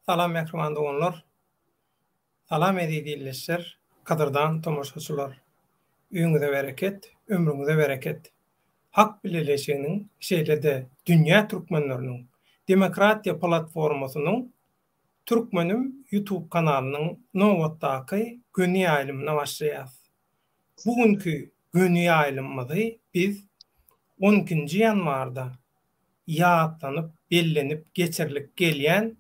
Salam mähriban doganlar. Salam eziz ildeşler, gadyrdan tomaşaçylar. Öýüňize bereket, ömrüňize bereket. Hak bileleşiginiň şeýle-de dünýä türkmenleriniň demokratiýa platformasynyň Türkmenim YouTube kanalynyň nobatdaky göni ýaýlymyna başlaýas. Bu günki göni ýaýlymymyzy biz on ikinji ýanwarda ýatlanyp bellenip geçirilip gelýän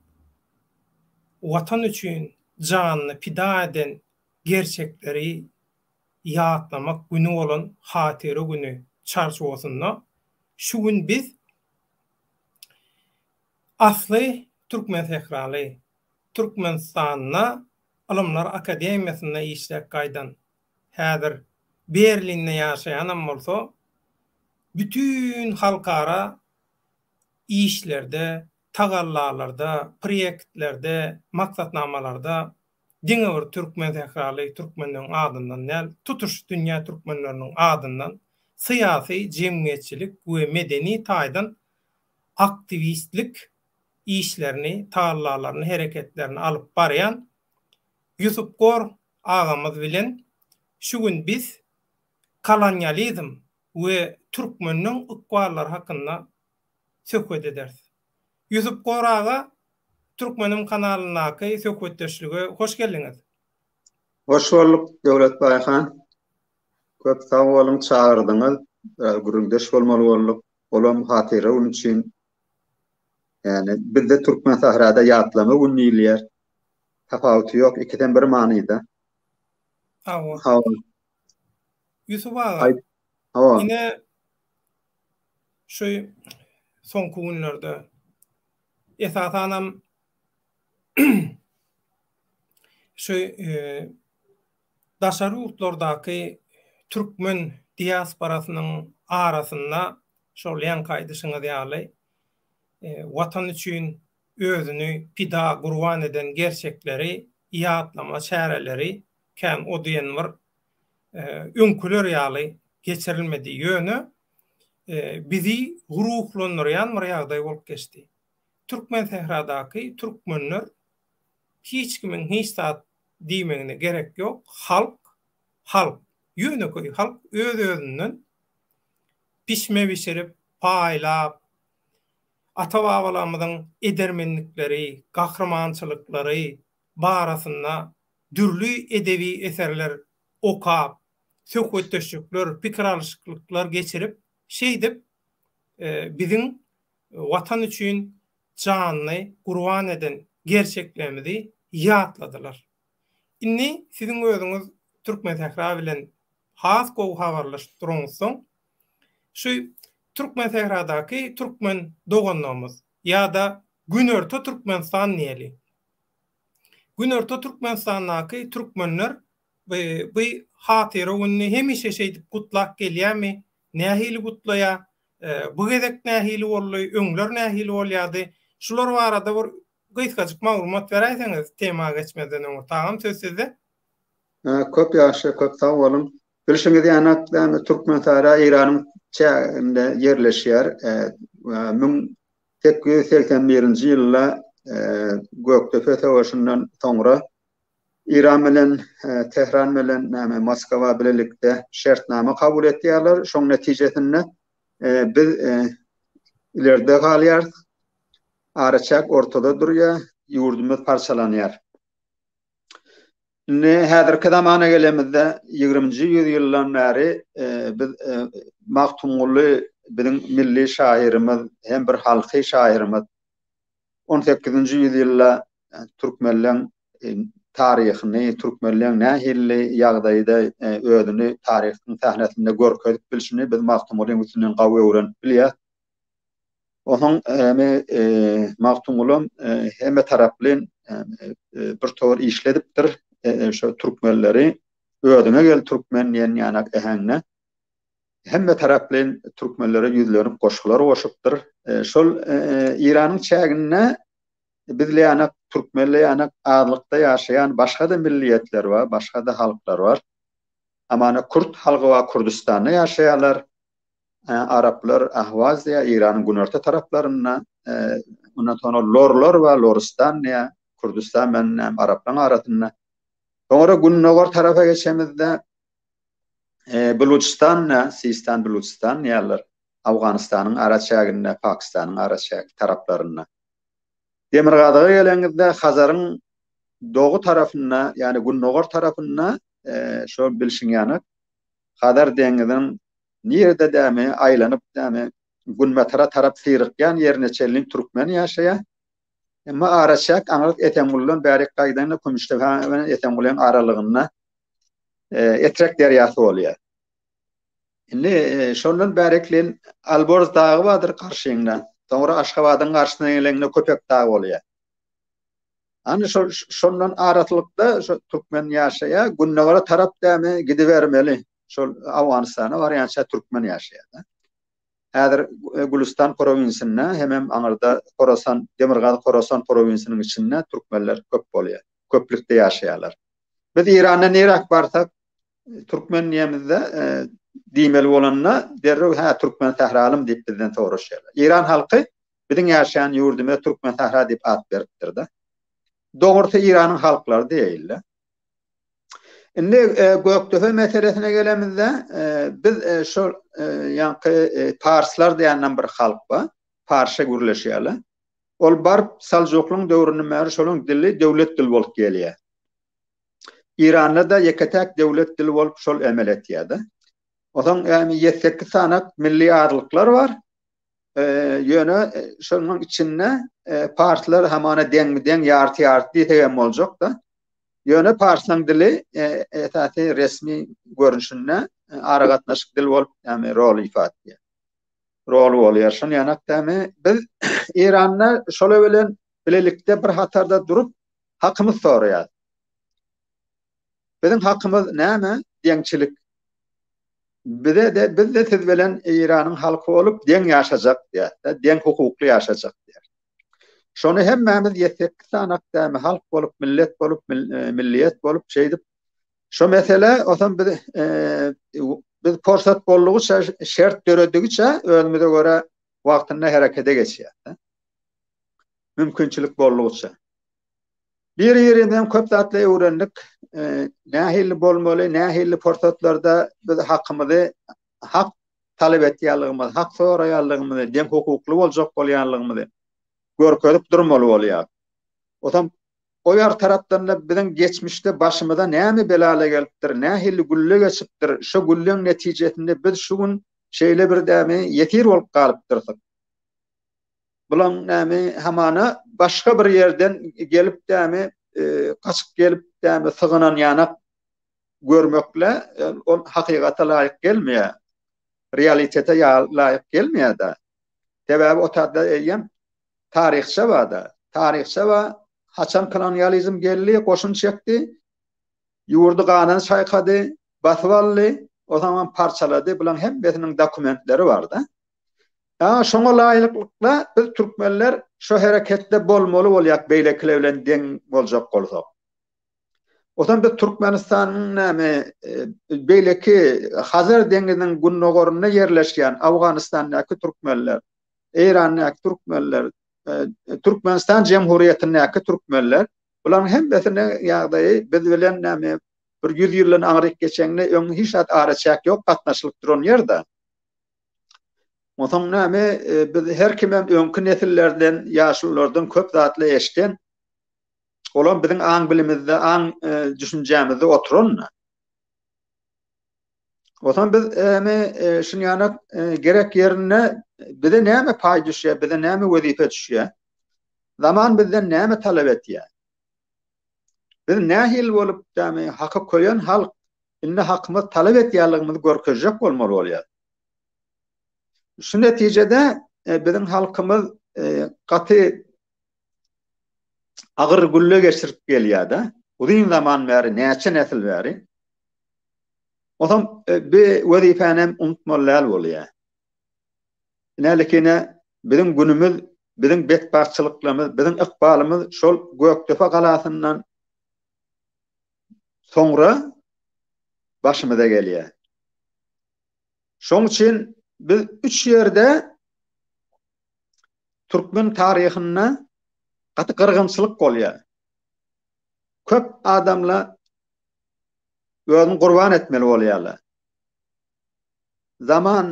Watan üçin janyny pida eden gerçekleri ýatlamak güni bolan Hatyra güni çarçuwasynda şu gün biz asly türkmensähraly, Türkmenistanda Ylymlar akademiýasynda işläp gaýdan, häzir Berlinde ýaşaýanam bolsa, bütin halkara işlerde, tagallalarda, proýektlerde, maksatnamalarda diňe bir türkmensähraly türkmenleriň adyndan däl, tutuş dünýä türkmenleriniň adyndan syýasy, jemgyýetçilik we medeni taýdan aktiwistlik işlerini, tagallalaryny, hereketlerini alyp barýan Ýusup Gor agamyz bilen şu gün biz kolonializm we türkmeniň ykballary hakynda söhbet ederis. Ýusup Gor aga Türkmenim kanalyndaky söhbetdeşlige hoş geldiňiz. Hoş bolduk Döwletbaý han. Köp sag boluň çagyrdyňyz. Biraz gürrüňdeş bolmaly bolduk. Olam hatyra gün üçin. Ýani bizde Türkmen sährada ýatlama gün diýilýär. Tapawuty ýok, ikisem bir manyda. Hawa. Hawa. Ýusup aga. Hawa. Ine şu soňky günlerde esasanam şu e, daşary ýurtlardaky türkmen diasporasynyň arasynda şol ýaňky aýdyşyňyz ýaly e, watan üçin özüni pida gurban eden gerçekleri ýatlama çäreleri kän o diýen bir öňküler ýaly geçirilmedi. Ýöne bizi ruhlandyrýan bir ýagdaý bolup geçdi. Türkmensähradaky türkmenler hiç kimiň hiç zat diýmegine gerek ýok. Halk, halk, ýönekeý halk öz-özünden pişme bişirip, paýlap, ata-babalarymyzyň edermenlikleri, gahrymançylyklary barasynda dürli edebi eserler okap, söhbetdeşlikler, pikir alyşyklyklar geçirip, şeýdip, biziň Watan üçin janyny gurban eden gerçeklerimizi ýatladylar. Indi siziň özüňiz Türkmensähra bilen has gowy habarlaşyp duraňyzsoň, şu Türkmensähradaky türkmen doganlarymyz ýa-da Günorta Türkmenistan diýeli, Günorta Türkmenistandaky türkmenler bu hatyra gününi hemişe şeýdip gutlap gelýärmi? Nähili gutlaýar? Bu gezek nähili boldy? Öňler nähili bolýardy? Şular barada bir gysgajyk maglumat beräýseňiz tema geçmezden öňürti agam söz sizde. Köp ýagşy, köp sag boluň. Bilşiňiz ýaly, Türkmensähra Eýranyň çäginde ýerleşýär. 1881-nji ýylda Gökdepe söweşinden soňra Eýran bilen Tähran bilen näme Moskwa bilelikde şertnama kabul etýärler. Şoň netijesinde biz ileride galýarys. Araçäk ortada durýar, ýurdumyz parçalanýar. Indi häzirki zamana gelemizde ýigriminji ýüzýyldan bäri biz Magtymguly biziň milli şahyrymyz hem bir halky şahyrymyz. On sekizinji ýüzýylda türkmenleň taryhyny, türkmenleň nähili ýagdaýda özüni taryhyň sähnesinde görkezip bilşini biz Magtymgulyň üstünden gawy öwrenip bilýäs. Onuň hemi Magtymgulam hemme taraplyn bir towar işledipdir. Şo türkmenleri özüňe gel türkmen diýen ýanak äheňde hemme taraplyn türkmenlere ýüzlenip goşgular goşupdyr. Şol Eýranyň çäginde bizle ýanak türkmenle ýanak azlykda ýaşaýan başga-da milliýetler bar, başga-da halklar bar. Hamana kürt halky bar, Kürdüstanda ýaşaýarlar. Araplar Ahwaz diýýär, Eýranyň günorta taraplarynda. Ondan soňra lorlar bar, Lorustan diýýär. Kürdüstan bilen näme araplaryň arasynda. Soňra gündogar tarapa geçemizde Buluçystan, Sistan, Buluçystan diýýärler. Owganystanyň araçäginde, Pakistanyň araçägi taraplarynda. Demirgazyga geleňizde Hazaryň dogy tarapynda, ýagny gündogar tarapynda şol bilşiň ýaly Hazar deňiziniň nirede dämi aýlanyp dämi günbatara tarap syrykýan ýerine çenli türkmen ýaşaýar. Emma araçäk aňryk Esenguldan bärik gaýdanda Kümüşdepe bilen Esengulyň aralygynda Etrek derýasy bolýar. Indi şondan bäriklen Alborz dagy bardyr garşyňda. Soňra Aşgabadyň garşysyna geleňde Köpek dagy bolýar. Ana şol şondan aralykda şo türkmen ýaşaýar. Gündogara tarap dämi gidibermeli. Şol Owganystana barýança türkmen ýaşaýar. Häzir Gülüstan prowinsinde hemem aňyrda Horasan, Demirgazyk Horasan prowinsiniň içinde türkmenler köp bolýar. Köplükde ýaşaýarlar. Biz Eýranda niräk barsak, türkmen diýemizde, diýmeli bolanda derrew hä türkmen sähralym diýip bizden soraşýarlar. Eýran halky biziň ýaşaýan ýurdumyza türkmen sähra diýip at beripdir-de. Dogrusy Eýranyň halklary diýeýin-le. Indi Gökdepe meselesine gelemizde, biz şol ýaňky parslar diýenden bir halk bar. Parsça gürleşýärler. Ol baryp Saljuklyň döwründen bäri şolaň dili döwlet dili bolup gelýär. Eýranda-da ýeke-täk döwlet dili bolup şol emel etýär-de. Onsoň ýagny ýedi-sekiz sany milli azlyklar bar. Ýöne şonuň içinde parslar hamana deňmi-deň, ýarty-ýarty diýsek hem boljak-da. Ýöne parslaň dili esasy resmi görnüşinde aragatnaşyk dili bolup, ýagny rol ifa etýär. Roly bolýar. Şonuň ýanak dämi biz Eýranda şolar bilen bilelikde bir hatarda durup hakymyz soraýar. Biziň hakymyz näme? Deňçilik. Bize de biz de siz bilen Eýranyň halky bolup deň ýaşajak diýär. Deň hukukly ýaşajak diýär. Şony hemmämiz ýetsekki sanak dämi halk bolup, millet bolup, milliýet bolup şeýdip şo mesele osam biz biz porsat boldugyça, şert döredigiçe özümize görä wagtynda herekete geçýär. Mümkinçilik boldugyça. Bir-birinden köp zatlar öwrendik. Nähili bolmaly, nähili pursatlarda biz hakymyzy, hak talap etýänligimizi, hak soraýanlygymyzy, deň hukukly boljak bolýanlygymyzy görkezip durmaly bolýar. Otam o ýar tarapdan-da biziň geçmişde başymyza näme belala gelipdir, nähili gülle geçipdir, şo gülleň netijesinde biz şu gün şeýle bir dämi ýesir bolup galypdyrsyk. Bulaň näme hamana başga bir ýerden gelip dämi gaçyp gelip dämi sygynan ýanak görmekle ol hakykata laýyk gelmeýär. Realitete laýyk gelmeýär-de. Sebäbi o taýda eýýäm taryhça bar-da. Taryhça bar. Haçan kolonializm geldi, goşun çekdi, ýurdy gana çaýkady, basyp aldy, ozaňam parçalady. Bulaň hemmesiniň dokumentleri bar-da. Ýa şoňa laýyklykda biz türkmenler şo hereketde bolmaly bolýak beýlekiler bilen deň boljak bolsak. Ozan biz Türkmenistanyň näme beýleki Hazar deňiziniň gündogarynda ýerleşýän Owganystandaky türkmenler, Eýrandaky türkmenler, Türkmenistan Jemhuriýetindäki türkmenler bularyň hemmesiniň ýagdaýy biz bilen näme bir 100 ýyldan aňryk geçende öň hiç zat araçäk ýok gatnaşylyp duran ýerde. Onsoň näme, biz her kimem öňki nesillerden, ýaşululardan köp zatly eşden. Olam biziň aň-bilimizde, aň düşünjämizde oturan. Onsoň biz näme, şuny ýanak gerek ýerinde bize näme paý düşýär, bize näme wezipe düşýär? Zaman bizden näme talap etýär? Biz nähili bolup, näme, haky köýen halk, indi hakymyz talap etýänligimizi görkezjek bolmaly bolýar. Şu netijede biziň halkymyz gaty agyr gülle geçirip gelýär-de. Uzyn zaman bäri, näçe nesil bäri. Onsoň bi wezipäni hem unutmaly däl bolýar. Nälikine biziň günümiz, biziň betbagtçylyklarymyz, biziň ykbalymyz şol Gökdepe galasyndan soňra başymyza gelýär. Şoň üçin biz üç ýerde türkmen taryhynda gaty gyrgynçylyk bolýar. Köp adamlar özüni gurban etmeli bolýarlar. Zaman,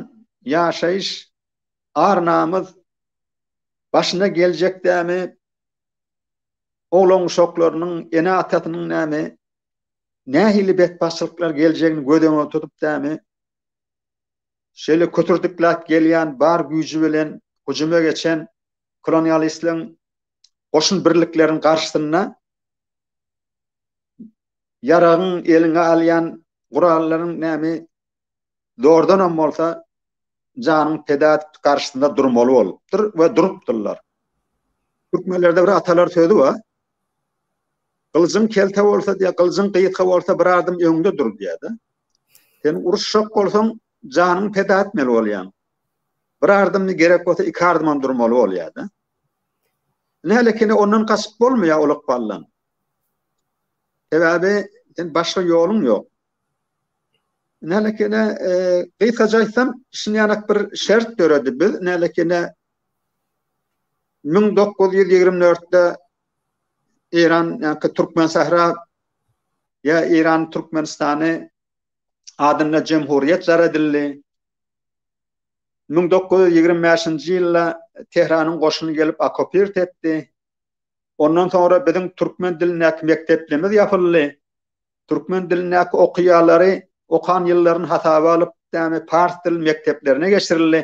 ýaşaýyş, ar-namys başyna geljek dämi, oglan-uşaklarynyň, ene-atasynyň näme, nähili betbagtçylyklar geljegini göz öňüne tutup dämi, şeýle kötürdikläp gelýän bar güýji bilen hüjüme geçen kolonialistleň goşun birlikleriniň garşysynda ýaragyň eliňe alýan gurallaryň näme zordanam bolsa janyň peda edip garşysynda durmaly bolupdyr we durupdyrlar. Türkmenlerde bir atalar sözi bar. Gylyjyň kelte bolsa diýýär, gylyjyň gysga bolsa bir adym öňde dur diýýär-de. Sen uruşjak bolsaň janyňy peda etmeli bolýaň. Bir ardymny gerek bolsa iki ardymam durmaly bolýar-da. Nälekine ondan gaçyp bolmaýar ol ykbaldan. Sebäbi sen başga ýoluň ýok. Nälekine e, gysgaça aýtsam, şunýanak bir şert döredi. Biz nälekine 1924-de Eýran, ýa-da Türkmen sähra ýa Eýran Türkmenistany adynda jemhuriýet jar edildi. 1925-nji ýylda Tehranyň goşuny gelip okopirt etdi. Ondan soňra biziň türkmen dilindäki mekdeplerimiz ýapyldy. Türkmen dilindäki okyjalary okan ýyllaryny hasaba alyp, dämi pars dil mekdeplerine geçirildi.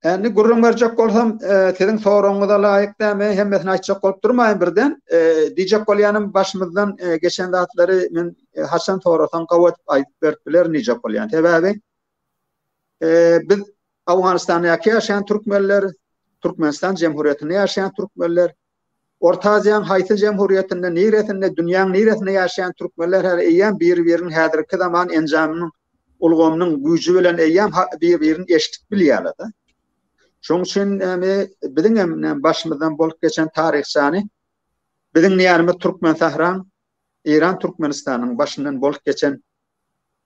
Indi gürrüň berjek bolsam, siziň soragyňyza laýyk dämi, hemmesini aýtjak bolup durmaýyn birden. Diýjek bolýanym başymyzdan geçen zatlary men haçan sorasaň gowy edip aýdyp berip bilerin diýjek bolýan. Sebäbi biz Owganystandaky ýaşaýan türkmenler, Türkmenistan Jemhuriýetinde ýaşaýan türkmenler, Orta Aziýanyň haýsy jemhuriýetinde, niresinde, dünýäň niresinde ýaşaýan türkmenler häzir eýýäm bir-biriniň häzirki zaman enjamynyň, ulgamynyň güýji bilen eýýäm bir-birini eşidip bilýärler-de. Şonuň üçin näme biziň hem näme başymyzdan bolup geçen taryhçany biziň diýýänimiz Türkmensähraň, Eýran Türkmenistanyň başyndan bolup geçen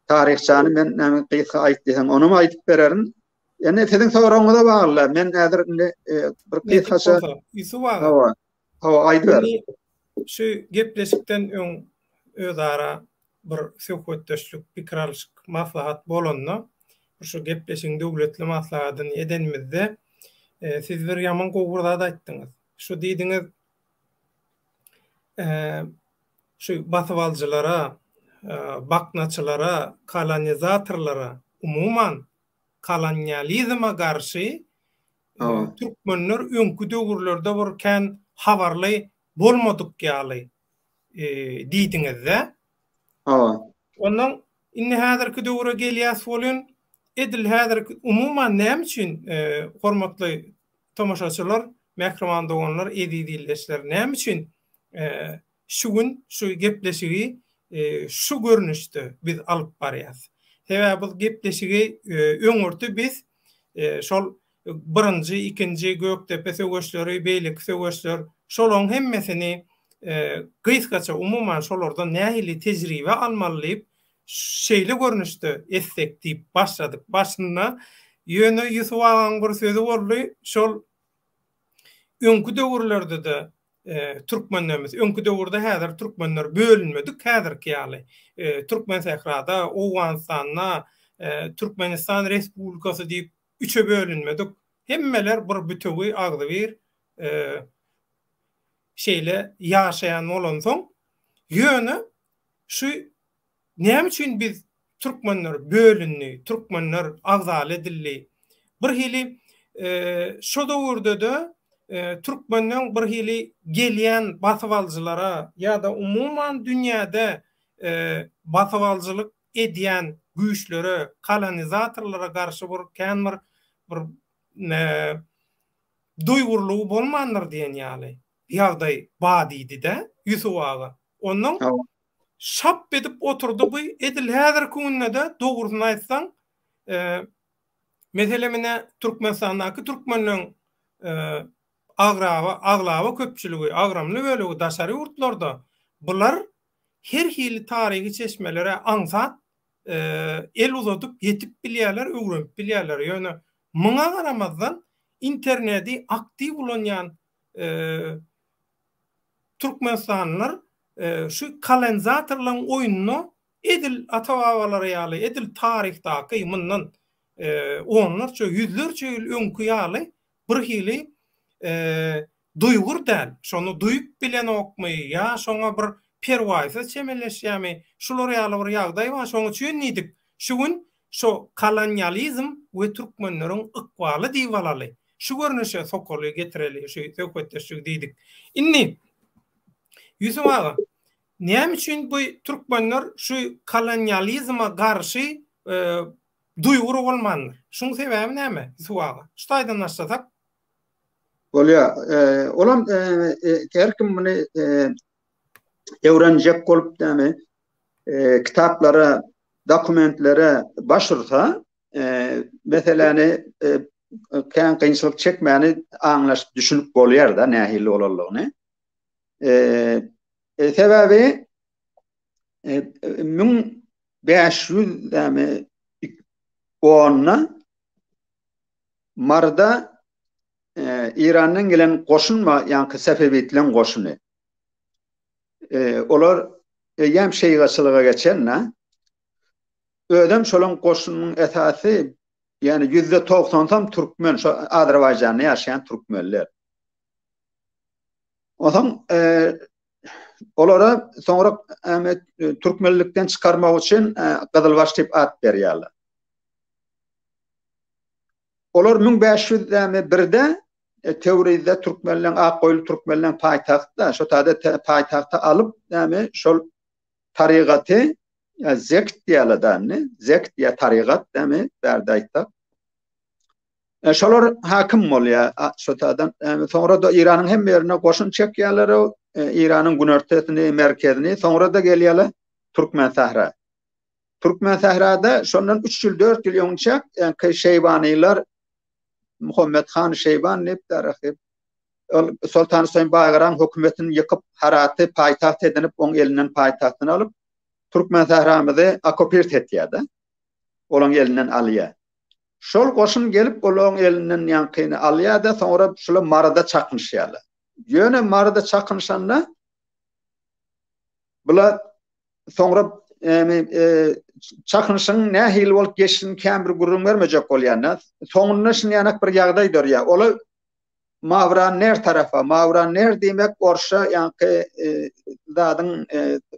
taryhçany men näme gysga aýt diýseň, onam aýdyp bererin. Indi siziň soragyňyza bagly. Men häzir indi e, bir gysgaça Ýusup aga. Hawa. Hawa, aýdyber. Şu gepleşikden öň özara bir söhbetdeşlik, pikir alyşyk, maslahat bolanda, şu gepleşigiň döwletli maslahatyny edenimizde e, siz bir ýaman gowy bir zat aýtdyňyz. Şu diýdiňiz, e, şu basybalyjylara, e, baknaçylara, kolonizatorlara, umuman kolonializme garşy türkmenler öňki döwürlerde bir kän habarly bolmadyk ýaly diýdiňiz-dä. Hawa. Ondan indi häzirki döwre gelýäs welin, edil häzirki umuman näme üçin hormatly tomaşaçylar, mähriban doganlar, eziz ildeşler, näme üçin Şu gün şu gepleşigi şu görnüşde biz alyp barýas. Sebäbi bu gepleşigi öňürti biz şol birinji, ikinji Gökdepe söweşleri, beýleki söweşler, şolaryň hemmesini gysgaça umuman şolardan nähili tejribe almaly diýip, şeýle görnüşde etsek diýip başladyk başynda. Ýöne Ýusup agaň bir sözi boldy, şol öňki döwürlerde-de türkmenlerimiz öňki döwürde häzir türkmenler bölünmedik häzirki ýaly Türkmensährada, Owganystanda Türkmenistan Respublikasy diýip üçe bölünmedik. Hemmeler bir bütewi agzybir şeýle ýaşaýan bolansoň ýöne şu Näme üçin biz türkmenler bölündi, türkmenler agzaly edildi? Bir hili şo döwürde-de türkmenleň bir hili gelýän basybalyjylara ýa-da umuman dünýäde basybalyjylyk edýän güýçlere, kolonizatorlara garşy bir kän bir bir duýgurlygy bolmandyr diýen ýaly ýagdaý ba diýdi-de Ýusup aga. Onnoň Şap edip oturdy bu edil häzirki günde-de dogrusyny aýtsaň meselem ine Türkmenistandaky türkmenleň agraba aglaba köpçüligi agramly bölegi daşary ýurtlarda bular her hili taryhy çeşmelere aňsat el uzadyp ýetip bilýärler öwrenip bilýärler ýöne muňa garamazdan internedi aktiw ulanýan. türkmenistanlylar şu kolonizatorlaryň oýnuna edil ata-babalary ýaly, edil taryhdaky mundan onlarça, ýüzlerçe ýyl öňki ýaly birhili duýgur däl, şony duýup bilenokmy ýa şoňa bir perwaýsyz çemeleşýärmi, şular ýaly bir ýagdaý bar, şonuň üçin diýdik, şu gün şo kolonializm we türkmenleriň ykbaly diýip alaly, şu görnüşe sokaly, getireli şu söhbetdeşligi diýdik. Indi, Ýusup aga, näme üçin bu türkmenler şu kolonializme garşy duýgur bolmandyr? Şuň sebäbi näme, Ýusup aga? Şu taýdan başlasak. Bolýar. Olam her kim muny öwrenjek bolup näme kitaplara, dokumentlere baş ursa, meseläni kän kynçylyk çekmäni aňlaşyp düşünip bolýar-da nähili bolanlygyny. Sebäbi 1500 näme onda Maryda Eýrandan gelen goşun bar, ýaňky Sefewitleň goşuny. Olar eýýäm şeýgaçylyga geçen-de. Özem şolaň goşunynyň esasy, ýagny ýüzde togsansam türkmen, şo Azerbaýjanda ýaşaýan türkmenler. Onsoň olara soňra türkmenlikden çykarmak üçin Gyzylbaş diýip at berýärler. Olar 1500 dämi birde Töwrizde türkmenleň Akgoýunly türkmenleň paýtagtda, şo taýda paýtagta alyp, näme şol tarygaty zekt diýýärler da indi, zekt ýa tarygat näme bärde aýtsak. Şolar hakim bolýar şo taýdan. Soňra-da Eýranyň hemme ýerine goşun çekýärler, Eýranyň günortesini, merkezini, soňra-da gelýärler Türkmensähra. Türkmensährada şondan 3 ýyl, 4 ýyl öňçä ýaňky Şeýbanylar Muhammet han Şeýban diýip daryhy ol Soltan Hüseýin Baýgaraň hökümetini ýykyp, Haraty paýtagt edinip, oň elinden paýtagtyny alyp, Türkmensähramyzy okkupirt etýär-de. Olaň elinden alýar. Şol goşun gelip, olaň elinden ýaňkyny alýar-da, soňra şular Maryda çakynyşýarlar. Ýöne Maryda çakynyşanda bular soňra çakynyşyň nähili bolup geçişini kän bir gürrüň bermejek bolýan-da. Soňunda şinýanak bir ýagdaý dörýär. Ola Mawran ner tarapa, Mawran ner diýmek orsça ýaňky zadyň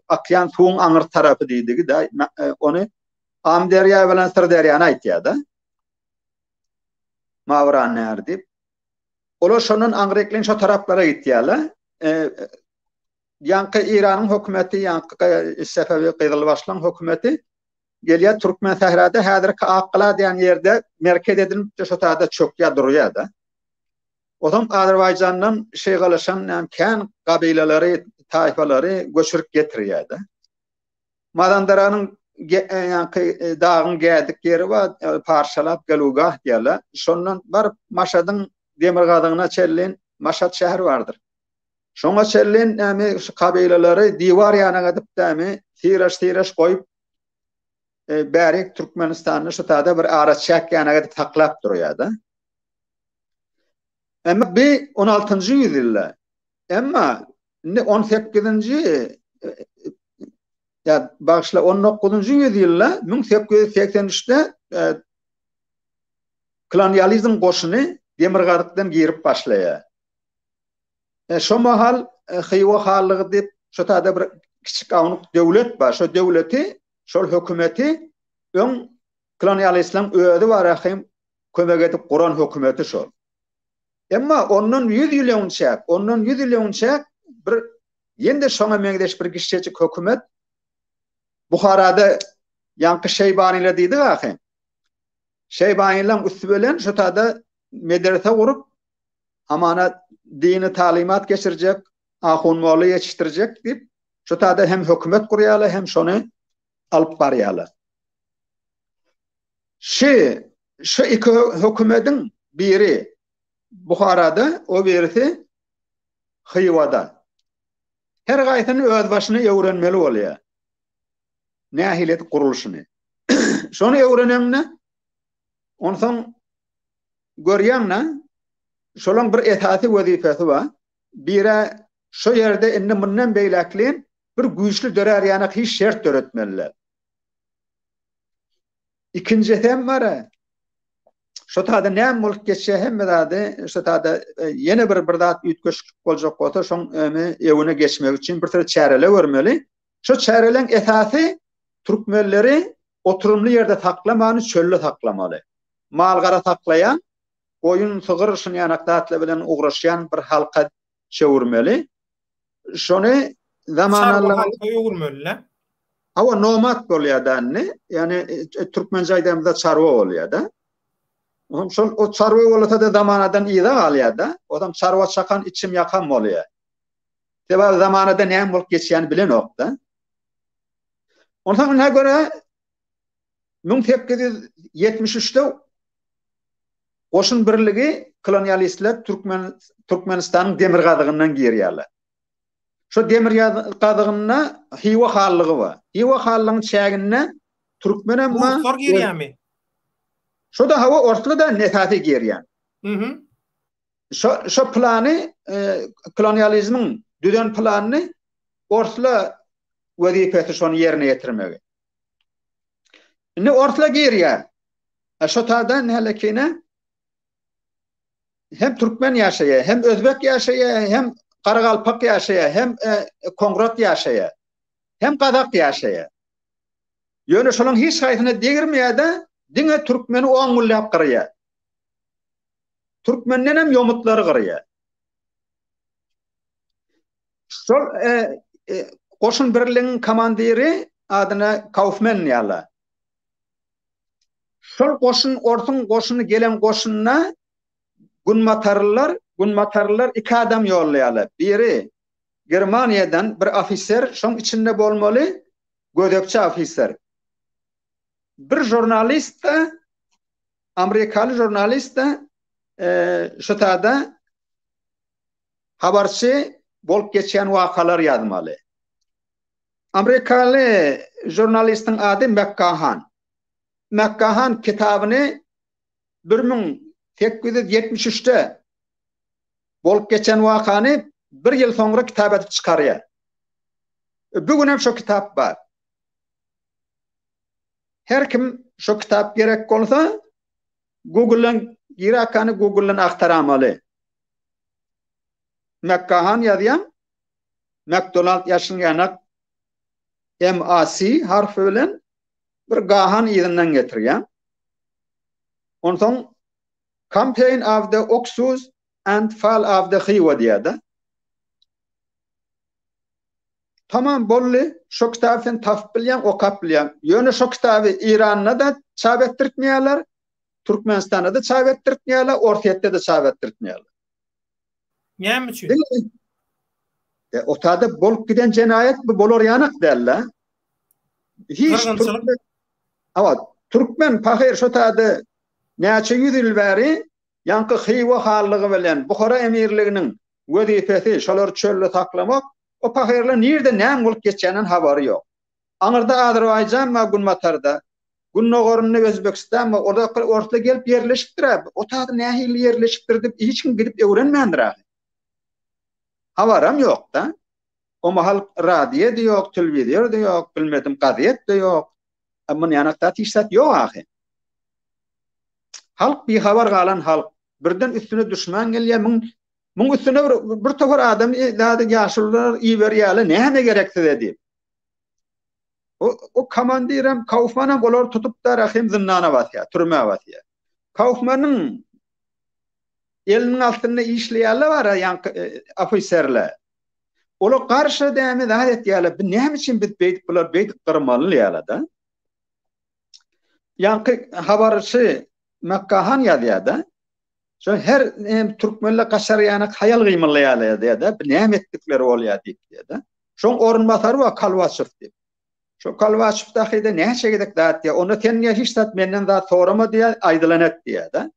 akýan suwuň aňyr tarapy diýdigi-de, ony Amyderýa bilen Syrderýany aýtýar-da. Mawran ner diýip. Olar şondan aňryklyň şo taraplara gitýärler. Ýaňky Eýranyň hökümeti, ýaňky Sefewi Gyzylbaşlaň hökümeti gelýär Türkmen sährada häzirki Akgala diýen ýerde merkez edinip şo taýda çökýär durýar-da. Otam Azerbaýjandan şeýgalaşan ýa kän gabylalary, taýfalary göçürip getirýär-de. Mazandaranyň ýaňky dagyň gädik ýeri bar, parçalap Gelugah diýýärler. Şondan baryp Maşadyň demirgazygyna çenli Maşat şäheri bardyr. Şoňa çenli näme şu kabylalary diwar ýanyna edip näme syraş-syraş goýup bärik Türkmenistanda şu taýda bir araçäk ýanyna edip saklap durýar-da. Emma bi 16-njy ýüzýylda emma indi 18-nji ýa bagyşla 19-njy ýüzýylda 1883-de kolonializm goşuny demirgazykdan girip başlaýar. Şo mahal Hywa hanlygy diýip, şo taýda bir kiçik awnuk döwlet bar. Şo döwleti, şol hökümeti öň kolonialistleň özi barahym kömek edip guran hökümeti şol. Emma ondan 100 ýyl öňçäk, ondan 100 ýyl öňçäk bir ýene-de şoňa meňzeş bir kiçijik hökümet Buharada ýaňky Şeýbanylar diýdik ahym. Şeýbanylaryň üsti bilen şo taýda medrese gurup, Hamana dini talymat geçirjek, ahun-molla ýetişdirjek diýip, şu taýda hem hökümet gurýarlar, hem şony alyp barýarlar. Şu şu iki hökümediň biri Buharada, o birisi Hywada. Her gaýsyny özbaşyna öwrenmeli bolýar. Nähili edip gurluşyny. Şony öwreneňde, onsoň görýäň-de, şolaň bir esasy wezipesi bar. Biri. Şo ýerde indi mundan beýläklin bir güýçli dörär ýanak hiç şert döretmeliler. Ikinjisem bar. Şo tada näme bolup geçýär hemme zady şo tada e, ýene bir bir zat üýtgeşiklik boljak bolsa şoň ömi ewine geçmek üçin bir sürü çäreler görmeli. Şo çäreleň esasy türkmenleri oturymly ýerde saklamany çölde saklamaly. Mal-gara saklaýan, goýun, sygyr şuny ýanak zatlar bilen ugraşýan bir halka çöwürmeli. Şony zamanalary Çarwa halka öwürmeli-le. Hawa, nomad bolýar-da indi. Ýagny e, türkmençe aýdamyzda çarwa bolýar-da. Oňam şol o çarwa bolsa-da zamanadan yza galýar-da. Ozam çarwa çakan içim ýakan bolýar. Sebäbi zamanada näme bolup geçýäni bilenok-da. Onsoň ine görä 1873-de goşun birligi kolonialistler Türkmen Türkmenistanyň demirgazygyndan girýärler. Şo demirgazygynda Hywa hanlygy bar. Hywa hanlygyň çäginde türkmenem bar. Ruslar girýärmi? Şo-da hawa orslar da esasy girýär. Mhm. Şo şo plany e, kolonializmiň düzen planyny orsla wezipesi şony ýerine ýetirmegi. Indi orsla girýär. E, şo taýdan hälekine hem türkmen ýaşaýar, hem özbek ýaşaýar, hem garagalpak ýaşaýar, hem e, koňrat ýaşaýar, hem gazak ýaşaýar. Ýöne şolaryň hiç haýsyna degirmeýär-de, diňe türkmeni on günläp gyrýar. Türkmenden hem ýomutlary gyrýar. Şol e, e, goşun birligiň komandiri adyna Kaufman diýýärler. Şol goşun orsuň goşuny gelen goşunyna günbatarlylar, günbatarlylar iki adam ýollaýarlar. Biri Germaniýadan bir ofiser şoň içinde bolmaly, gözegçi ofiser. Bir žurnalist-de, amerikaly žurnalist-de şu tada habarçy bolup geçýän wakalary ýazmaly. Amerikaly žurnalistiň ady Mekgahan. Mekgahan kitabyny 1873-de bolup geçen wakany bir ýyl soňra kitap edip çykarýar. Bu gün hem şo kitap bar. Her kim şo kitap gerek bolsa Google-dan girakany Google-dan agtaramaly. Mekgahan ýazýaň. McDonald ýaşyň ýanak MAC harfy bilen bir gahan yzyndan getirýän. Onsoň Campaign of the Oxus and Fall of the Khiwa diýýär-de. Tamam boldy. Şo kitaby sen tapyp bilýäň, okap bilýäň. Ýöne şo kitaby Iranda-da çap etdirtmeýärler, Türkmenistanda-da çap etdirtmeýärler, Orsýetde-de çap etdirtmeýärler. Näme üçin? E, o tada bolup giden jenaýat bu bolar ýanak däl-de. Hiç türkmen, Awa, türkmen pahyr şo tada näçe ýüz ýyl bäri ýaňky Hywa hanlygy bilen Buhara emirliginiň wezipesi şolary çölde saklamak, o pahyrlar nirde näme bolup geçýänden habary ýok. Aňyrda Azerbaýjan bar günbatarda, gündogarynda Özbegistan bar, olar orslar gelip ýerleşipdir-ä, o taýda nähili ýerleşipdir diýip hiç kim gidip öwrenmändir ahy. Habaram ýok-da. O mahal radio-da ýok, telewizor-da ýok, bilmedim gazet-de ýok. Muny ýanak zat hiç zat ýok ahy. Halk bihabar galan halk. Birden üstüne duşman gelýär, muň muň üstüne bir bir topar adam zady ýaşulular iberýärler, näme gerek size diýip. O, o komandirem, Kaufmanam olary tutup da Rahim zyndana basýar, türmä basýar. Kaufmanyň eliniň astynda işleýärler bar, ýaňky e, ofiserler. Olar garşy dämi zat etýärler. Bu näme üçin biz beýdip bular beýdip gyrmaly ýaly-da. Ýaňky habarçy Mekkahan ýazýar-da. Şo her hem türkmenler gaçar ýanak haýal gymyldaýarlar diýýär-de, bu näme etdikleri bolýar diýip diýýär-de. Şoň orunbasary bar Kalwaçow diýip. Şo Kalwaçow dahy-da näçe gezek zat diýýär. Onda sen diýýär hiç zat menden zat sorama diýýär, aýdylan et diýýär-de.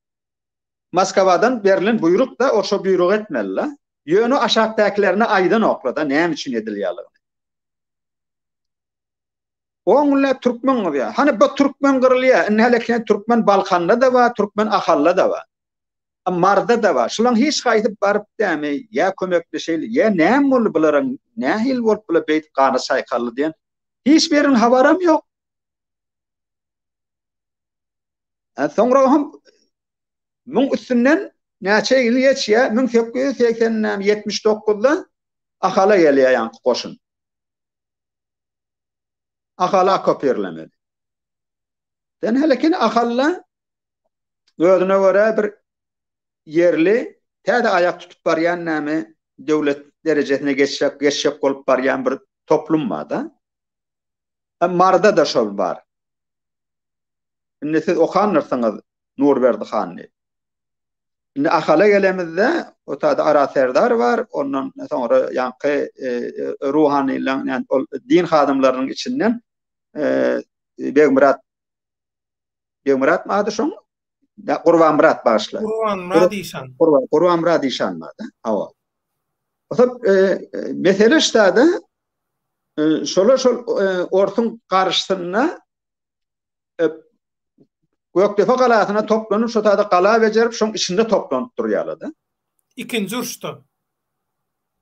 Moskwadan berlen buýruk da, o şo buýrugy etmeli-de. Ýöne aşakdakylerine aýdanoklar-da näme üçin edilýärligini. On günläp türkmen gyrýar. Hany bu türkmen gyrylýar. Indi hälekine türkmen Balkanda-da bar, türkmen Ahalda-da bar. Marda-da bar. Şulaň hiç haýsy baryp dämi, ýa kömekleşeýli, ýa näme boldy bularyň, nähili bolup bular beýdip gana çaýkaldy diýen hiç biriniň habaram ýok. Soňra hem müň üstünden näçe ýyl geçýär, 1880 näme 79-da Ahala gelýär ýaňky goşun. Ahala okupirlemeli. Sen helekin Ahalla özüne görä bir ýerli täze aýak tutup barýan näme döwlet derejesine geçjek geçjek bolup barýan bir toplum bar-da. Maryda-da şol bar. Indi siz okandyrsyňyz Nurberdi han diýip. Indi Ahala gelemizde o taýda Ara serdar bar, ondan soňra ýaňky e, e, ruhanylaryň, ýani ol din hadymlarynyň içinden e, Begmyrat Begmyrat ady şoň? Gurbanmyrat bagyşla. Gurbanmyrat işan. Gurban, Gurbanmyrat işan bar-da. Hawa. Osa e, mesele ştada e, şola şol e, orsuň garşysynda e, Gökdepe galasyna toplanyp, şo taýda gala bejerip, şoň içinde toplanyp durýarlar-da. Ikinji uruşda.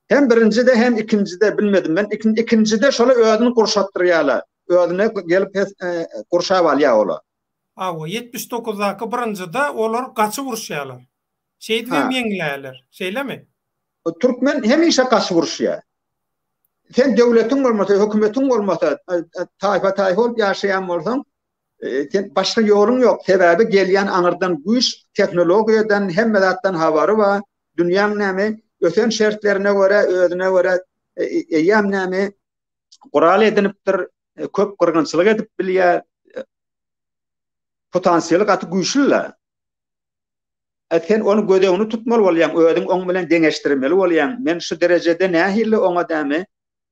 Hem birinjide hem ikinjide bilmedim men. Ikinjide şola özüni gurşatdyrýarlar. Özüne gelip e, gurşap alýar olar. Hawa, 79-daky birinjide olar gaçyp uruşýarlar. Şeýdip hem ýeňilýärler. Şeýlemi? Türkmen hemişe gaçyp uruşýar. Sen döwletiň bolmasa, hökümetiň bolmasa, e, e, taýpa-taýpa bolup ýaşaýan bolsaň, e, sen başga ýoluň ýok. Sebäbi gelýän aňyrdan güýç, tehnologiýadan, hemme zatdan habary bar. Dünýäň näme ösen şertlerine görä, özüne görä eýýäm näme gural edinipdir, köp gyrgynçylyk edip bilýär. Potensialy gaty güýçli-le. E, sen ony gözegini tutmaly bolýaň, özüň oň bilen deňeşdirmeli bolýaň. Men şu derejede nähili oňa dämi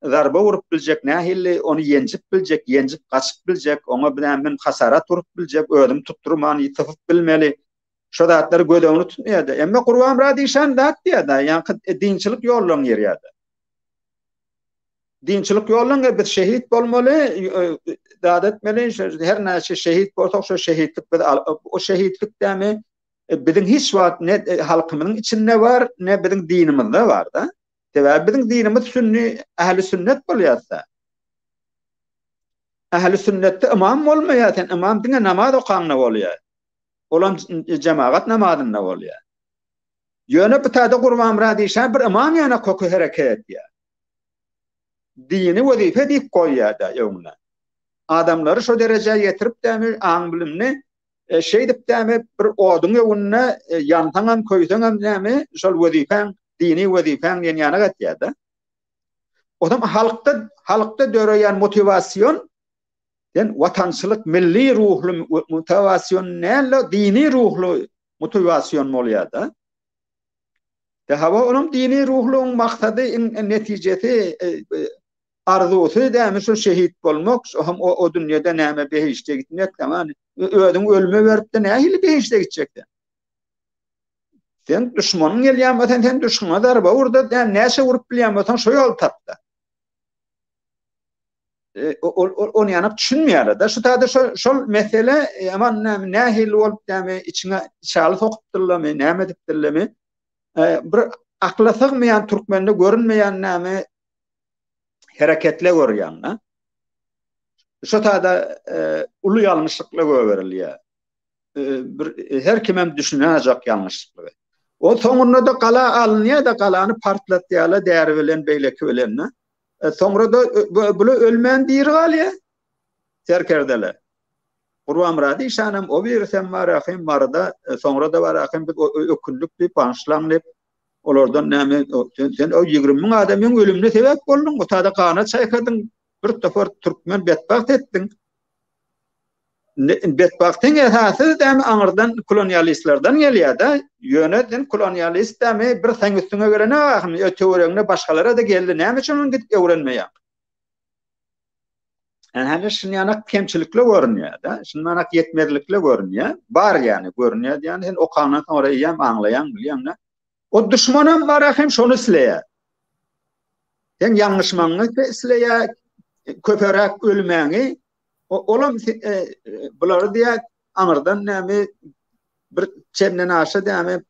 zarba urup biljek, nähili ony ýenjip biljek, ýenjip gaçyp biljek, oňa bilen men hasarat urup biljek, özüm tutdurman sypyp bilmeli. Şo zatlary göz öňüne tutmaýar-da. Emma Gurbanmyrat işan zat diýýär-de, ýaňky dinçilik ýollan girýär-de. Dinçilik ýollan gir, biz şehit bolmaly, zat etmeli, her näçe şehit bolsak, şo şehitlik biz o şehitlik dämi biziň hiç wagt ne halkymyzyň içinde bar, ne biziň dinimizde bar-da. Sebäbi biziň dinimiz sünni, ähli sünnet bolýar-da. Ähli sünnetde ymam bolmaýar, sen ymam diňe namaz okaňda bolýar. Olam jemagat namazynda bolýar. Ýöne bu taýda Gurbanmyrat işan bir ymam ýana köki hereket edýär. Dini wezipe diýip goýýar-da öňüne. Adamlary şo derejä ýetirip dämi aň-bilimini e, şeýdip dämi bir oduň öňünde e, ýansaňam, köýseňem näme şol wezipäň, dini wezipäň diýen ýanak etýär-de. Otam halkda halkda döreýän motiwasion Sen watançylyk milli ruhly motiwasion däl-de, dini ruhly motiwasion bolýar-da. De hawa onuň dini ruhlugyň maksady, netijesi, e, e, arzuwsy dämi şu şehit bolmak, şu hem o, o dünýede näme behişde gitmek, tamam. Özüň ölüme berip-de nähili behişde gitjek sen? Sen düşmanyň gelýän bolsa, sen düşmana zarba urda, näçe urup bilýän bolsaň, şo ýol tapda. ony ýanak düşünmeýärler-de. Şu taýda şol şol mesele aman näme nähili bolup näme içiňe içaly sokupdyrlarmy, näme edipdirlermi? Bir akla sygmaýan türkmende görünmeýän näme hereketler görýän-de. Şu taýda uly ýalňyşlyklar goýberilýär. Bir her kimem düşünäjek ýalňyşlygy. O soňunda-da gala alynýar-da, galany partlatýarlar däri bilen, beýleki bilen. E, soňra-da e, bular ölmän diri galýar. Serkerdeler. Gurbanmyrat işanam o birisem bar ahym Maryda, e, soňra-da bar ahym biz ökündik diýip bagyşlaň diýip olardan näme sen, sen o 20 müň adamyň ölümine sebäp bolduň, o tada gana çaýkadyň, bir topar türkmen betbagt etdiň. Betbagtyň esasy dämi aňyrdan kolonialistlerden gelýär-de. Ýöne sen kolonialist dämi bir seň üstüňe gelene ahym, töweregiňde başgalara-da geldi. Näme üçin ony gidip öwrenmeýäň? Ýani şuny ýanak kemçilikli görünýär-de, şuny ýanak ýetmezlikli görünýär. Bar ýani görünýär diýen, sen okandan soňra eýýäm aňlaýaň, bilýäň-de. O duşmanam bar ahym şony isleýär. Sen ýalňyşmagyňy isleýär, köperäk ölmäňi Olam e, bulary diýä aňyrdan näme bir çenden aşa näme.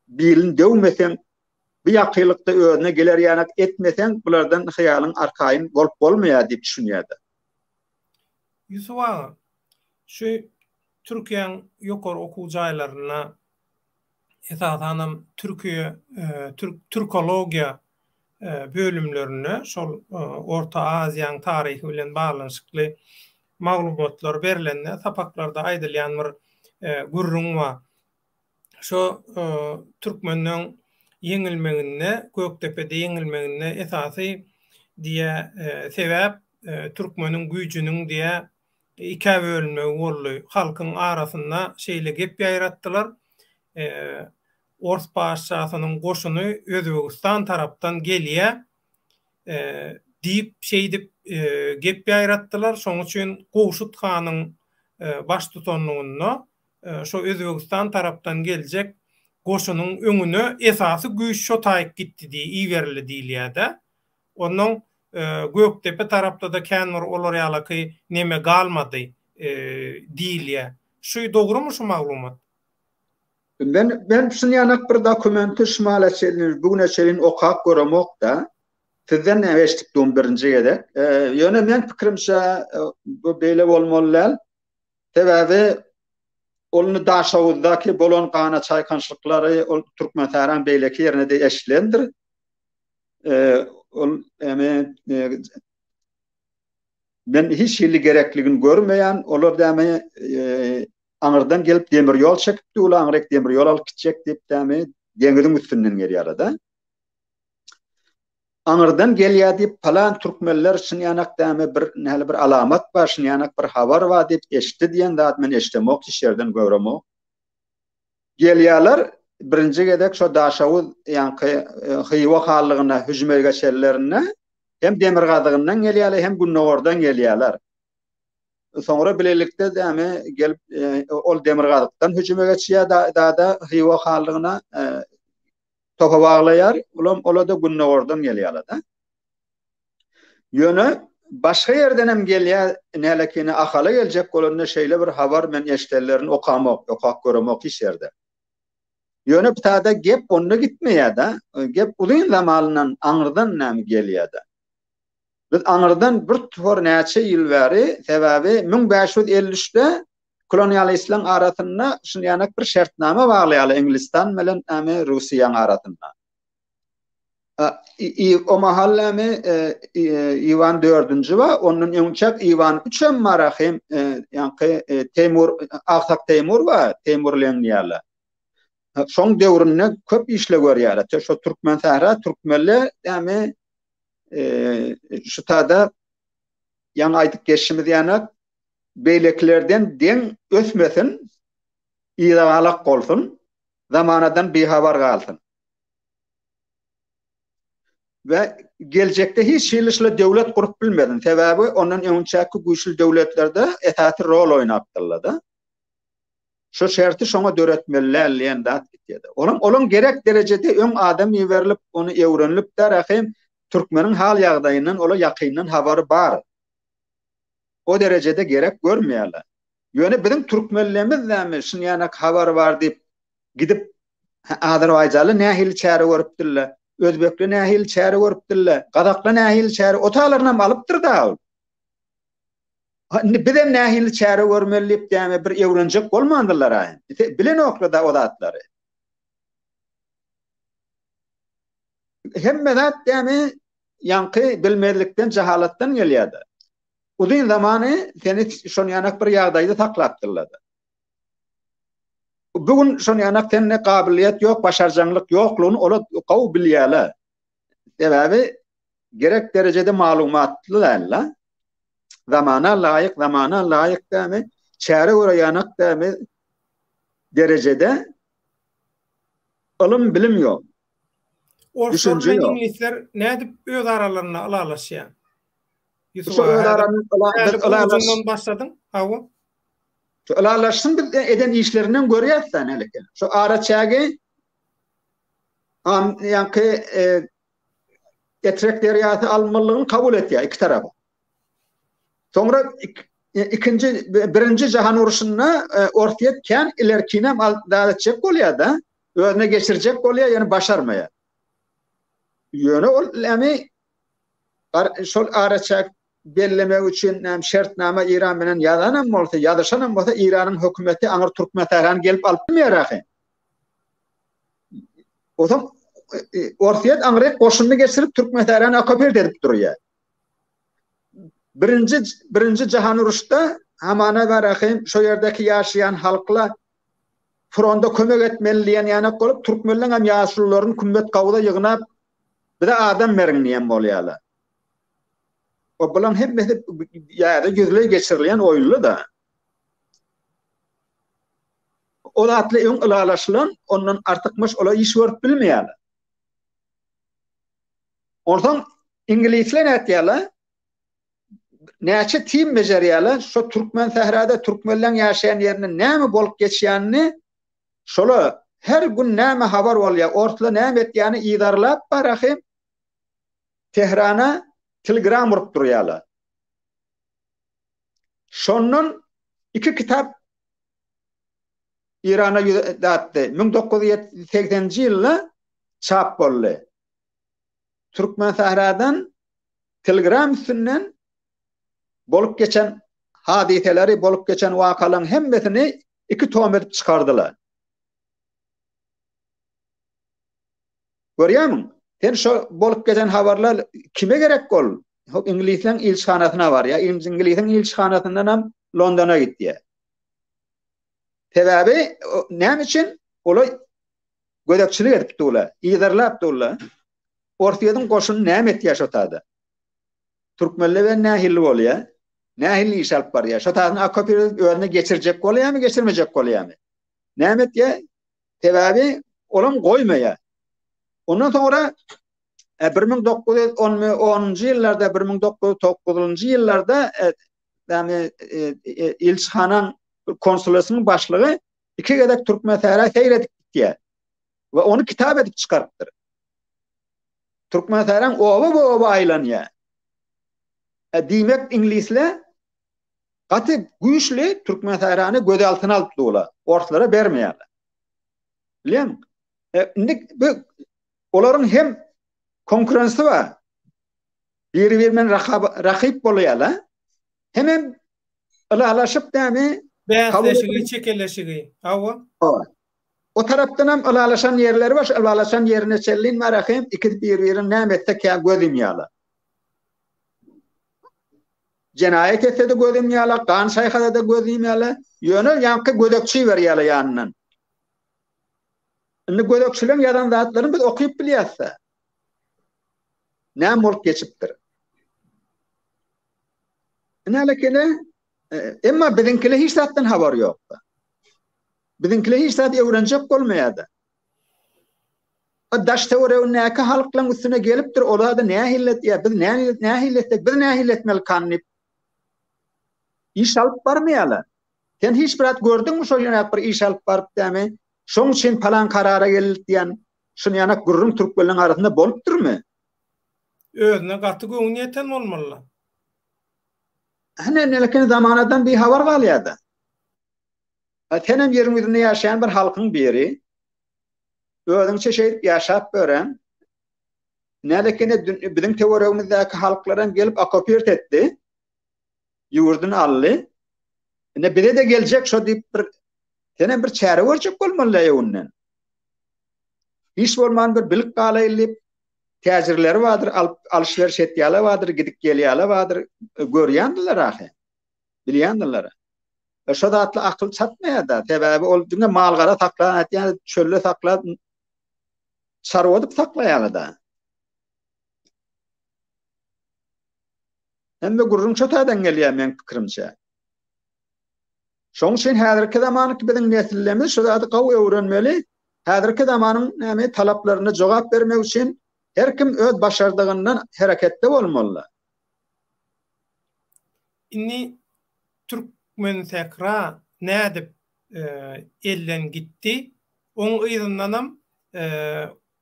bilini döwmeseň, bu ýakylykda özüne geler ýanak etmeseň, bulardan hyýalyň arkaýyn bolup bolmaýar diýip düşünýär-de. Ýusup aga, şu Türkiýäň ýokary okuw jaýlarynda esasanam türkiýe türkologiýa bölümlerinde şol Orta Aziýanyň taryhy bilen baglanyşykly maglumatlar berlende sapaklarda aýdylýan bir gürrüň bar. Şo türkmenleň ýeňilmeginde, Gökdepede ýeňilmeginde esasy diýä sebäp türkmeniň güýjüniň diýä ikä bölünmegi boldy. Halkyň arasynda şeýle gep ýaýratdylar, Ors patyşasynyň goşuny Özbegistan tarapdan gelýär diýip, şeýdip gep ýaýratdylar. Şonuň üçin Gowşut hanyň baştutanlygynda şo Özbegistan tarapdan geljek goşunyň öňüne esasy güýç şo taýyk gitdi diýip iberildi diýilýär-de. Onnoň Gökdepe tarapda-da kän bir olar ýalaky neme galmady diýilýär. Şu dogrumy şu maglumat? Men men şuny ýanak bir dokumenti şumala çenli bu güne çenli okap göremok-da. Sizden näme eşidip dum birinji gezek. Ýöne men pikirimçe bu beýle bolmaly däl. Sebäbi ol indi Daşoguzdaky bolan gana çaýkançlyklary ol Türkmensähraň beýleki ýerine-de eşilendir. Ol eme men hiç hili gerekligini görmeýän, olar däme aňyrdan gelip demir ýol çekipdi, ol aňryk demir ýol alyp gitjek diýip däme deňiziň üstünden gelýärler-de. Aňyrdan gelýär diýip palan türkmenler şunýanak däme bir nähili bir alamat bar, şunýanak bir habar bar diýip eşitdi diýen zat men eşidemok, hiç ýerden göremok. Gelýärler birinji gezek şo Daşoguz ýaňky Hywa hanlygyna hüjüme geçenlerinde hem demirgazygyndan gelýärler hem gündogardan gelýärler. Soňra bilelikde däme gelip ol demirgazykdan hüjüme geçýär da Hywa hanlygyna topa baglaýar, olam ola-da gündogardan gelýärler-de. Ýöne başga ýerden hem gelýär, nälekini Ahala geljek bolanda şeýle bir habar men eşidenlerini okamok, okap göremok hiç ýerde. Ýöne bu taýda gep onda gitmeýär-de, gep uzyn zamandan aňyrdan näme gelýär-de. Biz aňyrdan bir topar näçe ýyl bäri, sebäbi 1553-de kolonialistleň arasynda şunýanak bir şertnama baglaýarlar Iňlistan bilen näme Russiýaň arasynda. O mahal näme Iwan dördünji bar, ondan öňçäk Iwan üçem bar ahym, ýaňky Teýmur, Agsak Teýmur bar, Teýmur Leň diýýärler. Şoň döwründe köp işle görýärler. Şo Türkmen sähra, türkmenler näme şu tada ýaňy aýdyp geçişimiz ýanak beýlekilerden deň ösmesin, yzagalak bolsun, zamanadan bihabar galsyn. We geljekde hiç hili şular döwlet gurup bilmesin. Sebäbi ondan öňçäki güýçli döwletlerde esasy rol oýnapdyrlar-da. Şu şerti şoňa döretmeli däl diýen zat gitýär. Olam olaň gerek derejede öň adam iberilip, ony öwrenilipdir, ahim türkmeniň hal ýagdaýyndan ola ýakyndan habary bar. O derejede gerek görmeýärler. Ýöne biziň türkmenlerimiz näme şunýanak habar bar diýip gidip Azerbaýjanly nähili çäre görüpdirler, özbekli nähili çäre görüpdirler, gazakly nähili çäre, o talarynam alypdyr da ol. Indi bizem nähili çäre görmeli diýip däme bir öwrenjek bolmandyrlar aýyn. Bilenoklar da o zatlary. Hemme zat däme ýaňky bilmezlikden, jahalatdan gelýär-de. Uzyn zamany seni şon ýanak bir ýagdaýda saklapdyrlar-da. Bu gün şon ýanak sende gabylyýet ýok, başarjaňlyk ýoklugyny olar gowy bilýärler. Sebäbi gerek derejede maglumatly däl-de. Zamana laýyk, zamana laýyk dämi, çäre göre ýanak dämi derejede ylym, bilim ýok. Orslar bilen iňlisler nädip öz aralarynda ylalaşýar? Ýusup aga, häzir ujundan başladyň, hawa. Şu ylalaşsyn biz eden işlerinden görýäs-dä nälik. Şu araçägi ýaňky Etrek derýasy alynmalygyny kabul etýär iki tarap. Soňra ikinji birinji jahan urşunda Orsýet kän ilerkinem zat etjek bolýar-da. Özüne geçirjek bolýar, ýöne başarmaýar. Ýöne ol näme şol araçäk bellemek üçin näme şertnama Eýran bilen ýazanam bolsa, ýazyşanam bolsa Eýranyň hökümeti aňyr Türkmensährany gelip alyp bilmeýär ahy. Onsoň Orsýet aňryk goşunyny geçirip Türkmensährany okkupirt edip durýar. Birinji birinji jahan uruşda hamana bar ahy şo ýerdeki ýaşaýan halkla fronda kömek etmeli diýen ýanak bolup türkmenleň hem ýaşulularyny kümmet gawuza ýygnap bize adam beriň diýen bolýarlar. O bulaň hemmesi ýa-da ýüzleý geçirilýän oýunly-da. O zatly öň ylalaşylan, ondan artykmaç olar iş görüp bilmeýärler. Onsoň iňlisler nätýärler? Näçe tim bejerýärler, şo türkmen sährada türkmenleň ýaşaýan ýerinde näme bolup geçýänini şola her gün näme habar bolýar, orslar näme etýäni yzarlap barahym Tehrana telegram urup durýarlar. Şondan iki kitap Irana ýüz atdy. 1980-nji ýylda çap boldy. Türkmensähradan telegram üstünden bolup geçen hadysalary, bolup geçen wakalaryň hemmesini iki tom edip çykardylar. Görýärmiň? Sen şo bolup geçen habarlar kime gerek ol? Iňlisleň ilçihanasyna barýar. Iňlisiň ilçihanasyndan hem Londona gitýär. Sebäbi näme üçin? Olar gözegçilik edip durlar, yzarlap durlar. Orsýetiň goşuny näme etýär şo taýda? Türkmenler bilen nähili bolýar? Nähili iş alyp barýar? Şo taýdan okopir edip özüne geçirjek bolýarmy, geçirmejek bolýarmy? Näme etýär? Sebäbi olam goýmaýar. Ondan soňra 1910-njy ýyllarda, 1909-njy ýyllarda ýagny ilçihanaň konsullygynyň başlygy iki gezek Türkmensähra seýr edip gitýär we ony kitap edip çykarypdyr. Türkmensähraň oba-oba aýlanýar. E, diýmek iňlisler gaty güýçli Türkmensährany göz altyna alyp durlar. Orslara bermeýärler. Bilýäňmi? E, indi bu olaryň hem konkurensi bar. Biri-biri bilen rakyp bolýarlar. Hemem ylalaşyp dämi Bäsleşigi, çekeleşigi. Hawa. O tarapdan hem ylalaşan ýerleri bar, ylalaşan ýerine çenli bar hem ikisi bir-birini näme etse kä göz ýumýarlar. Jenaýat etse-de göz ýumýarlar, gan çaýkasa-da göz ýumýarlar. Ýöne ýaňky gözegçi berýärler ýanyndan. Indi gözegçileň ýazan zatlaryny biz okyp bilýäs-de. Näme bolup geçipdir? Ine emma biziňkile hiç zatdan habar ýok. Biziňkile hiç zat öwrenjek bolmaýar-da. Daş töweregindäki halklaryň üstüne gelipdir, olar-da nähili etýär, biz nähili nähili etsek, biz nähili etmeli kan diýip iş alyp barmaýarlar. Sen hiç bir zat gördüňmi şol ýöne bir iş alyp baryp dämi? Şoň üçin palan karara geldi diýen şuny ýanak gürrüň türkmenleň arasynda bolupdyrmy? Özüne gaty göwni ýeten bolmaly. Hine, lekin zamanadan bihabar galýar-da. Senem ýeriň ýüzünde ýaşaýan bir halkyň biri. Özüňçe şeýdip ýaşap bören. Nädekine biziň töweregimizdäki halklaram gelip okopirt etdi. Ýurduny aldy. Ine bize-de geljek şo diýip bir senem bir çäre görjek bolmaly öňünden. Hiç bolman bir bilip galaýyl diýip täjirleri bardyr, alyp alyş-beriş etýärler bardyr, gidip gelýärler bardyr, görýändiler ahy. Bilýändirler. E, şo zatly akyl çatmaýar-da. Sebäbi ol diňe mal-gara saklan aýtýan, çölde saklap, çarwa edip saklaýarlar-da. Hemme gürrüň şo taýdan gelýär meň pikirimçe. Şoň üçin häzirki zamanky biziň nesillerimiz şu zady gowy öwrenmeli. Häzirki zamanyň näme talaplaryna jogap bermek üçin her kim öz başardygyndan hereketde bolmaly. Indi Türkmensähra nädip elden gitdi? Oň yzyndanam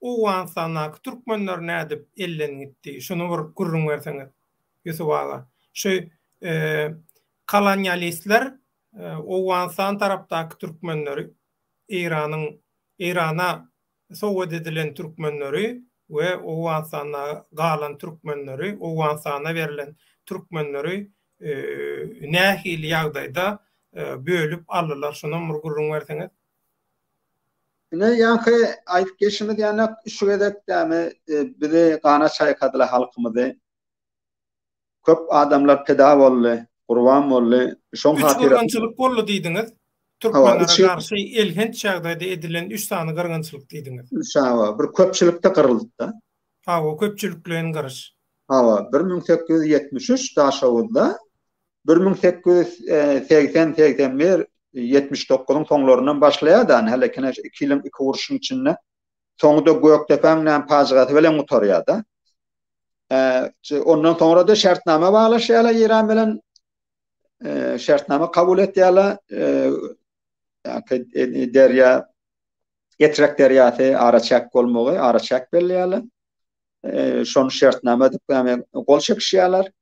Owganystandaky türkmenler nädip elden gitdi? Şuny bir gürrüň berseňiz, Ýusup aga. Şu kolonialistler Owganystan tarapdaky türkmenleri Eýranyň. Eýrana sowgat edilen türkmenleri we Owganystanda galan türkmenleri, Owganystana berlen türkmenleri nähili ýagdaýda bölüp aldylar? Şonam bir gürrüň berseňiz. Ine, ýaňky aýdyp geçişimiz ýaly, üç gezek dämi bizi gana çaýkadylar halkymyzy. Köp adamlar pida boldy, gurban boldy. Şoň Üç gyrgynçylyk boldy diýdiňiz. Türkmenlere garşy elhenç ýagdaýda edilen üç sany gyrgynçylyk diýdiňiz. Üç, hawa, bir köpçülikde gyryldy-da. Hawa, köpçülikleýin gyryş. Hawa, 1873 Daşoguzda, 1880, 81, 79-yň soňlaryndan başlaýar-da, hälekine iki ýylyň iki urşuň içinde. Soňy-da Gökdepäň näme pajygasy bilen gutarýar-da. Ondan soňra-da şertnama baglaşýarlar Eýran bilen. Şertnama kabul etýärler. Derýa Etrek derýasy araçäk bolmagy, araçäk belleýärler. Şony şertnama edip, ýagny gol çekişýärler.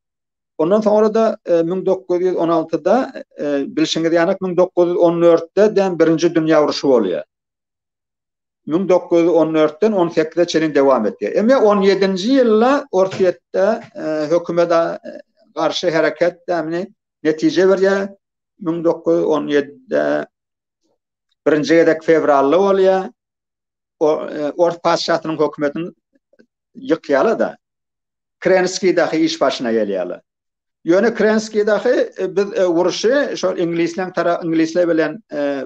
Ondan soňra-da 1916-da bilşiňiz ýaly 1914-de däm birinji dünýä urşy bolýar. 1914-den 18-e çenli dowam etýär. Emma 17-nji ýylda Orsýetde hökümete garşy hereket dämini netije berýär. 1917-de birinji gezek fewralda bolýar. Ors patyşasynyň hökümetini ýykýarlar-da. Krenskiý dahy iş başyna gelýärler. Ýöne Krenskiý dahy biz uruşy şol iňlisleň tara iňlisler bilen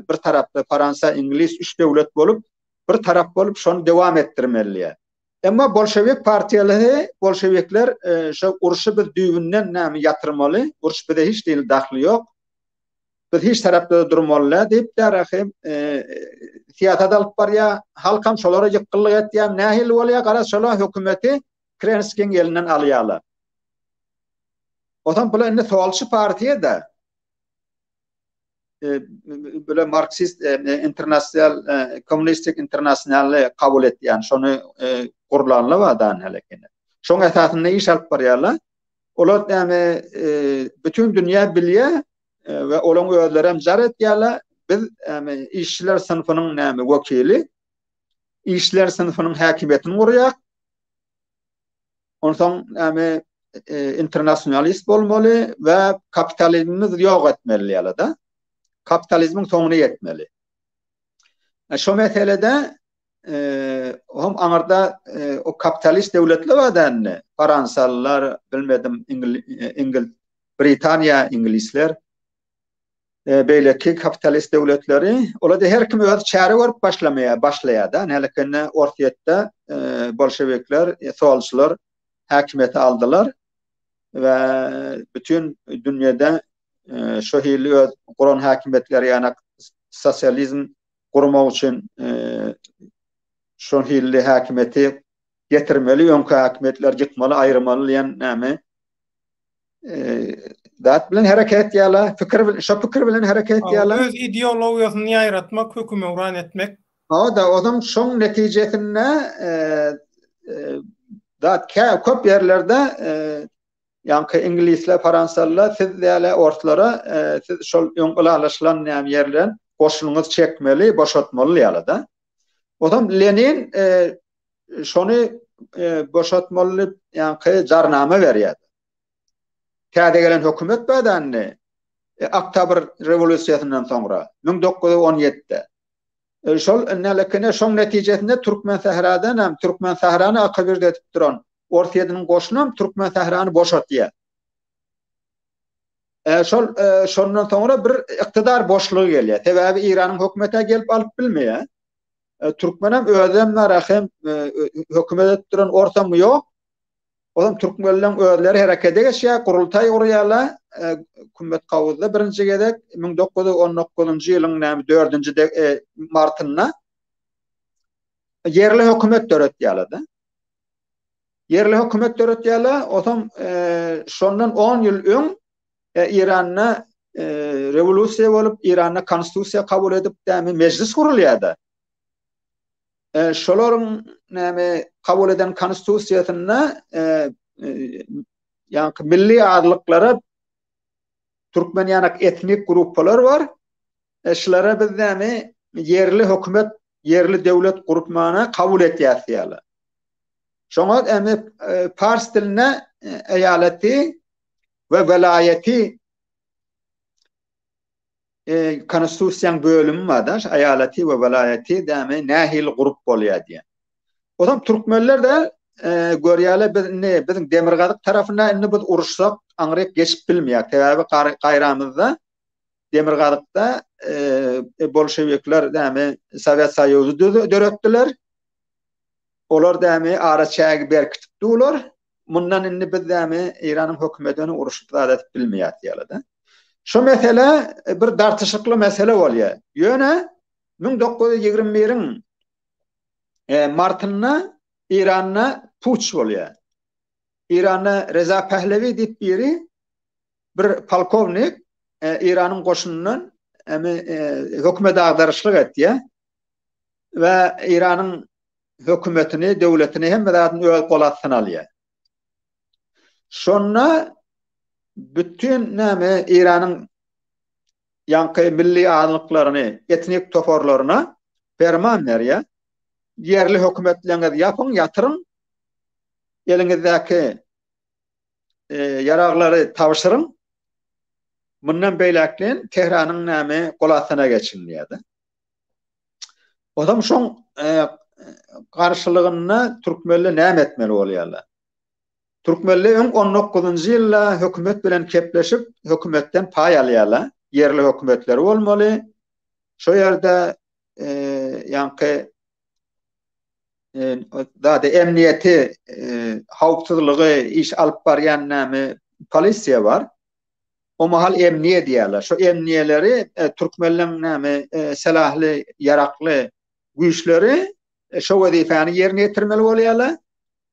bir tarapda Fransiýa, iňlis üç döwlet bolup bir tarap bolup şony dowam etdirmeli diýýär. Emma bolşewik partiýalary, bolşewikler şo urşy biz düýbünden näme ýatyrmaly, uruş bize hiç hili dahly ýok. Biz hiç tarapda durmaly däl diýip därahy syýasat alyp barýar. Halkam şolara ýykgynlyk etýär. Nähili bolýar? Garaz şolar hökümeti Krenskiň elinden alýarlar. Onsoň bular indi solçy partiýa-da. Bular marksist internasional kommunistik internasionaly kabul etýän, şony gurlanlar bar da hälekine. Şoň esasynda iş alyp barýarlar. Olar näme bütin dünýä bilýär we olaryň özleri hem jar etýärler. Biz näme işçiler synpynyň näme wekili, işçiler synpynyň häkimiýetini gurýar. Onsoň näme internasionalist bolmaly we kapitalizmimiz ýok etmeli ýaly-da. Kapitalizmiň soňuna ýetmeli. Şo meselede hem aňyrda o kapitalist döwletler bar da indi. Fransalylar, bilmedim, Ingil, Britaniýa, iňlisler, beýleki kapitalist döwletleri, olar-da her kim öz çäre görüp başlamaýar, başlaýar-da. Nälikende Orsýetde bolşewikler, solçular häkimiýeti aldylar we bütin dünýede şo hili öz guran häkimiýetleri ýanak sosializm gurmak üçin şo hilli häkimiýeti getirmeli, öňki häkimiýetleri ýykmaly, aýyrmaly diýen näme zat bilen hereket etýärler, pikir bilen, şo pikir bilen hereket etýärler. Öz ideologiýasyny ýaýratmak, hökümewran etmek. Hawa-da, onuň şoň netijesinde zat köp ýerlerde ýaňky iňlisler, fransalylar siz däle orslara siz şol öň ylalaşylan näme ýerden goşunyňyzy çekmeli, boşatmaly ýaly-da. Onsoň Lenin şony boşatmaly diýip ýaňky jarnama berýär. Täze gelen hökümet bar-da indi. Oktýabr rewolýusiýasyndan soňra 1917-de. Şol nälekine şoň netijesinde Türkmensähradan hem Türkmensährany akabirde edip duran Orsýetiniň goşunam Türkmensährany boşatýar. Şol şondan soňra bir ykdydar boşlugy gelýär. Sebäbi Eýranyň hökümeti gelip alyp bilmeýär. Türkmenem özem bar, hem hökümet edip duran orsam ýok. Olam türkmenleň özleri herekete geçýär, gurultaý gurýarlar. Kümmet Kawuzda birinji gezek 1919-njy ýylyň näme 4-nji martynda ýerli hökümet döretýärler-de. Ýerli hökümet döretýärler. Otam şondan 10 ýyl öň Eýranda rewolýusiýa bolup, Eýranda konstitusiýa kabul edip, näme mejlis gurulýar-da. Şolaryň näme kabul eden konstitusiýasynda ýaňky milli azlyklara türkmen ýanak etnik gruppalar bar. Şulara biz näme ýerli hökümet, ýerli döwlet gurupmana kabul etýäs diýýärler. Şoňa emi pars dilinde eýaleti we welaýeti konstitusiýaň bölümi bar da, eýaleti we welaýeti dämi nähili gurup bolýar diýen. Ozam türkmenler de görýärler biz indi biziň demirgazyk tarapynda indi biz uruşsak aňryk geçip bilmeýär. Sebäbi gaýramyzda demirgazykda bolşewikler dämi Sowet Soýuzy döretdiler. Olar dämi araçägi berkitip durlar. Mundan indi biz dämi Eýranyň hökümeti bilen uruşyp zat edip bilmeýäs diýýärler-de. Şu mesele bir dartyşykly mesele bolýar. Ýöne 1921-iň martynda Eýranda puç bolýar. Eýranda Reza Pehlewi diýip biri bir polkownik Eýranyň goşunyndan hökümet agdaryşlyk etýär we Eýranyň hökümetini, döwletini hemme zadyny öz gol astyna alýar. Şonda bütin näme Eýranyň ýaňky milli azlyklaryny, etnik toparlaryna perman berýär. Ýerli hökümetleriňizi ýapyň, ýatyryň. Eliňizdäki ýaraglary tabşyryň. Mundan beýläkden Tehranyň näme gol astyna geçiň diýýär-de. Onsoň şoň garşylygynda türkmenler näme etmeli bolýarlar? Türkmenler öň on dokuzynjy ýylda hökümet bilen kepleşip, hökümetden paý alýarlar. Ýerli hökümetleri bolmaly. Şo ýerde ýaňky zady emniýeti, howpsuzlygy iş alyp barýan näme polisiýa bar. O mahal emniýe diýýärler. Şo emniýeleri türkmenleň näme selahly, ýarakly güýçleri şo wezipäni ýerine ýetirmeli bolýarlar.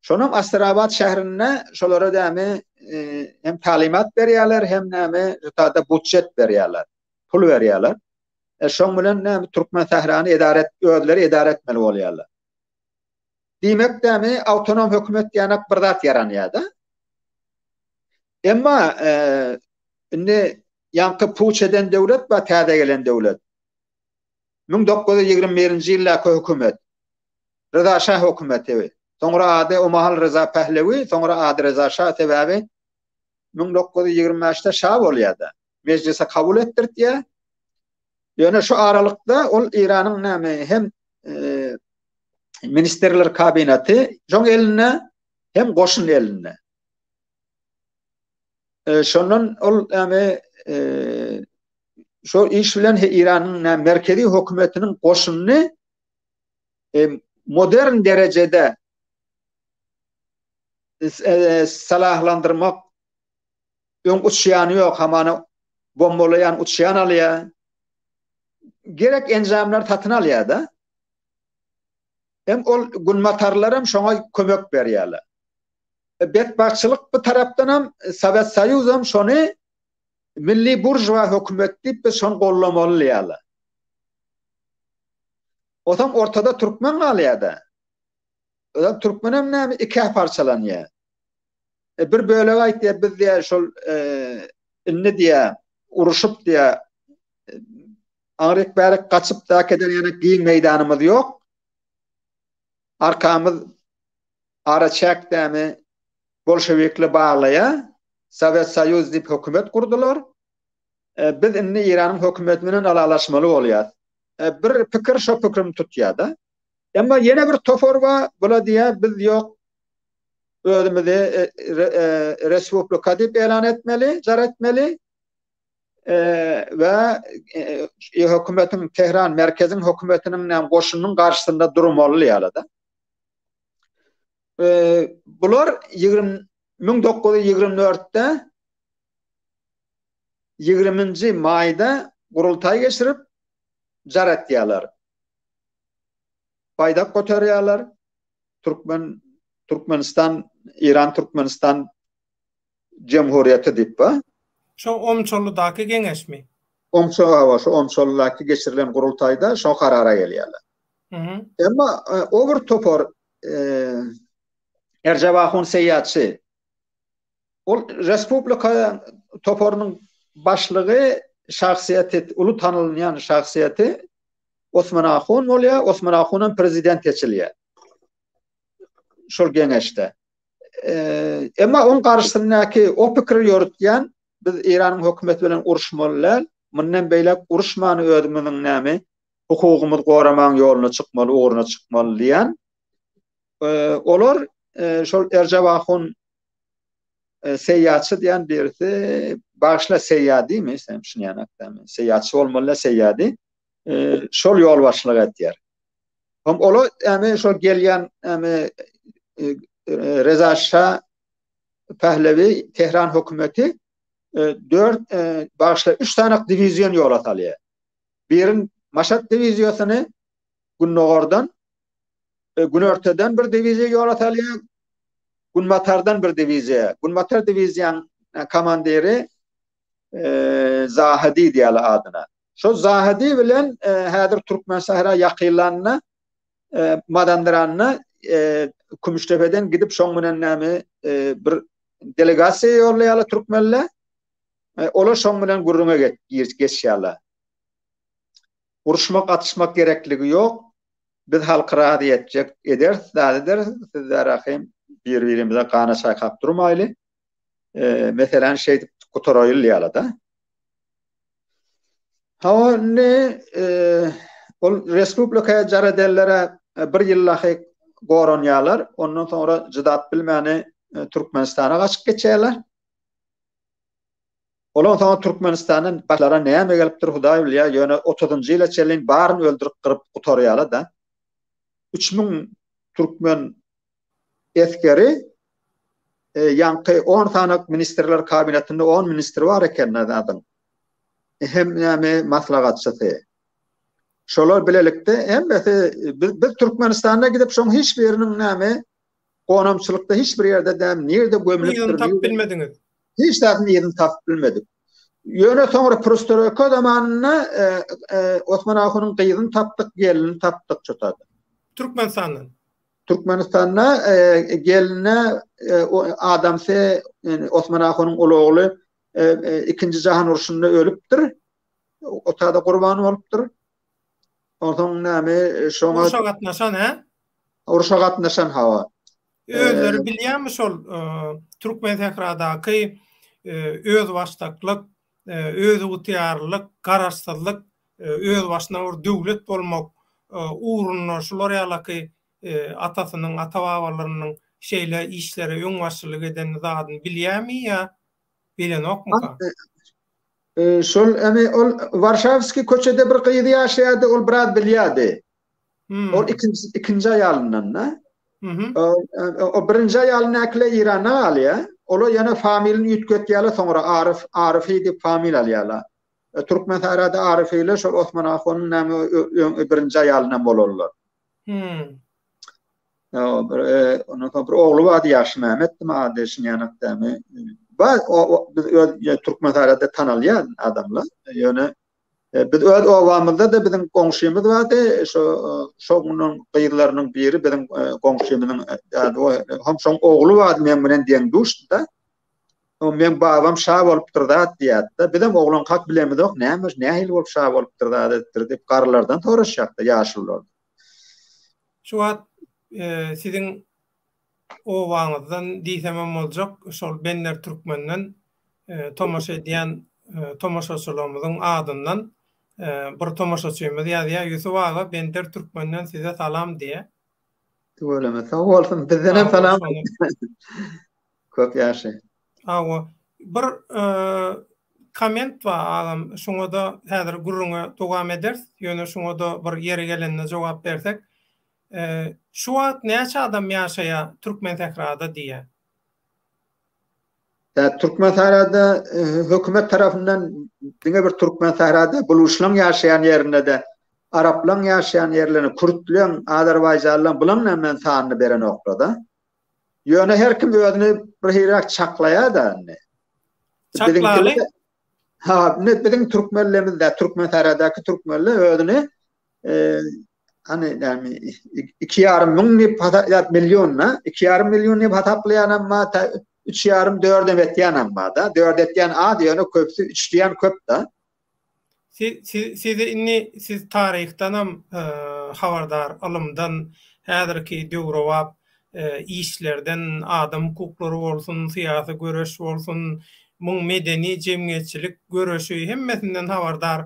Şonam Astrabat şäherinde şolara näme hem talymat berýärler, hem näme şo budjet berýärler, pul berýärler. Şoň bilen näme Türkmen sährany edara et, özleri edara etmeli bolýarlar. Diýmek näme awtonom hökümet diýenek bir zat ýaranýar-da. Emma indi ýaňky puç eden döwlet bar, täze gelen döwlet. 1921-nji ýyldaky hökümet. Reza Şah hökümeti. Soňra ady o mahal Reza Pehlewi, soňra ady Reza Şah sebäbi 1925-de şa bolýar-da. Mejlise kabul etdirtýär. Ýöne şu aralykda ol Eýranyň näme hem ministrler kabineti şoň elinde hem goşun elinde. Şondan ol näme şo iş bilen Eýranyň näme merkezi hökümetiniň goşunyny modern derejede salahlandyrmak öň uçýany ýok, hamana bombalaýan uçýan alýar. Gerek enjamlary satyn alýar-da. Hem ol günbatarlar hem şoňa kömek berýärler. E, betbagtçylyk bu tarapdan hem Sowet Soýuz hem şony milli buržua hökümet diýip biz şony gollamaly diýýärler. Otam ortada türkmen galýar-da. Özem türkmen hem näme ikä parçalanýar. E, bir bölek aýtýar, biz diýýär şol e, indi diýýär uruşyp diýýär aňryk bärik gaçyp da eder ýaly giň meýdanymyz ýok. Arkamyz ara çäkdämi bolşewikli baglaýar. Sowet Soýuz diýip hökümet gurdular. E, biz indi Eýranyň hökümeti bilen ylalaşmaly bolýar. E, bir pikir şo pikirini tutýar-da. Emma ýene bir topar bar, bula diýýär, biz ýok özümizi e, e, respublika diýip elan etmeli, jar etmeli. E, we e, hökümetiň Tehran merkeziň hökümetiniň näme goşunynyň garşysynda durmaly ýaly-da. E, bular 20 1924-de 20-nji maýda gurultaý geçirip jar etýärler. Baýdak göterýärler. Türkmen Türkmenistan Eýran Türkmenistan Jemhuriýeti diýip ba. Şo Omçalydaky geňeşmi? Omça hawa şo Omçalydaky geçirilen gurultaýda şo karara gelýärler. Emma o bir topar Erjep ahun Seýýatçy ol respublika toparynyň başlygy şahsyýeti uly tanylýan şahsyýeti. Osman ahun bolýar, Osman ahunam prezident seçilýär. Şol geňeşde. Emma oň garşysyndaky o pikiri ýörütýän biz Eýranyň hökümeti bilen uruşmaly däl, mundan beýläk uruşmany özümiziň näme hukugymyzy goramagyň ýoluna çykmaly, ugruna çykmaly diýen. Olar şol Erjep ahun Seýýatçy diýen birisi, bagyşla Seýýadimi, sen düşünýän akdamy? Seýýatçy bolmaly-da Seýýady. Şol ýolbaşçylyk edýär. Hem ola ýani şol gelýän ýani Reza Şa Pehlewi Tehran hökümeti 4 bagyşla 3 sany diwizion ýola salýar. Birin Maşat diwiziýasyny gündogardan günortadan bir diwiziýa ýola salýar, günbatardan bir diwiziýa. Günbatar diwiziýanyň komandiri Zahidi diýýärler adyna. Şo Zahidi bilen häzir Türkmensähra ýakynlanda Mazandaranda Kümüşdepeden gidip şoň bilen näme bir delegasiýa ýollaýarlar türkmenler. Olar şoň bilen gürrüňe geçýärler. Uruşmak, atyşmak gerekligi ýok. Biz halky razy etjek ederis, zat ederis. Sizler rahym bir-birimize gana çaýkap durmaýly. Meseläni şeýdip gutaraýyl ýaly-da. Hawa, indi ol respublika jar edenlere bir ýyl dahy goranýarlar. Ondan soňra jydap bilmäni Türkmenistana gaçyp geçýärler. Olar soňra Türkmenistandan başlara näme gelipdir Hudaý bilýär, ýöne otuzynjy ýyla çenli baryny öldürip gyryp gutarýarlar-da. 3000 türkmen esgeri ýaňky on sany ministrler kabinetinde on ministr bar eken zadyň. Hem näme maslahatçysy. Şolar bilelikde hemmesi biz, biz Türkmenistanda gidip şoň hiç biriniň näme gonamçylykda hiç bir ýerde däl, nirde gömlüpdir. Yzyny tapyp bilmediňiz. Hiç zadyň yzyny tapyp bilmedik. Ýöne soňra Prostoreka zamanynda e, e, Osman ahunyň gyzyny tapdyk, gelnini tapdyk şo Türkmenistandan. Türkmenistanda e, geline e, adamsy e, Osman ahunyň uly ogly e, e, ikinji jahan urşunda ölüpdir. Otada gurban bolupdyr. Onsoň näme şoňa Urşa gatnaşan, hä? Urşa gatnaşan hawa. Özleri bilýärmi şol Türkmen sähradaky özbaşdaklyk, özygtyýarlylyk, garaşsyzlyk, özbaşyna bir döwlet bolmak ugrunda şular ýalaky atasynyň, ata-babalarynyň şeýle işlere öňbaşçylyk eden zadyny bilýärmi ýa bilenokmyka? Şol emi ol Warşawskiý köçede bir gyz ýaşaýardy, ol biraz bilýärdi. Hmm. Ol ikinji ikinji aýalyndan da. Mhm. O birinji aýalyndakylar Eýranda galýar. Olar ýene familini üýtgetýärler, soňra Arif Arifi diýip famil alýarlar. E, Türkmen Sarada Arifiler şol Osman Ahunyň näme birinji aýalyndan bolarlar. Hmm. O bir e, ondan soň bir ogly bardy Ýagşy Mehmetmi ady şinýanak dämi. Bar o biz öz Türkmen Sarada tanalýan adamlar. Ýöne E, biz öz obamyzda-da biziň goňşymyz bardy, şo şonuň gyzlarynyň biri biziň e, goňşymyzyň e, hem şoň ogly bardy meň bilen deň duşdy-da. O meň babam şa bolupdyr zat diýýärdi-de. Bizem oglankak bilemizok, näme, nähili bolup şa bolupdyr zat edipdir diýip garrylardan soraşýardy ýaşululardan. Şu wagt siziň obaňyzdan diýsemem boljak, şol Bender Türkmenden tomaşa edýän tomaşaçylarymyzyň adyndan bir tomaşaçymyz ýazýar, Ýusup aga Bender Türkmenden size salam diýýär. Tüweleme sag bolsun bizdenem salam. Köp ýaşa. Hawa bir komment bar agam şuňada häzir gürrüňe dowam ederis ýöne şuňada bir ýeri gelende jogap bersek Şu wagt näçe adam ýaşaýar Türkmensährada diýýär. Tä Türkmensährada hökümet tarapyndan diňe bir Türkmensährada buluşlaň ýaşaýan ýerinde-de araplaň ýaşaýan ýerlerinde kürtleň, azerbaýjanlaň bulaň näme sanyny berenoklar-da. Ýöne her kim özüni bir hiräk çaklaýar-da indi. Çaklaly. Ha, indi biziň türkmenlerimizde, Türkmensähradaky türkmenler özüni Hany näme 2,5 müň diýip hasap million da 2,5 million diýip hasaplaýanam bar, ta 3,5 4 etýänem bar da. 4 etýän az, ýöne köpüsi 3 diýen köp da. Sizi indi siz taryhdanam habardar, ylymdan, häzirki döwrebap işlerden, adam hukuklary bolsun, syýasy göreş bolsun, muň medeni, jemgyýetçilik göreşi hemmesinden habardar,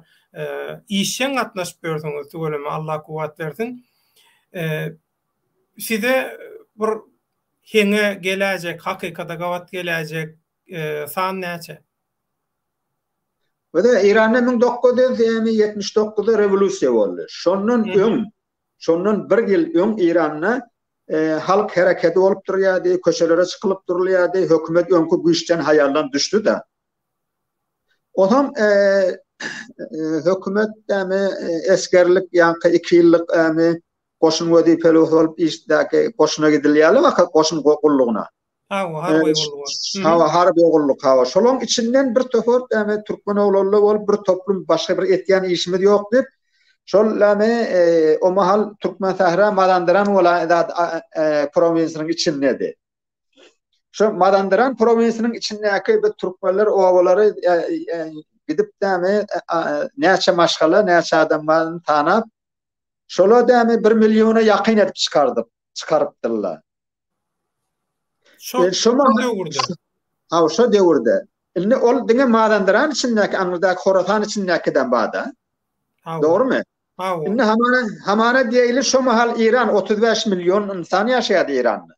işjeň gatnaşyp ýörsüňiz, tüweleme Allah kuwwat bersin. Size bir heňe geläýjek, hakykata gabat geläýjek san näçe? Bize Eýranda 1979-da rewolýusiýa boldy. Şondan öň, şondan bir ýyl öň Eýranda halk hereketi bolup durýardy, köçelere çykylyp durulýardy, hökümet öňki güýçden haýaldan düşdi-de. Onsoň hökümet ýa-ni esgerlik ýa-ni 2 ýyllyk ýa-ni goşun wezipeli bolup işdäki goşuna gidilýärler, goşun gullugyna. Hawa, harby gulluga. Hawa, harby gulluk, hawa. Şolaň içinden bir topar näme türkmen oglanlar bolup bir toplum başga bir etýän işimiz ýok diýip, şol näme o mahal Türkmensähra Mazandaran welaýat prowinsiýasynyň içindedi. Şo Mazandaran prowinsiýasynyň içindäki bir türkmenler obalary gidip näme näçe maşgala, näçe adam baryny tanap, şola näme bir milliona ýakyn edip çykardyk, çykarypdyrlar. Şo, şo döwürde. Ha, şo döwürde. Indi ol diňe Mazandaran içindäki, aňyrdaky Horasan içindäkiden bada. Dogrumy? Ha. Indi hamana, hamana diýeli şo mahal Iran 35 million insan ýaşaýardy Iranda.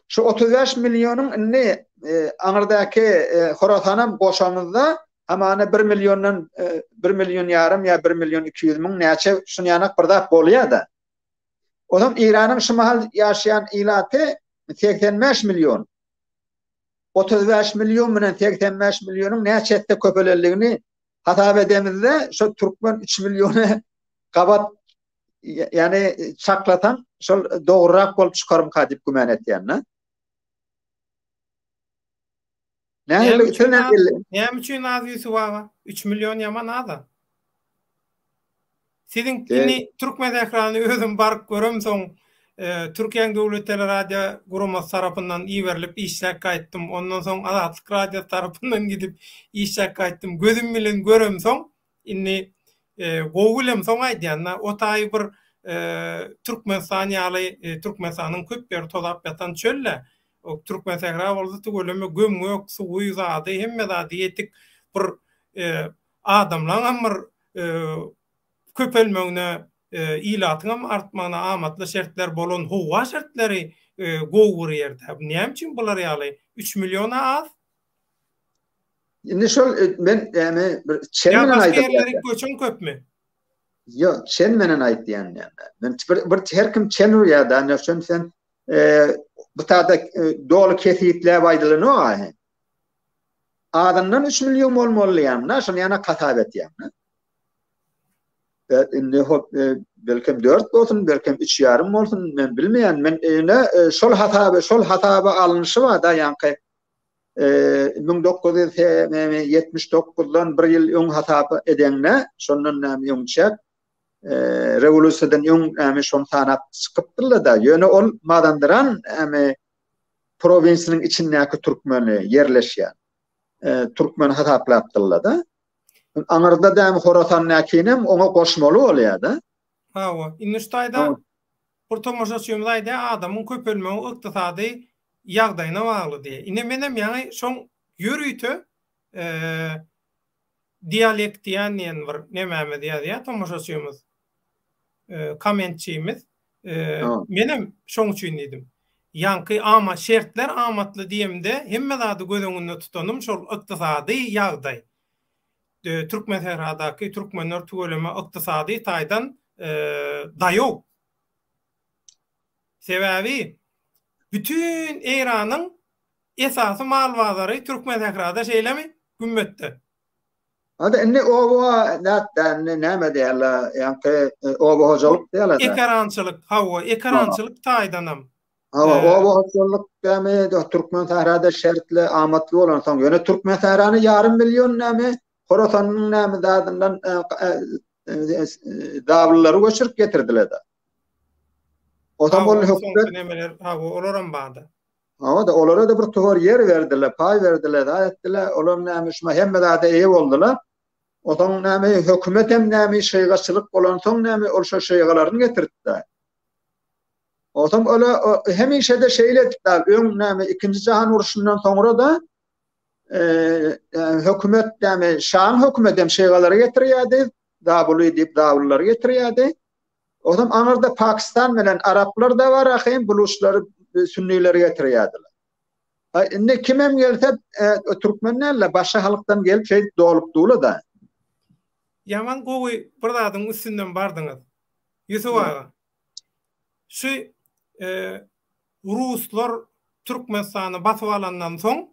Şu 35 millionyň indi e, aňyrdaky e, Horasanam goşamyzda hamana 1 milliondan e, 1 million ýarym ýa 1 million 200 müň näçe şun ýanak bir zat bolýar-da. Onam Eýranyň şu mahal ýaşaýan ilaty 85 million. 35 million bilen 85 millionyň näçe esse köpelenligini hasap edemizde şo türkmen 3 milliony gabat ýani çaklasaň şol dogrurak bolup çykarmyka diýip güman etýän-de. Näme üçin az, näme üçin az Ýusuf aga? 3 million ýaman az-a. Siziň indi Türkmen Sährany özüm baryp göremsoň, Türkiýäň Döwlet Teleradio guramasy tarapyndan iberilip işläp gaýtdym. Ondan soň Azatlyk Radiosy tarapyndan gidip işläp gaýtdym. Gözüm bilen göremsoň, indi gowy bilemsoň aýdýan-da, o taýy bir Türkmenistan ýaly, Türkmenistanyň köp ýeri tozap ýatan çöl-dä. Türkmensähra bolsa tüweleme göm-gök, suwy, zady, hemme zady ýetik bir adamlaňam bir köpelmegine, ilatyňam artmagyna amatly şertler bolan howa şertleri gowy bir ýerde. Näme üçin bular ýaly 3 milliona az? Indi şol men ýani bir çen bilen aýdýan. Ýa başga ýerlere göçen köpmi? Ýok, çen menen aýtýan näme. Men bir, bir her kim çen urýar da, ne şon sen e, bu tada e, doly kesgitläp aýdylanok ahy. Azyndan 3 million bolmaly diýýän, şony ýana hasap etýän. E, indi hop e, belkem 4 bolsun, belkem 3 ýarym bolsun, men bilmeýän. Men ýene e, şol hasaby, şol hasaba alnyşy bar da, ýaňky 1979-dan bir ýyl öň hasap edeňde, şondan näme öňçäk, rewolýusiýadan öň näme şony sanap çykypdyrlar-da. Ýöne ol Mazandaran näme prowinsiýanyň içindäki türkmeni ýerleşýän türkmeni hasaplapdyrlar-da. Aňyrda näme Horasandakinem oňa goşmaly bolýar-da. Hawa, indi şu taýda bir tomaşaçymyz aýdýar, adamyň köpelmegi ykdysady ýagdaýyna bagly diýýär. Ine menem ýaňy şoň ýörite dialektiýan diýen bir nemämiz ýazýar tomaşaçymyz, kommentçimiz. Menem şoň üçin diýdim. Ýaňky ama şertler amatly diýemde hemme zady göz öňünde tutanym şol ykdysady ýagdaý. Türkmensähradaky türkmenler tüweleme ykdysady taýdan daýaw. Sebäbi bütin Eýranyň esasy mal bazary Türkmensährada şeýlemi? Gümmetde. Hadi indi oba nätdi indi näme diýerler, ýaňky oba hojalyk diýerler. Ekerançylyk, hawa, ekerançylyk taýdanam. Hawa, oba hojalyk näme Türkmensährada şertli, amatly bolansoň, ýöne Türkmensährany ýarym million näme Horasanyň näme zadyndan zablylary göçürip getirdiler-de. Onsoň ol hökümet nemeler, hawa, olaram bardy. Hawa-da, olara-da bir towar ýer berdiler, paý berdiler, zat etdiler. Olar näme şuma hemme zada eýe boldular. Onsoň näme hökümet hem näme şeýgaçylyk bolansoň näme ol şo şeýgalaryny getiripdi. Onsoň ola hemişe-de şeýle edipdi. Öň näme ikinji jahan urşundan soňra-da hökümet näme şaň hökümeti hem şeýgalary getirýärdi. Zabuly diýip zabulylary getirýärdi. Onsoň aňyrda Pakistan bilen araplar da bar ahym buluçlary sünnileri getirýärdiler. Indi kimem gelse türkmen däl-de başga halkdan gelip şeýdip dolup dula-da. Ýaman gowy bir zadyň üstünden bardyňyz. Ýusup aga. Şu ruslar Türkmenistany basyp alandan soň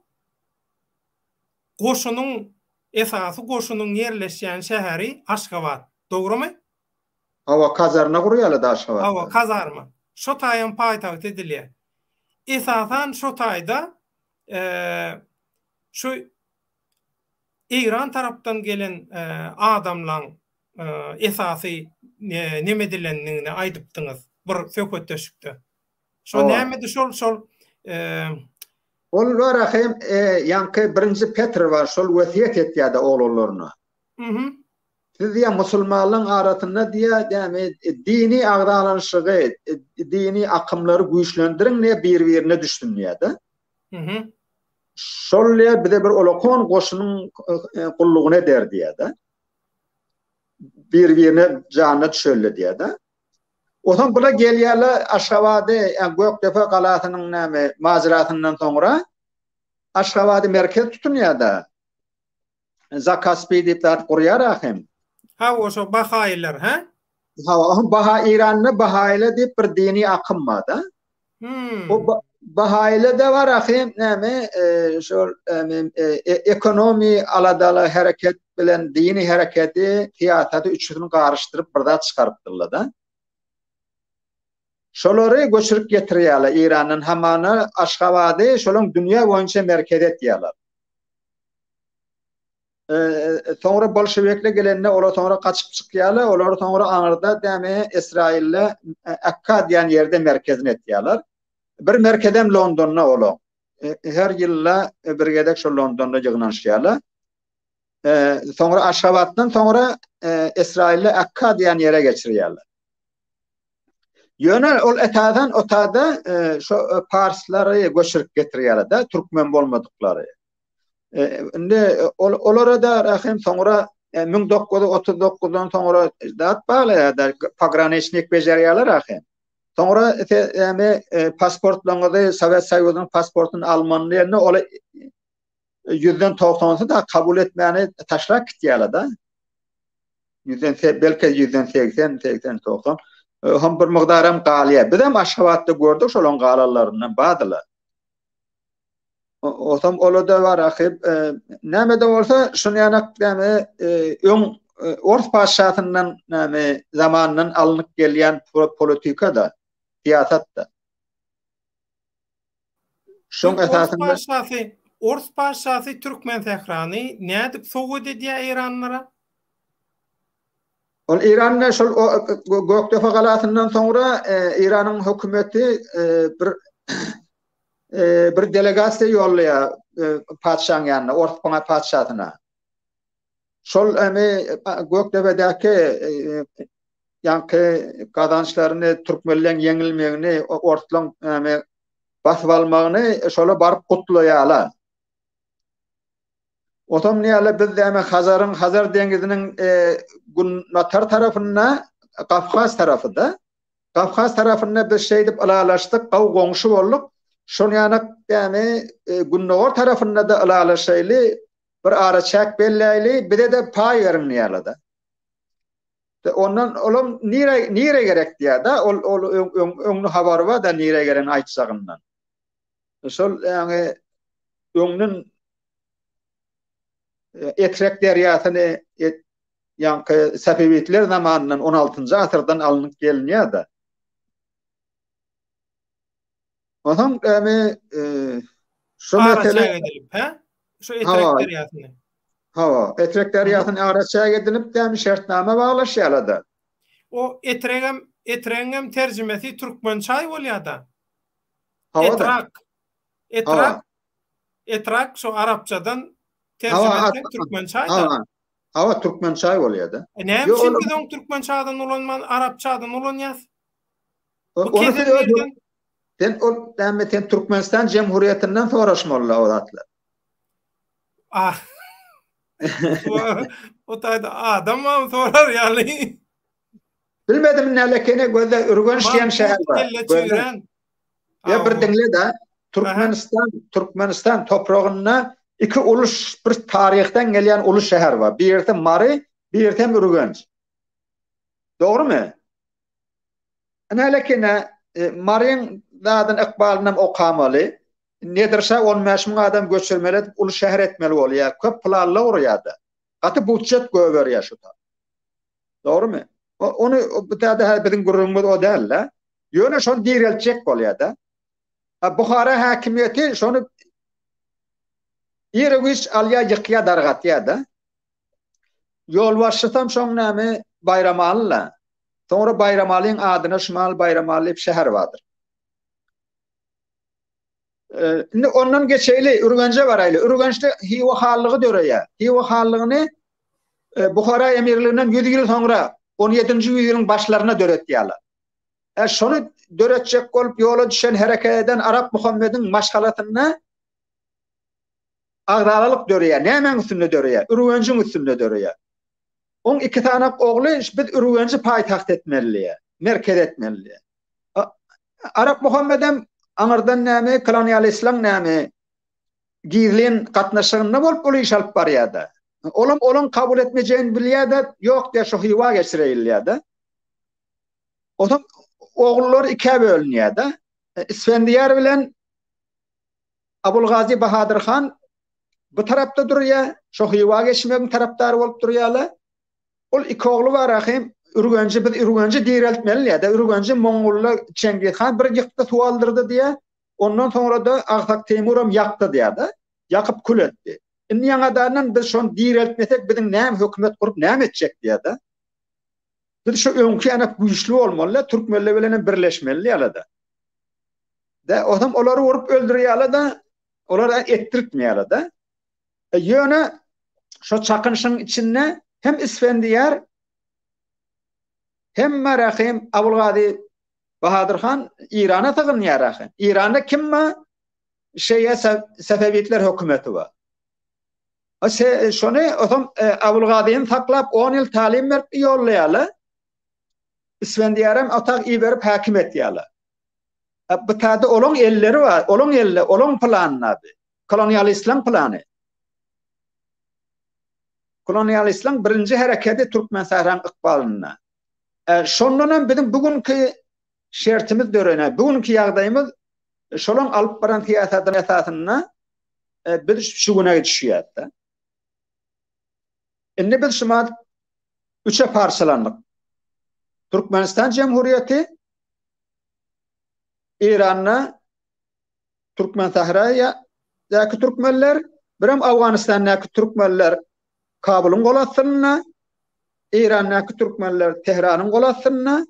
goşunyň esasy goşunyň ýerleşýän şäheri Aşgabat. Dogrumy? Hawa, kazarma gurýarlar-da Aşgabatda. Hawa, kazarma. Şo taýam paýtagt edilýär. Esasan şo taýda şu Eýran tarapdan gelen adamlaň esasy neme edilendigini aýdypdyňyz bir söhbetdeşlikde. Şo nämedi şol şol Ol bar hem ýaňky birinji Petr bar şol wesýet etýärdi oglanlaryna. Siz diýýär musulmanlaryň arasynda diýýär näme dini agzalanyşygy, dini akymlary güýçlendiriň diýýär bir-birine düşsün diýýär-de. Şol diýýär bize bir olakon goşunyň gullugyny eder diýýär-de. Bir-birine janyna düşeli diýýär-de. Onsoň bular gelýärler Aşgabady, ýa Gökdepe galasynyň näme majerasyndan soňra Aşgabady merkez tutunýar-da. Zakaspi diýip zat gurýar ahim. Hawa şo bahaýylar hä? Hawa, baha Eýranda bahaýylar diýip bir dini akym bar-da. Hmm. O bahaýylar-da bar ahim näme şol ekonomi aladala hereket bilen dini hereketi, syýasaty üçüsini garyşdyryp bir zat çykarypdyrlar-da. Şolary göçürip getirýärler Eýrandan hamana Aşgabady şolaň dünýä boýunça merkezi etýärler. Soňra bolşewikler gelende olar soňra gaçyp çykýarlar, olar soňra aňyrda däme Esrailde Akka diýen ýerde merkezini etýärler. Bir merkezem Londonda olar. Her ýylda bir gezek şol Londonda ýygnanyşýarlar. Soňra Aşgabatdan soňra Esrailde Akka diýen ýere geçirýärler. Ýöne ol esasan otada şo parslary göçürip getirýärler-de, türkmen bolmadyklary. Indi olara-da rahim soňra 1939-dan soňra zat baglaýar-da, pograniçnik bejerýärler ahim. Soňra eme pasportlaryňyzy Sowet Soýuzynyň pasportyny almaly diýende ol ýüzden togsansy da kabul etmäni taşlap gitýärler-de. Ýüzden belki ýüzden 80, 80, 90 hem bir mukdaram galýar. Bizem Aşgabatda gördük şolaryň galanlaryndan bardylar. Otam ola-da bar ahyr. Näme-de bolsa, şuny ýanak näme öň ors patyşasyndan näme zamanyndan alnyp gelýän politika-da, syýasat-da. Şoň esasynda Ors patyşasy, ors patyşasy Türkmensährany nädip sowgat edýär eýranlylara? Ol Eýranda şol Gökdepe galasyndan soňra Eýranyň hökümeti bir bir delegasiýa ýollaýar patyşaň ýanyna, ors patyşasyna. Şol emi Gökdepedäki ýaňky gazançlaryny, türkmenleň ýeňilmegini, orslaň emi basyp almagyny şola baryp gutlaýarlar. Otam näle biz näme Hazaryň Hazar deňiziniň günbatar tarapynda Kawkaz tarapyda Kawkaz tarapynda biz şeýdip ylalaşdyk, gowy goňşy bolduk. Şol ýanak näme gündogar tarapynda-da ylalaşaýly, bir araçäk belläýli, bize-de paý beriň diýýärler-de. Ondan olam nire nire gerek diýýär-de, ol ol öňüni habary bar-da nire geregini aýtjagyndan. Şol ýaňy öňden Etrek derýasyny ýaňky Safewitler zamanyndan 16-njy asyrdan alnyp gelinýär-de. Onsoň emi şu mesele edilip, hä? Şu Etrek derýasyny. Hawa, Etrek derýasyny araçäk edinip, dämi şertnama baglaşýarlar-da. O Etregem, Etregiňem terjimesi türkmen çaý bolýar-da. Etrak. Etrak. Etrak şu arapçadan terjime etseň türkmen çaý-da. Hawa, Türkmençaý bolýar-da. E näme üçin biz oň türkmençe adyny ulanman, arapça adyny ulanýas? Bu Ony sen öz Sen ol näme sen Türkmenistan Jemhuriýetinden soraşmaly o zatlar. Ah. O taýda adam barmy sorar ýaly. Bilmedim nälekene gözde Ürgenç diýen şäher bar. Ya bir diňle da Türkmenistan Türkmenistan topragynda iki uly bir taryhdan gelýän uly şäher bar. Birisi Mary, birisi hem Ürgenç. Dogrymy? Nälekene e, Maryň zadyny ykbalynam okamaly. Nedir şa 15 müň adam göçürmeli edip uly şäher etmeli bolýar. Köp planly gurýar-da. Gaty budjet göberýär şu ta. Dogrymy? Ony bu täde hä biziň gürrüňimiz o däl-de. Ýöne şony direltjek bolýar-da. Buhara häkimiýeti şony iri-güýç alýar, ýykýar, dargatýar-da. Ýolbaşçysam şoň näme Baýramaly-la. Soňra Baýramalyň adyna Şumal Baýramaly diýip şäher bardyr. Indi ondan geçeýli, Ürgenje baraýly. Ürgençde Hywa hanlygy döreýär. Hywa hanlygyny e, Buhara emirliginden 100 ýyl soňra 17-nji ýüzýylyň başlarynda döretýärler. E, şony döretjek bolup ýola düşen hereket eden Arap Muhammediň maşgalasynda agzalalyk döreýär. Nämäň üstünde döreýär? Ürgenjiň üstünde döreýär. Oň iki sanak ogly biz Ürgenji paýtagt etmeli diýýär. Merkez etmeli diýýär. Arap Muhammedem aňyrdan näme, kolonialistleň näme gizlin gatnaşygynda bolup ol iş alyp barýar-da. Olam olaň kabul etmejegini bilýär-de, ýok diýýär, şu Hywa geçireýin diýýär-de. Onsoň ogullar ikä bölünýär-de. Isfendiýar bilen Abulgazy Bahadyr han bu tarapda durýar, şo Hywa geçmegiň tarapdary bolup durýarlar. Ol iki ogly bar ahym, Ürgenji biz Ürgenji direltmeli diýýär-de, Ürgenji mongollar Çengiz han bir ýykdy suw aldyrdy diýýär. Ondan soňra-da Agsak Teýmuram ýakdy diýýär-de. Ýakyp kül etdi. Indi ýaňadandan biz şony direltmesek biziň näme hökümet gurup näme etjek diýýär-de. Biz şu öňki ýanak güýçli bolmaly, türkmenler bilen hem birleşmeli diýýärler-de. De, otam olary urup öldürýärler-de, olar etdirtmeýärler-de. E, ýöne şo çakynşyň içinde hem Isfendiýar hem Merahim Abulgazy Bahadyr han Irana sygynýar ahyn. Iranda kim bar? Şeýe Sefewitler hökümeti bar. Se, şony otam e, Abulgazyny saklap 10 ýyl talim berip ýollaýarlar. Isfendiýaram otag iberip häkim etýärler. E, bu täde olaň elleri bar, olaň elle, olaň planyna bi. Kolonialistleň plany. Kolonialistleň birinji hereketi Türkmensähraň ykbalynda. E, şondan hem biziň bu günki şertimiz dörene, bu günki ýagdaýymyz şolaň alyp baran syýasatynyň esasynda e, biz şu güne düşýäs-de. Indi biz şumat üçe parçalandyk. Türkmenistan Cemhuriyeti Eýranda Türkmensähraýadaky türkmenler, birem Owganystandaky türkmenler Kabulyň gol astynda, Eýrandaky türkmenler Tehranyň gol astynda,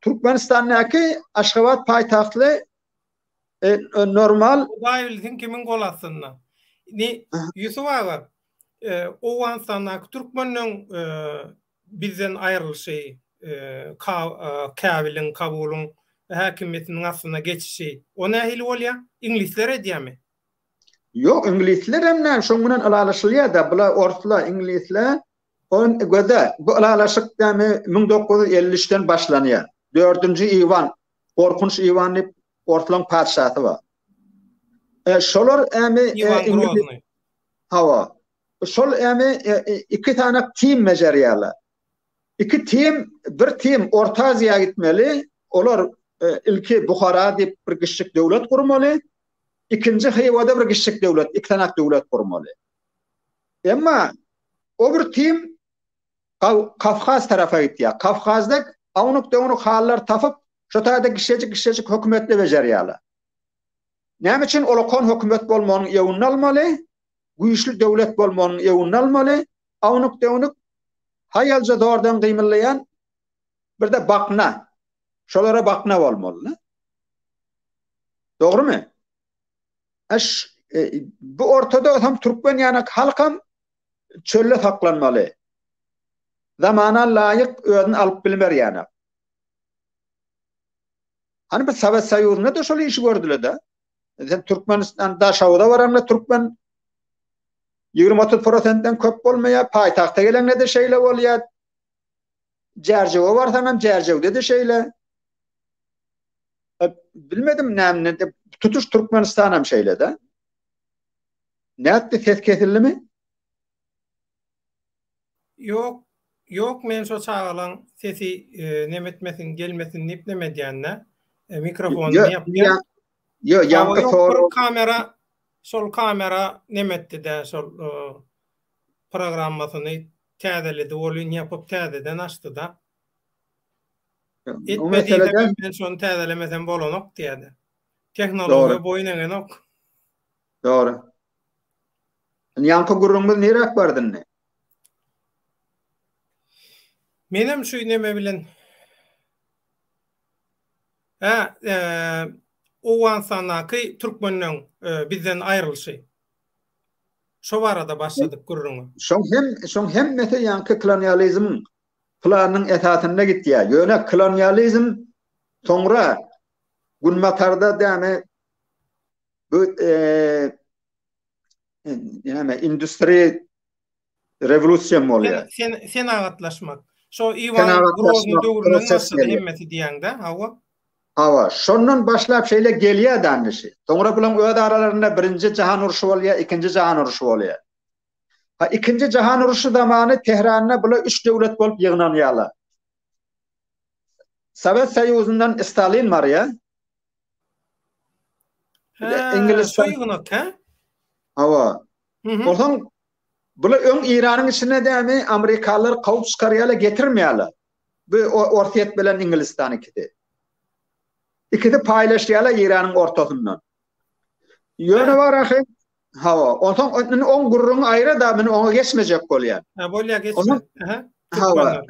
Türkmenistandaky Aşgabat paýtagtly e, e, normal Hudaý bilsin kimiň gol astynda. Indi Ýusup aga, e, Owganystandaky türkmenleň e, bizden aýrylyşy, Käbiliň, Kabulyň häkimiýetiniň astyna geçişi, o nähili bolýar? Iňlisler edýärmi? Ýok, iňlisler hem näme, şoň bilen ylalaşylýar-da, bular orslar, iňlisler, on göze, bu ylalaşyk näme 1953-den başlanýar. Dördünji Iwan, Gorkunç Iwan diýip orslaryň patyşasy bar. E, şolar ämi Iwan Groznyý. Hawa. Şol ämi iki sany tim bejerýärler. Iki tim, bir tim Orta Aziýa gitmeli, olar ilki Buhara diýip bir kiçijik döwlet gurmaly, ikinji Hywada bir kiçijik döwlet, iki sany döwlet gurmaly. Emma o bir tim Kawkaz tarapa gitýär. Kawkazda awnuk-döwnük hallar tapyp, şo taýda kiçijik-kiçijik hökümetli bejerýärler. Näme üçin olakan hökümet bolmagynyň ýewini almaly? Güýçli döwlet bolmagynyň ýewini almaly, awnuk-döwnük, haýalja zordan gymyldaýan bir-de bakna. Şolara bakna bolmaly. Dogrumy? Aş e, bu ortada hem türkmen ýanak halkam çölde saklanmaly. Zamana laýyk özüni alyp bilmer ýanak. Hany bir Sowet Soýuzynda-da şol işi gördüler-de. Sen Türkmenistan Daşoguza baranda türkmen 20-30 prosentden köp bolmaýar, paýtagta gelende-de şeýle bolýar. Järjewe barsaňam Järjewde-de şeýle. Bilmedim näme, tutuş Türkmenistan hem şeýle-de. Nätdi ses kesildimi? Ýok, ýok men şo çagalaň sesi neme etmesin, gelmesin diýip neme edýän-dä. Mikrofonyny ýapýan. Ýok, ýaňky sorag. Kamera, şol kamera neme etdi-dä, şol programmasyny täzeledi welin ýapyp täzeden açdy-da. Etme diýsem men şony täzelemesem bolanok diýýär-de. Tehnologiýa boýun egenok. Dogry. Indi ýaňky gürrüňimiz niräk bardy indi? Menem şu neme bilen Hä, Owganystandaky türkmenleň bizden aýrylyşy. Şo barada başladyk gürrüňe. Şoň hem, şoň hemmesi ýaňky kolonializm planynyň esasynda gitýär. Ýöne kolonializm soňra Günbatarda dämi bu näme industri rewolýusiýa bolýar. Sen senagatlaşmak. Şo Iwan Grozny döwründen başlady hemmesi diýýäňdä, hawa. Hawa, şondan başlap şeýle gelýär danyşy. Soňra bulaň öz aralarynda birinji jahan urşy bolýar, ikinji jahan urşy bolýar. Ha ikinji jahan urşy zamany Tehranda bular üç döwlet bolup ýygnanýarlar. Sowet Soýuzyndan Stalin barýar. Hä, Ingilistan. Şo ýygnak, hä? Hawa. Onsoň bular öň Iranyň içinde dämi amerikanlar kowup çykarýarlar, getirmeýärler. Bu Orsýet bilen Ingilistan ikisi. Ikisi paýlaşýarlar Iranyň ortasyndan. Ýöne bar ahy, hawa, onsoň indi oň gürrüňi aýra-da, men oňa geçmejek bolýan. Hä, bolýar, geçme. Aha. Hawa,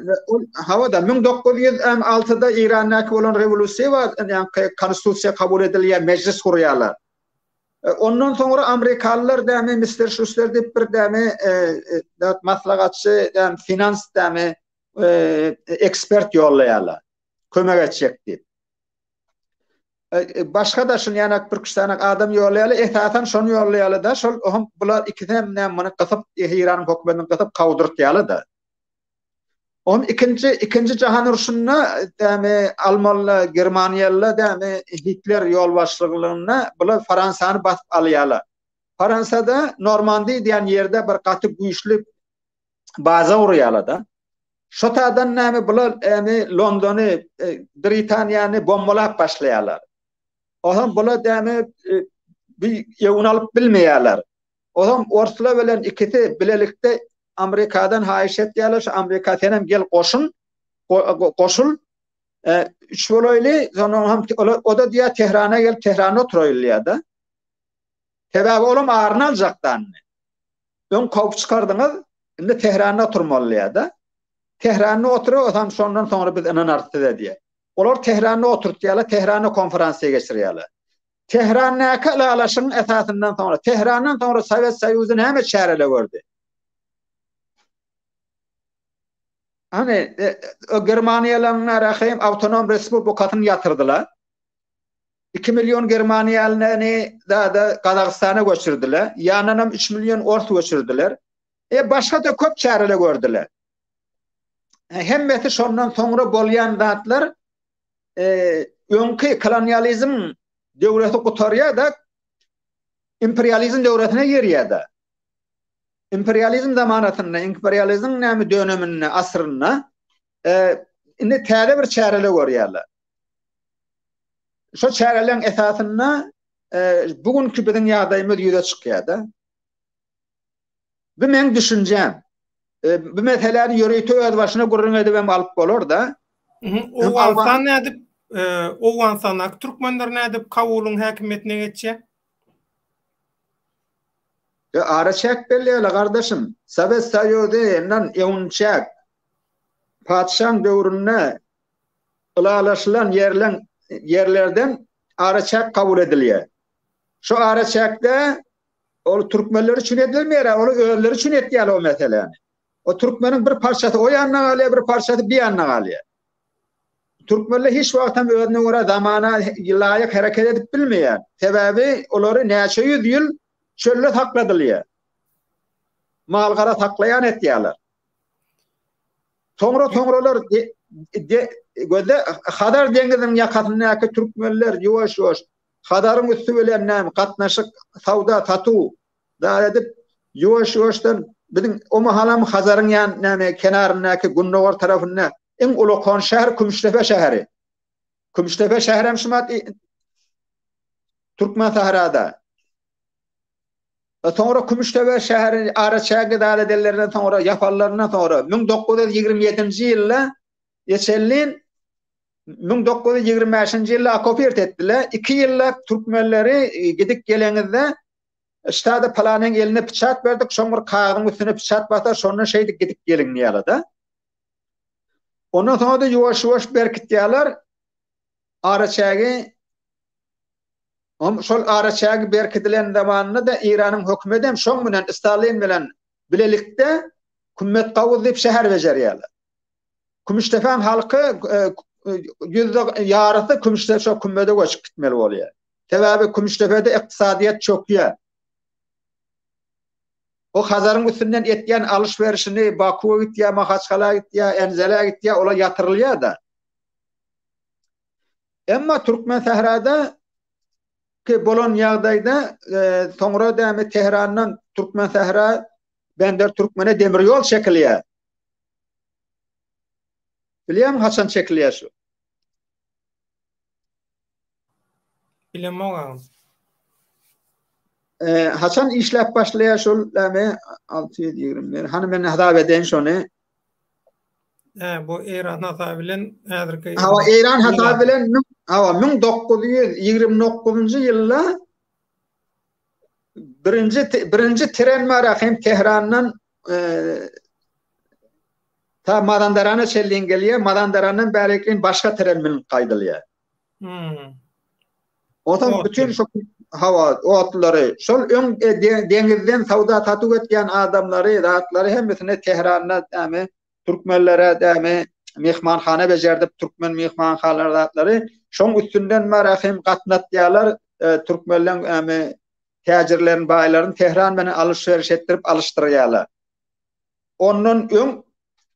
hawa-da, 1906-da Irandaky bolan rewolýusiýa bar, ýaňky konstitusiýa kabul edilýär, mejlis gurýarlar. Ondan soňra amerikalylar dämi mister Şuster diýip bir dämi maslahatçy, dämi finans dämi ekspert ýollaýarlar. Kömek etjek diýip. Başga-da şuny ýanak bir sany adam ýollaýarlar, esasan şony ýollaýarlar-da, şol hem bular ikisi hem näme muny gysyp, Eýranyň hökümetini gysyp kawdurtýarlar-da. On ikinji ikinji jahan urşunda dämi almanlar, germaniýalylar dämi Hitler ýolbaşçylygynda bular Fransany basyp alýarlar. Fransada Normandiýa diýen ýerde bir gaty güýçli baza gurýarlar-da. Şo taýdan näme bular ýani Londony, e, Britaniýany bombalap başlaýarlar. Olam bular näme e, bir ýewini alyp bilmeýärler. Olam orslar bilen ikisi bilelikde Amerikadan haýyş etýärler, şu Amerika senem gel goşun, goşul. E, üç bolaýly, soňra hem o da diýär Tehrana gelip Tehranda oturaýly diýär-de. Sebäbi olam aryny aljakdan. Öň kowup çykardyňyz, indi Tehranda oturmaly diýär-de. Tehranda oturyp, otam şondan soňra biz ynanarys size diýär. Olar Tehranda oturtýarlar, Tehranda konferansiýa geçirýärler. Tehrandaky ylalaşygyň esasyndan soňra, Tehrandan soňra Sowet Soýuzy näme çäreler gördi? Hany, e, Germaniýalaryň Rahim awtonom respublikasyny ýatyrdylar. 2 million germaniýalyny da Gazagystana göçürdiler. Ýanynam 3 million ors göçürdiler. E başga-da köp çäreler gördüler. E, hemmesi şondan soňra bolýan zatlar e, öňki kolonializm döwreti gutarýar da imperializm döwretine girýär da. Imperializm zamanasynda, imperializm näme döneminde, asrynda e, indi täze bir çäreler görýärler. Şo çäreleriň esasynda e, bu günki biziň ýagdaýymyz ýüze çykýar-da. Bu meň düşünjäm. E, bu meseläni ýörite öz başyna gürrüň edip hem alyp bolar-da. Owganystan nädip, e, Owganystandaky türkmenler nädip Kabulyň häkimiýetine geçýär? E, ara çäk belleýärler gardaşym. Sowet Soýuzy-ndan öňçäk patyşaň döwründe ylalaşylan ýerleň ýerlerden araçäk kabul edilýär. Şu araçäkde. Ol türkmenler üçin edilmeýär, ol özleri üçin etýärler o meseläni. O türkmeniň bir parçasy o ýanda galýar, bir parçasy bir ýanda galýar. Türkmenler hiç wagt hem özüne görä zamana laýyk hereket edip bilmeýär. Sebäbi olary näçe ýüz ýyl çölde sakladylýar. Mal-gara saklaýan etýärler. Soňra-soňralar gözde Hazar deňiziniň ýakasyndaky türkmenler ýuwaş-ýuwaş Hazaryň üsti bilen näme gatnaşyk, sawda, satuw zat edip, ýuwaş-ýuwaşdan biziň o mahalam Hazaryň ýan näme kenaryndaky gündogar tarapynda iň ulakan şäher Kümüşdepe şäheri. Kümüşdepe şäherem şumat Türkmensährada. Soňra Kümüşdepe şäheri araçägi zat edenlerinden soňra, ýapanlaryndan soňra 1927-nji ýylda geçenlin 1925-nji ýylda okopirt etdiler. Iki ýyllap türkmenleri gidip geleňizde ştada palanyň eline pyçak berdik, şoň bir kagyzyň üstüne pyçak basar, şondan şeýdip gidip geliň diýýärler-de. Ondan soňra-da ýuwaş-ýuwaş berkitýärler. Araçägi Om şol araçägi berkidilen zamanynda-da Eýranyň hökümedem şoň bilen Stalin bilen bilelikde Kümmet Gawuz diýip şäher bejerýärler. Kümüşdepäň halky ýüzde ýarysy Kümüşde şo kümmede göçüp gitmeli bolýar. Sebäbi Kümüşdepede ykdysadyýet çökýär. O Hazaryň üstünden etýän alyş-berişini Bakuwa gitýär, Mahaçgala gitýär, Enzelä gitýär, olar ýatyrylýar-da. Emma Türkmensährada ki bolan ýagdaýda soňra dämi Tährandan Türkmensähra Bender Türkmene demir ýol çekilýär. Bilýäňmi haçan çekilýär şu? Bilemok agam. E, haçan işläp başlaýar şol näme 621. Hany men hasap edeýin şony. Hä, bu Eýran hasaby bilen häzirki Hawa, Eýran hasaby bilen hawa 1929-njy ýylda birinji birinji tren bar hem Tehrandan e, ta Mazandarana çenli gelýär, Mazandarandan bärikleýin başga tren münüp gaýdylýar. Hmm. Onsoň bütün şu hawa otlary, şol öň e, deňizden sawda satuw etýän adamlary, zatlary hemmesini Tehranda näme türkmenlere näme myhmanhana bejerdip türkmen myhmanhanalar zatlary şoň üstünden bara hem gatnatýarlar e, türkmenleň näme täjirlerin baýlaryny Tehran bilen alyş-beriş etdirip alyşdyrýarlar. Ondan öň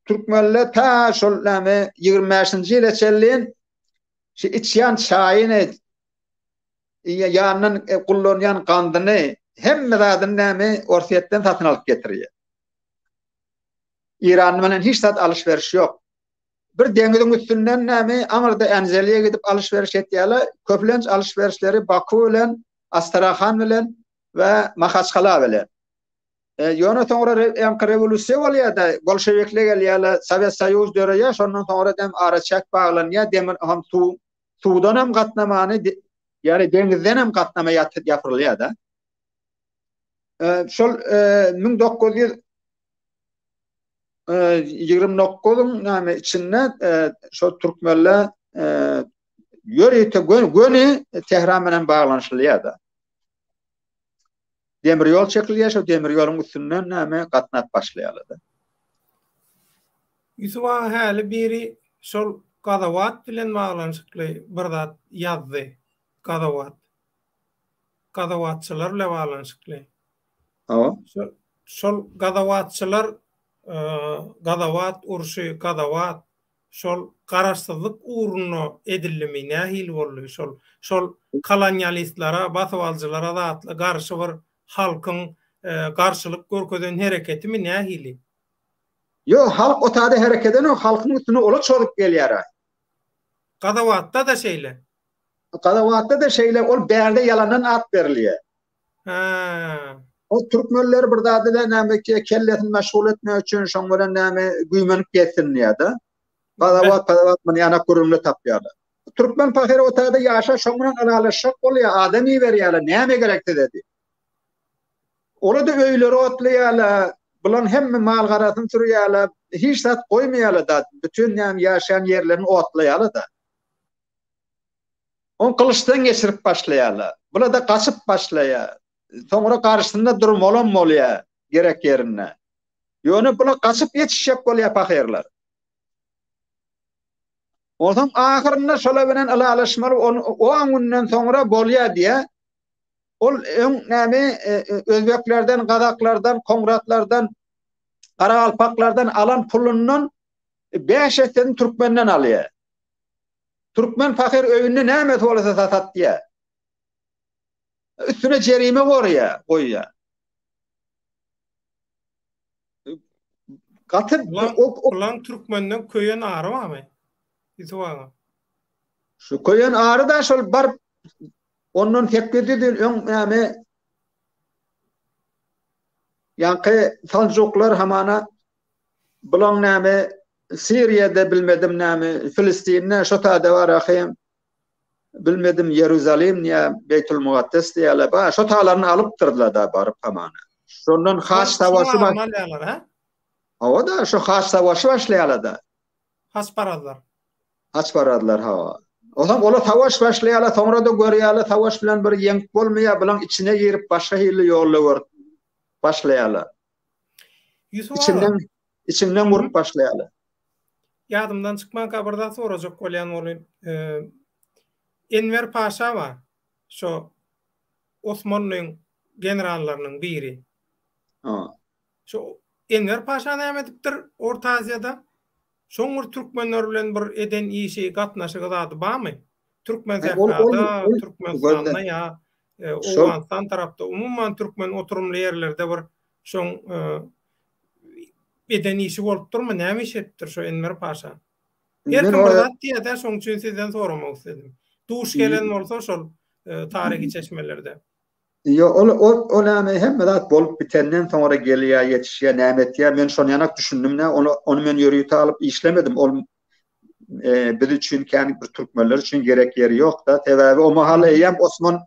türkmenler ta şol näme 25-nji ýyla çenli Şu içýän çaýyny, ýanyndan e, kullanýan gandyny, hemme zadyny näme Orsýetden satyn alyp getirýär. Iran bilen hiç zat alyş-beriş ýok. Bir deňiziň üstünden näme aňyrda Änzeliýe gidip alyş-beriş etýärler. Köplenç alyş-berişleri Baku bilen, Astrahan bilen we Mahaçkala bilen. E, ýöne soňra ýaňky rewolýusiýa bolýar-da, bolşewikler gelýärler, Sowet Soýuz döreýär, şondan soňra dem araçäk baglanýar, demir hem suw, suwdan hem gatnamany, ýagny deňizden hem gatnama ýapyrylýar-da. E, şol e, 1900 29-yň näme içinde e, şol türkmenler e, ýörite göni Tehran bilen baglanyşylýar-da. Demir ýol çekilýär, şo demir ýoluň üstünden näme gatnap başlaýarlar-da. Ýusup aga häli biri şol Gazawat bilen baglanyşykly bir zat ýazdy. Gazawat. Gazawatçylar bilen baglanyşykly. Hawa. Şol, şol gazawatçylar Gazawat urşy, Gazawat Şol garaşsyzlyk ugrunda edildimi, nähili boldy? Şol şol kolonialistlere, basybalyjylara zatly garşy bir halkyň garşylyk görkezen hereketimi, nähili? Ýok, halk o taýda hereket edenok, halkyň üstüne ola çozup gelýär-ä. Gazawatda-da şeýle. Gazawatda-da şeýle, ol bärde ýalandan at berilýär. Hä. O türkmenleri bir zat bilen näme kellesini meşgul etmek üçin şoň bilen näme güýmenip gezsin diýýär-de. Gazawat, gazawat muny ýanak gürrüňle tapýarlar. Türkmen pahyr o taýda ýaşa şoň bilen ylalaşjak bolýar, adam iberýärler, näme gerek size diýip. Ola-da öýleri otlaýarlar, bulaň hemme mal-garasyny sürýärler, hiç zat goýmaýarlar-da, bütin näme ýaşaýan ýerlerini otlaýarlar-da. Ony gylyçdan geçirip başlaýarlar. Bular-da gaçyp başlaýar. Soňra garşysynda durmalam bolýar gerek ýerinde. Ýöne bular gaçyp ýetişjek bolýar pahyrlar. Onsoň ahyrynda şolar bilen ylalaşmaly, o günden soňra bolýar diýýär. Ol öň näme özbeklerden, gazaklardan, koňratlardan, garagalpaklardan alan pulundan 5 essesini türkmenden alýar. Türkmen pahyr öýünde nämesi bolsa satýar. Üstüne jerime gorýar, goýýar. Gaty Ulan türkmenden köýen ary barmy? Ýusup aga. Şu köýen ary da şol baryp ondan 800 ýyl öň näme ýaňky Saljuklar hamana bulaň näme Siriýada bilmedim näme Filistinde şo tada bar ahym bilmedim Ýerusalim ýa Beýtul Mukaddes diýýärler. Ba, şo talaryny alypdyrlar da baryp hamana. Şondan haç savaşy baş. Alýarlar, ha? Hawa da, şo haç savaşy başlaýarlar da. Haçparazlar. Haçparazlar, hawa. Onsoň olar savaş başlaýarlar, soňra da görýärler, savaş bilen bir ýeňip bolmaýar, bulaň içine girip başga hili ýolla görüp başlaýarlar. Ýusup aga. Içinden içinden urup başlaýarlar. Ýadymdan çykmanka bir zat sorajak bolýan welin, Enwer paşa bar, şo Osmanlyň generallarynyň biri. Şo Enwer paşa näme edipdir Orta Aziýada? Şoň bir türkmenler bilen bir eden işi, gatnaşygy zady barmy? Türkmen sährada, Türkmenistanda ýa Owganystan tarapda, umuman türkmen oturymly ýerlerde bir şoň eden işi bolupdyrmy? Näme iş edipdir şo Enwer paşa? Her kim bir zat diýýär-dä, şoň üçin sizden soramak isledim. Duş gelen bolsa şol taryhy çeşmelerde. Ýok, ol ol ol näme hemme zat bolup bitenden soňra gelýär, ýetişýär, näme etýär? Men şony ýanak düşündim nä, ony ony men ýörite alyp işlemedim. Ol e, biz üçin kän bir türkmenler üçin gerek ýeri ýok-da. Sebäbi o mahal eýýäm Osman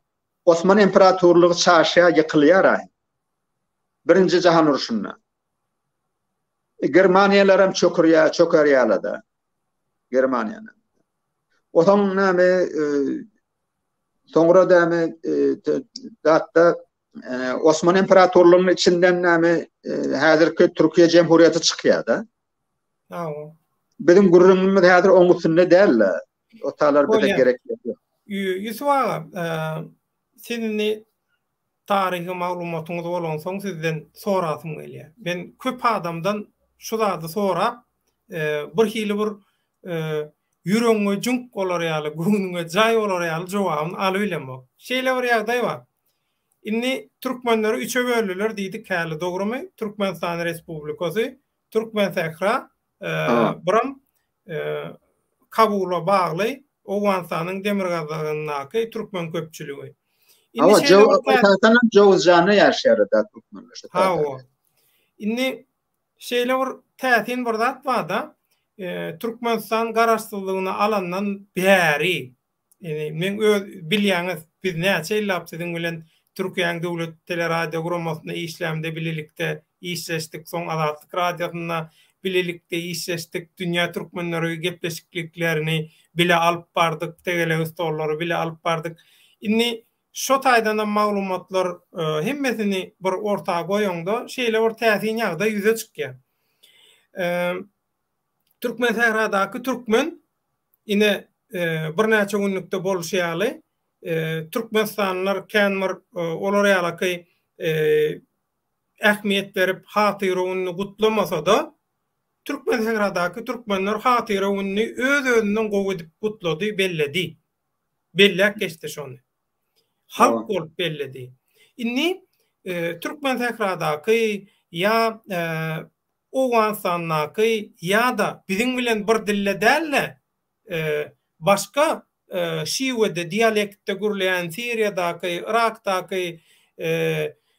Osman imperatorlygy çaşýar, ýykylýar aý. Birinji jahan urşunda. E, Germaniýalaram çökürýär, çökerýärler-de. Germaniýany. Osaň näme e, soňra näme e, zatda e, Osman imperatorlygynyň içinden näme e, häzirki Türkiýe Jemhuriýeti çykýar-da. Hawa. Biziň gürrüňimiz häzir oň üstünde däl-de. O talar bize gerek ýok. Ýusup aga, e, siz indi taryhy maglumatyňyz bolansoň sizden sorasym gelýär. Men köp adamdan şu zady sorap, bir hili bir ýüregiňe jüňk bolar ýaly, göwnüňe jaý bolar ýaly jogabyny alybilemok. Şeýle bir ýagdaý bar. Indi türkmenleri üçe böldüler diýdik häli, dogrumy? Türkmenistan Respublikasy, Türkmensähra, biram Kabula bagly Owganystanyň demirgazygyndaky türkmen köpçüligi. Indi şeýle bir Esasanam Jowuzjanda ýaşaýar da türkmenler. Hawa. Indi şeýle bir täsin bir zat bar-da, Türkmenistan garaşsyzlygyny alandan bäri Ýani men öz bilýäňiz biz näçe ýyllap siziň bilen Türkiýäň döwlet teleradio guramasynda işlämde bilelikde işleşdik soň Azatlyk radiosynda bilelikde işleşdik dünýä türkmenleri gepleşikliklerini bile alyp bardyk tegelek stollary bile alyp bardyk indi şo taýdanam maglumatlar hemmesini bir orta goýaňda şeýle bir täsin ýagdaý ýüze çykýar Türkmensähradaky türkmen Ine, birnäçe günlükde bolşy ýaly, türkmenistanlylar kän bir olar ýalaky ähmiýet berip Hatyra gününi gutlamasa-da, Türkmensähradaky türkmenler Hatyra gününi öz-özünden gowy edip gutlady, belledi. Belläp geçdi şony. Halk bolup belledi. Indi Türkmensähradaky ýa Owganystandaky ýa-da biziň bilen bir dilde däl-de, başga şiwede, dialektde gürleýän Siriýadaky, Yrakdaky,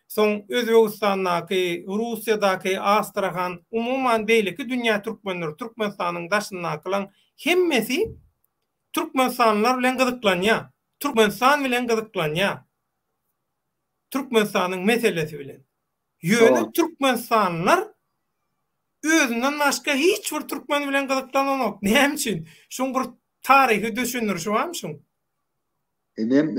soň Özbegistandaky, Russiýadaky, Astrahan, umuman beýleki dünýä türkmenleri, Türkmenistanyň daşyndakylaň hemmesi türkmenistanlylar bilen gyzyklanýar. Türkmenistan bilen gyzyklanýar. Türkmenistanyň meselesi bilen. Ýöne türkmenistanlylar özünden başga hiç bir türkmen bilen gyzyklananok. Näme üçin? Şuň bir taryhy düşündirişi barmy şuň? Men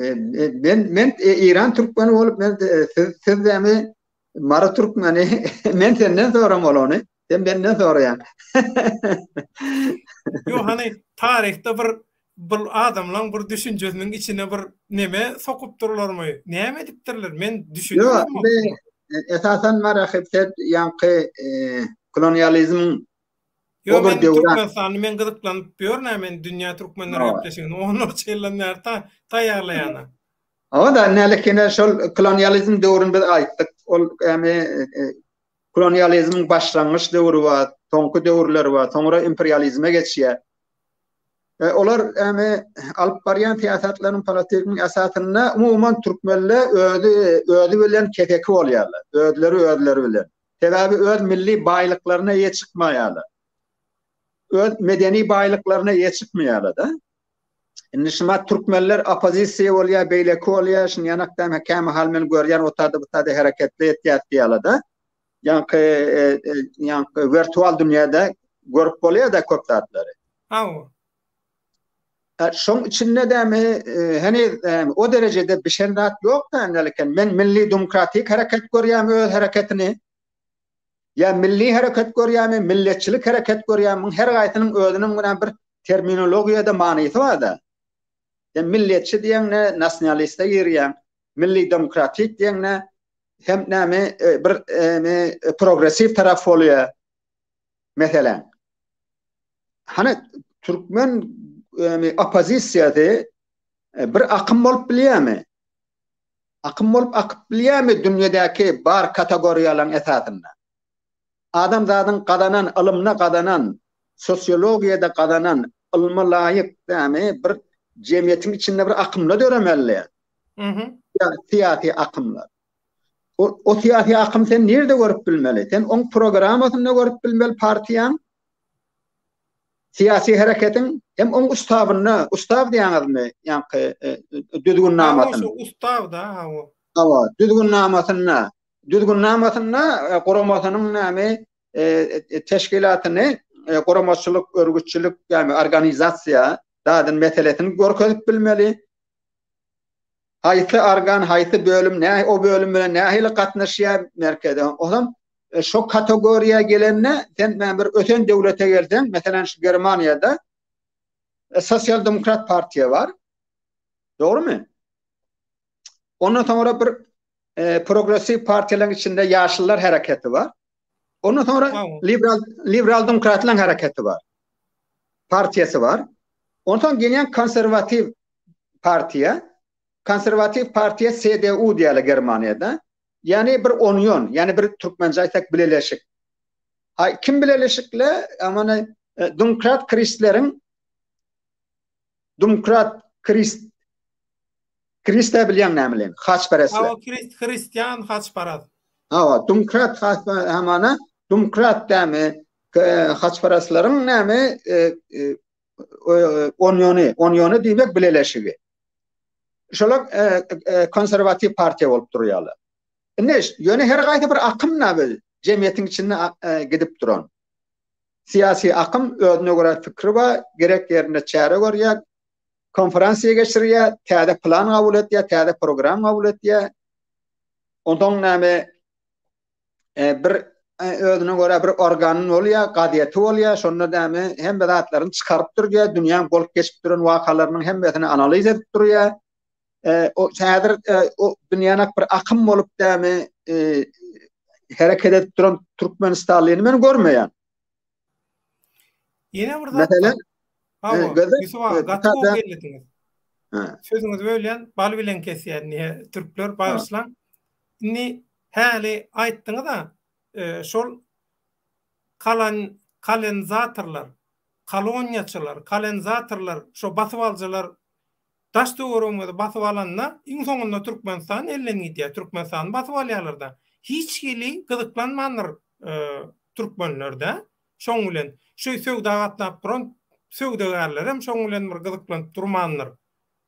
men men Eýran türkmeni bolup men siz siz dämi Mary türkmeni men senden soramaly ony. Sen menden soraýaň. Ýok hany taryhda bir bir adamlaň bir düşünjesiniň içine bir neme sokupdyrlarmy? Näme edipdirler? Men düşünemok. Ýok, esasan Marahyp sen ýaňky kolonializmiň Ýok, men Türkmenistany men gyzyklanyp ýörün-ä men dünýä türkmenleri gepleşigini onlarça ýyldan bäri taýýarlaýan-a. Hawa-da, nälikine şol kolonializm döwrüni biz aýtdyk. Ol ýagny kolonializmiň başlangyç döwri bar, soňky döwürleri bar, soňra imperializme geçýär. Olar ýagny alyp barýan syýasatlaryň politikaň esasynda umuman türkmenler özi özi bilen keseki bolýarlar. Özleri özleri bilen. Sebäbi öz milli baýlyklaryna eýe çykmaýarlar. Öz medeni baýlyklaryna eýe çykmaýarlar-da. Indi şumat türkmenler oppozisiýa bolýar, beýleki bolýar, şuny ýanakda hem kämahal men görýän otada butada hereketli etýär diýýärler-de. Ýaňky e, e, ýaňky wirtual dünýäde görüp bolýar-da köp zatlary. Hawa. Şoň içinde dämi heniz o derejede bişen zat ýok da eken. Men milli demokratik hereket görýän öz hereketini. Ýa milli hereket görýärmi, milletçilik hereket görýärmi, muň her gaýsynyň özüniň bilen bir terminologiýada manysy bar-da. Sen milletçi diýeňde nasionaliste girýäň, milli demokratik diýeňde hem näme bir progressiw tarap bolýar. Meselem. Hany türkmen oppozisiýasy bir akym bolup bilýärmi? Akym bolup akyp bilýärmi dünýedäki bar kategoriýalaryň esasynda? Adamzadyň gazanan, ylymda gazanan, sosiologiýada gazanan ylma laýyk dämi bir jemgyýetiň içinde bir akymlar döremeli. Syýasy akymlar. O, o syýasy akym sen nirde görüp bilmeli? Sen oň programmasynda görüp bilmeli partiýaň, syýasy hereketiň hem oň ustabynda, ustaw diýýäňizmi, ýaňky e, düzgünnamasynda. Hawa, ustaw da, hawa. Hawa, düzgünnamasynda. Düzgünnamasynda e, guramasynyň näme e, teşkilatyny, guramaçylyk, örgütçilik, ýagny organizasiýa zadyn meselesini görkezip bilmeli. Haýsy organ, haýsy bölüm, nä o bölüm bilen nähili gatnaşýar merkeze. Onam e, şo kategoriýa gelende sen men bir ösen döwlete gelseň, meselem şu Germaniýada e, Sosial Demokrat partiýa bar. Dogrumy? Ondan soňra bir e, progressiw partiýalaryň içinde ýaşyllar hereketi bar. Ondan soňra liberal liberal demokratlaryň hereketi bar. Partiýasy bar. Ondan gelýän konserwatiw partiýa, konserwatiw partiýa CDU diýýärler Germaniýada. Ýagny bir onýon, ýagny bir türkmençe aýtsak bileleşik. Ha kim bileleşikle? Amany e, demokrat kristleriň demokrat krist Krist bilýän näme bilen? Haçperestler. Hawa, krist hristian haçparaz. Hawa, demokrat hamana demokrat dämi haçperestlerin näme e, e, onýony, onýony diýmek bileleşigi. Şolar e, e, konserwatiw partiýa bolup durýarlar. Indi ýöne her gaýsy bir akym näme jemgyýetiň içinde e, gidip duran. Syýasy akym özüne görä pikri bar, gerek ýerinde çäre görýär, konferensiýa geçirýär, täze plan kabul etýär, täze program kabul etýär. Ondan näme e, bir e, özüne görä bir organyň bolýar, gazeti bolýar, şonda näme hemme zatlaryny çykaryp durýar, dünýäň bolup geçip duran wakalarynyň hemmesini analiz edip durýar. E, o häzir e, o dünýäň bir akym bolup näme e, hereket edip duran Türkmenistanlyny men görmeýän. Ýene bir zat. Meselem, Hawa, Ýusuf aga, gaty gowy bellediňiz. Sözüňizi bölýän, bal bilen kesýän diýe türkler bagyşlaň. Indi häli aýtdyňyz-a, e, şol kalan kolonizatorlar, koloniýaçylar, kolonizatorlar, şo basyp alyjylar daş töweregimizi basyp alanda, iň soňunda Türkmenistan elden gidýär. Türkmenistany basyp alýarlar-da. Hiç hili gyzyklanmandyr e, türkmenler-de. Şoň bilen şu söwda gatnap duran söwdagärlerem şoň bilen bir gyzyklanyp durmandyr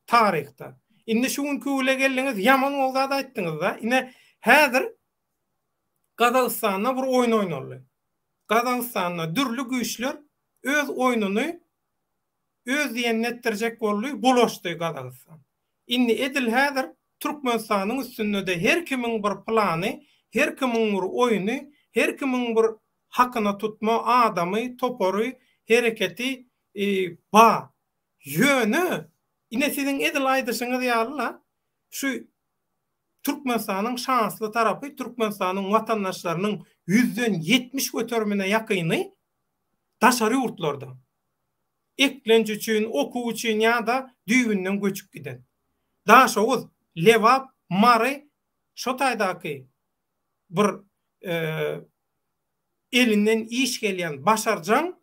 taryhda. Indi şu günki güne geldiňiz ýaman gowy zat aýtdyňyzda. Ine häzir Gazagystanda bir oýun oýnaldy. Gazagystanda dürli güýçler öz oýnuny öz diýenini etdirjek boldy, bulaşdy Gazagystan. Indi edil häzir Türkmenistanyň üstünde-de her kimiň bir plany, her kimiň bir oýny, her kimiň bir hakyna tutma adamy, topary, hereketi bar. Ýöne, ine siziň edil aýdyşyňyz ýaly-la, şu Türkmenistanyň şansly tarapy Türkmenistanyň watandaşlarynyň ýüzden 70 göterimine ýakyny daşary ýurtlarda. Eklenç üçin, okuw üçin ýa-da düýbünden göçüp giden. Daşoguz, Lebap, Mary şo taýdaky bir elinden iş gelýän başarjaň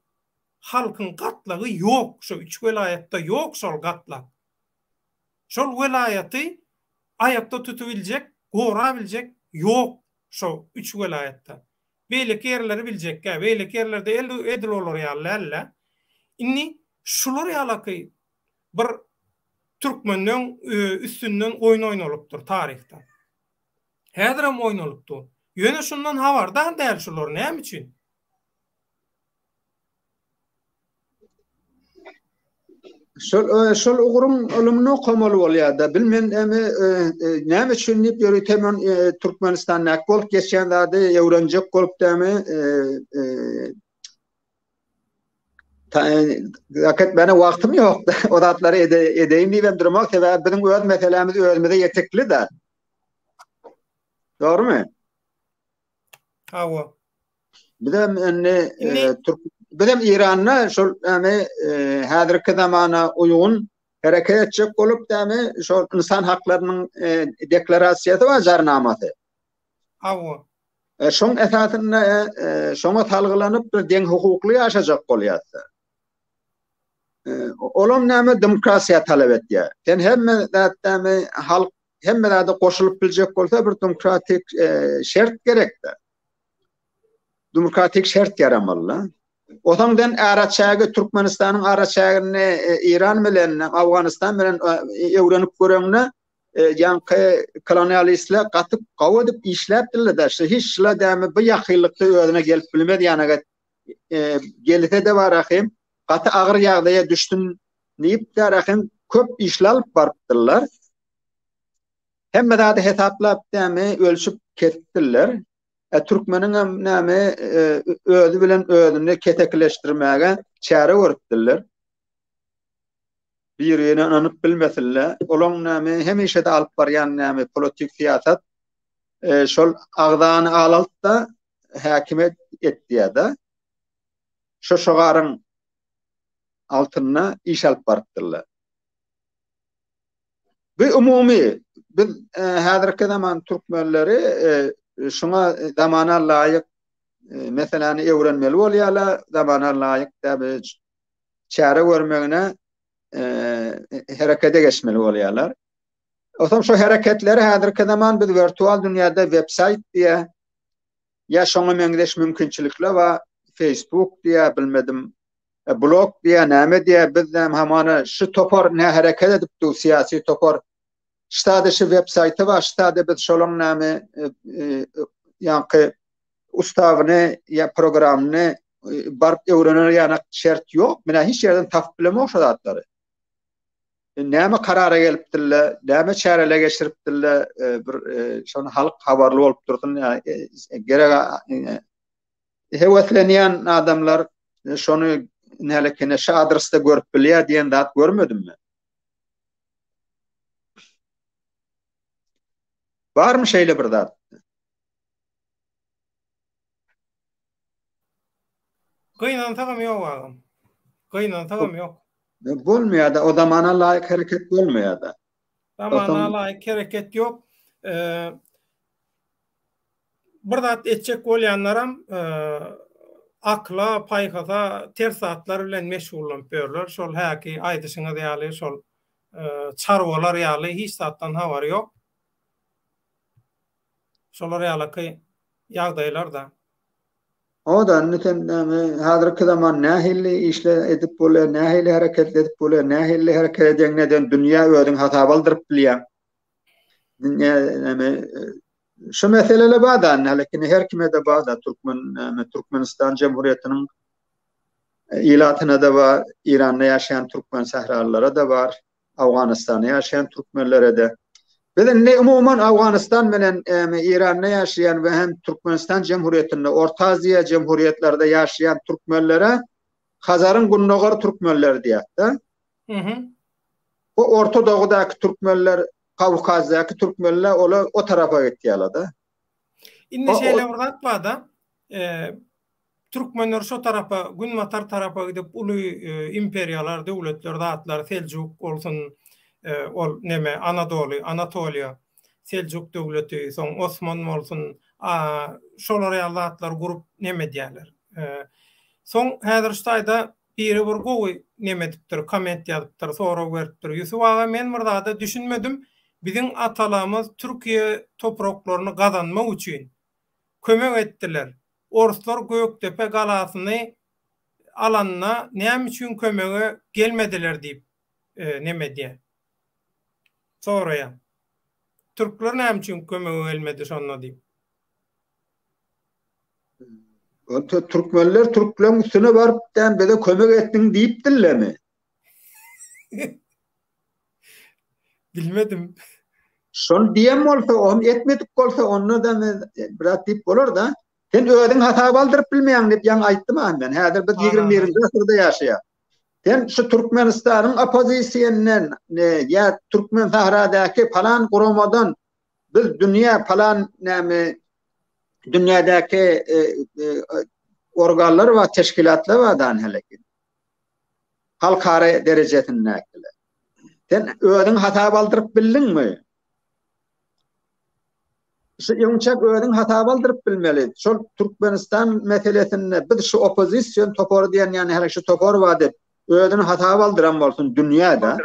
halkyň gatlagy ýok şo üç welaýatda ýok şol gatlak. Şol welaýaty aýakda tutubiljek, gorabiljek ýok şo üç welaýatda. Beýleki ýerleri biljekkä, beýleki ýerlerde edil olar ýaly däl-de. Indi şular ýalaky bir türkmenden üstünden oýun oýnalypdyr taryhda. Häzirem oýnalyp dur. Ýöne şundan habardar däl şular näme üçin? Şol e, şol ugruň ylymyny okamaly bolýar-da. Bilmen emi e, e, näme üçin diýip ýörite men Türkmenistandaky bolup geçýän zady öwrenjek bolup dämi Hakykat meniň wagtym ýok. O zatlary edeýin diýip hem durmak, sebäbi biziň öz meselämiz özümize ýetikli-de. Dogrumy? Hawa. Bizem indi e, Türk bizem Iranda şol ýani e, häzirki zamana uýgun hereket etjek bolup ýani şol insan haklarynyň e, deklarasiýasy bar jarnamasy. Hawa. E, şoň esasynda e, e, şoňa salgylanyp bir deň hukukly ýaşajak bolýarys. E, olam näme demokratiýa talap etýär. Sen hemme zat näme halk hemme zada goşulyp biljek bolsa bir demokratik e, şert gerekdi. Demokratik şert ýaramaly. Osaň den araçägi Türkmenistanyň araçägini e, Iran bilen, Afganistan bilen e, öwrenip göreňde e, ýaňky kolonialistler gaty gawy edip işläpdirler da, şu hiç şula dämi bu ýakynlykda özüne gelip bilmez ýanaga e, gelse de bar ahim gaty agyr ýagdaýa düşsün diýip de ahim köp işler alyp barypdyrlar. Hemme zady hesaplap dämi ölçüp kesipdirler. E, türkmeniň hem näme e, özi bilen özüni kesekileşdirmäge çäre görüpdirler. Bir-birine ynanyp bilmesinler. Olaň näme hemişe-de alyp barýan näme politik syýasat e, şol agzany alalt-da häkime et diýýär-de. Şo şogaryň altynda iş alyp barypdyrlar. Bu umumy biz e, häzirki zaman türkmenleri e, şuňa zamana laýyk e, meseläni öwrenmeli bolýarlar, zamana laýyk da çäre görmegine herekete geçmeli bolýarlar. Otam şu hereketleri häzirki zaman biz wirtual dünýäde web-saýt diýe ýa şoňa meňzeş mümkinçilikler bar, Facebook diýe bilmedim, E, blok diýä näme diýä biz näme hamana şu topar ne hereket edip dur syýasy topar ştada şu web saýty bar ştada biz şolaň näme e, e, ýaňky ustawyny ýa programmyny baryp öwrener ýanak şert ýok. Menä hiç ýerden tapyp bilemok şo zatlary. Näme karara gelipdirler, näme çäreler geçiripdirler, bir şony halk habarly bolup dursun, gerek Höweslenýän adamlar şony nälekine şu adresde görüp bilýär diýen zat görmedim men. Barmy şeýle bir zat? Gynansagam ýok agam. Gynansagam ýok. Bolmaýar-da, o zamana laýyk hereket bolmaýar-da. Zamana laýyk hereket ýok. Bir zat etjek bolýanlaram akyla, paýhasa ters zatlar bilen meşgullanyp ýörler. Şol häki aýdyşyňyz ýaly şol çarwalar ýaly hiç zatdan habary ýok. Şolar ýalaky ýagdaýlar-da. O-da indi sen näme häzirki zaman nähili işler edip bolýar, nähili hereket edip bolýar, nähili hereket edeňde sen dünýä özüň hasaba aldyryp bilýäň. Dünýä näme Şu meselele bar-da, hälekini her kime-de bar-da, türkmen, näme, Türkmenistan Jemhuriýetiniň ilatyna-da bar, Iranda ýaşaýan türkmen sähralylara-da bar, Owganystanda ýaşaýan türkmenlere-de. Biz indi umuman Owganystan bilen Eýranda ýaşaýan we hem Türkmenistan Jemhuriýetinde, Orta Aziýa jemhuriýetlerde ýaşaýan türkmenlere Hazaryň gündogar türkmenleri diýýäs-de. Bu Orta Dogudaky türkmenler, Kawkazdaky türkmenler olar o tarapa gitýärler-de. Indi şeýle bir zat bar-da, Türkmenler şo tarapa, günbatar tarapa gidip uly imperiýalar, döwletler, zatlar, Seljuk bolsun, ol neme, Anadoly, Anatoliýa, Seljuk döwleti, soň Osman bolsun, şolar ýaly zatlary gurup neme edýärler. Soň häzir şu taýda biri bir gowy neme edipdir, komment ýazypdyr, sorag beripdir. Ýusup aga men bir zada düşünmedim, biziň atalamyz Türkiýe topraklaryny gazanmak üçin kömek etdiler. Orslar Gökdepe galasyny alanda näme üçin kömege gelmediler diýip neme edýär. Soraýar. Türkler näme üçin kömege gelmedi şonda diýip. Türkmenler türkleň üstüne baryp däm bize kömek etdiň diýipdirlermi? Bilmedim. Şony diýen bolsa, ony etmedik bolsa, onda da men biraz diýip bolar da. Sen özüň hasap aldyryp bilmeýäň diýip ýaňy aýtdym a men. Häzir biz 21-nji asyrda ýaşaýas. Sen şu Türkmenistanyň oppozisiýasyndan ýa Türkmen sahradaky palan guramadan biz dünýä palan näme dünýädäki e, e, organlar bar, teşkilatlar bar dan hele. Halkara derejesindäkiler. Sen özüň hasap aldyryp bildiňmi? Şu öňçäk özüň hasap aldyryp bilmeli. Şol Türkmenistan meselesinde biz şu oppozision topary diýen ýani her şu topar bar diýip özüni hasap aldyran bolsun dünýäde.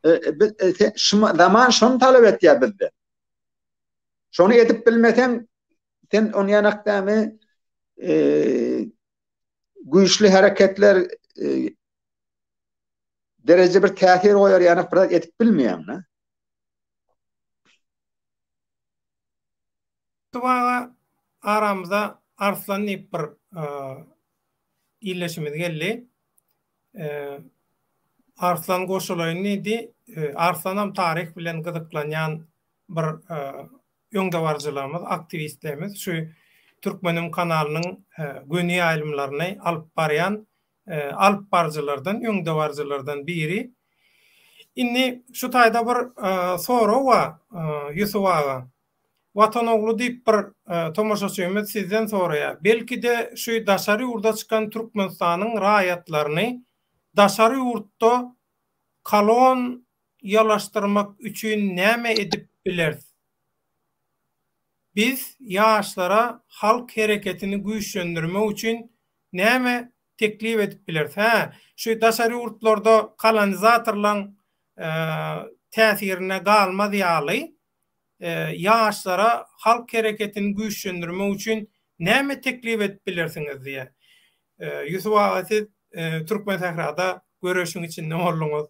E, e, biz e, şu zaman şony talap etýär bizde. Şony edip bilmeseň sen ony ýanak dämi e, güýçli hereketler e, dereje bir täsir goýar ýanak biraz edip bilmeýäň. Tubaga aramyza Arslan diýip bir ildeşimiz geldi. Arslan goşulaýyn diýdi. Arslanam taryh bilen gyzyklanýan bir öňdebaryjylarymyz, aktiwistlerimiz şu Türkmenim kanalynyň göni ýaýlymlaryny alyp barýan alyp baryjylardan, öňdebaryjylardan biri. Indi şu taýda bir sorag bar, Ýusup aga. Watan ogly diýip bir tomaşaçymyz sizden soraýar. Belki-de şu daşary ýurda çykan Türkmenistanyň raýatlaryny daşary ýurtda kolon ýalaşdyrmak üçin näme edip bileris? Biz ýaşlara halk hereketini güýçlendirmek üçin näme teklip edip bileris? Hä, şu daşary ýurtlarda kolonizatorlaň täsirine galmaz ýaly, ýaşlara halk hereketini güýçlendirmek üçin näme teklip edip bilersiňiz diýýär. Ýusup aga siz Türkmensährada göreşiň içinde bolduňyz.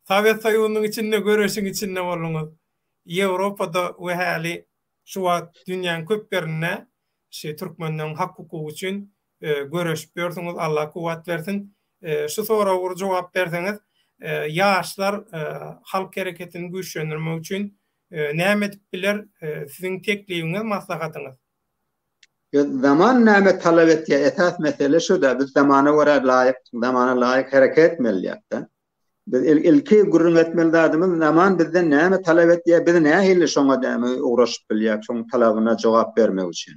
Sowet Soýuzynyň içinde göreşiň içinde bolduňyz. Ýewropada we häli şu wagt dünýäň köp ýerinde şu türkmenleň hak-hukugy üçin göreşip ýörsüňiz. Allah kuwwat bersin. Şu soraga bir jogap berseňiz, ýaşlar halk hereketini güýçlendirmek üçin näme edip biler? Siziň teklibiňiz, maslahatyňyz. Zaman näme talap etýär? Esas mesele şuda. Biz zamana görä laýyk, zamana laýyk hereket etmeli diýýär-de. Biz ilki gürrüň etmeli zadymyz zaman bizden näme talap etýär, biz nähili şoňa näme ugraşyp bilýäris, şoň talabyna jogap bermek üçin.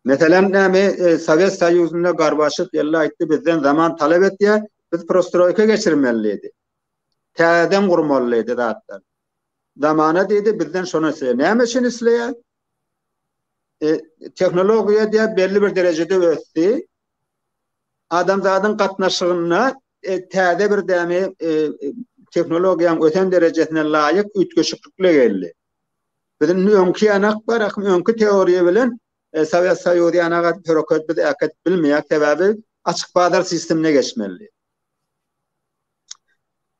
Meselem näme e, Sowet Soýuzynda Gorbaçew geldi aýtdy bizden zaman talap etýär, biz prostroýka geçirmeli diýdi. Täzeden gurmaly diýdi zatlar. Zamana diýdi bizden şony isleýär. Näme üçin isleýär? E, tehnologiýa diýär belli bir derejede ösdi. Adamzadyň gatnaşygynda e, täze bir dämi e, tehnologiýanyň ösen derejesine laýyk üýtgeşiklikler geldi. Biz indi öňki ýanak bar, akym öňki teoriýa bilen e, Sowet Soýuzy ýanak atyp hereket biz äkidip bilmeýär, sebäbi açyk bazar sistemine geçmeli.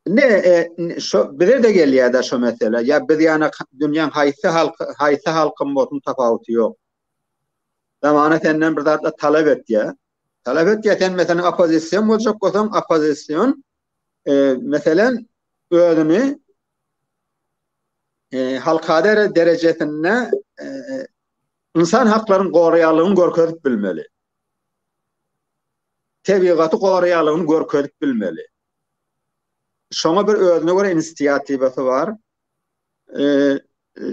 Indi e, şo bize de gelýär-de şo mesele. Ýa biz ýanak dünýäň haýsy halky, haýsy halkyň bolsun tapawuty ýok. Zamana senden bir zatlar talap etýär. Talap etýär, sen meselem oppozision boljak bolsaň, oppozision. Meselem, özüni halkara derejesinde ynsan haklaryny goraýanlygyny görkezip bilmeli. Tebigaty goraýanlygyny görkezip bilmeli. Şoňa bir özüne görä inisiatiwasy bar.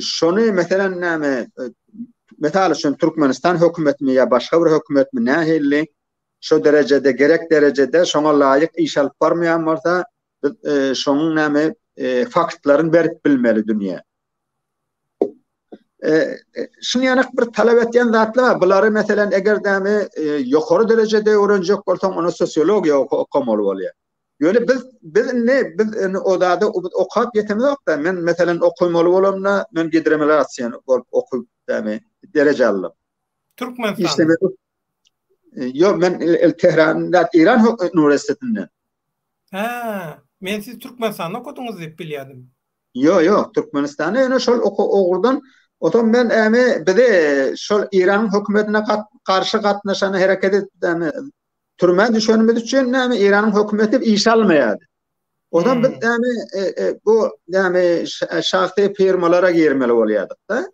Şony meselem näme, mysal üçin Türkmenistan hökümetimi ýa başga bir hökümetmi nähili şo derejede gerek derejede şoňa laýyk iş alyp barmaýan bolsa biz şonuň näme faktlaryny berip bilmeli dünýä. Şuny ýanak bir talap etýän zatlar bar. Bulary meselem eger näme ýokary derejede öwrenjek bolsaň onda sosiologiýa okamaly bolýar. Ýöne biz biz indi biz indi o zady okap ýetemizok-da. Men meselem okamaly bolamda men gidromeliorasiýany bolup okup näme dereje aldym. Türkmenistanda. Ýok, men Tähranda Iran uniwersitetinden. Hä, men siz Türkmenistanda okadyňyz diýip bilýärdim. Ýok, ýok, Türkmenistanda ýöne şol ugurdan otam men ämi bizi şol Iranyň hökümetine garşy gatnaşan hereket edip ämi türmä düşenimiz üçin näme Iranyň hökümeti iş almaýardy. Otam biz ämi bu näme şahsy firmalara girmeli bolýardyk-da.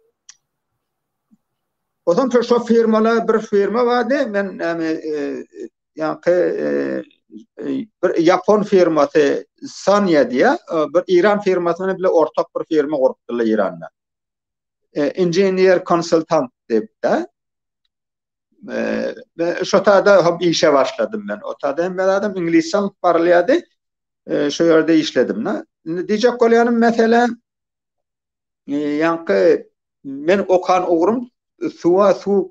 Otam şo firmalar bir firma bardy, men näme ýaňky bir ýapon firmasy Sanya diýä, bir Iran firmasy bilen bile ortak bir firma gurupdylar Iranda. Inžener konsultant diýip-de. Şo taýda hop işe başladym men. O taýda hem adam iňlisçe alyp barylýardy. Şo ýerde işledim. Indi diýjek bolýanym meselem ýaňky men okan ugrum suwa suw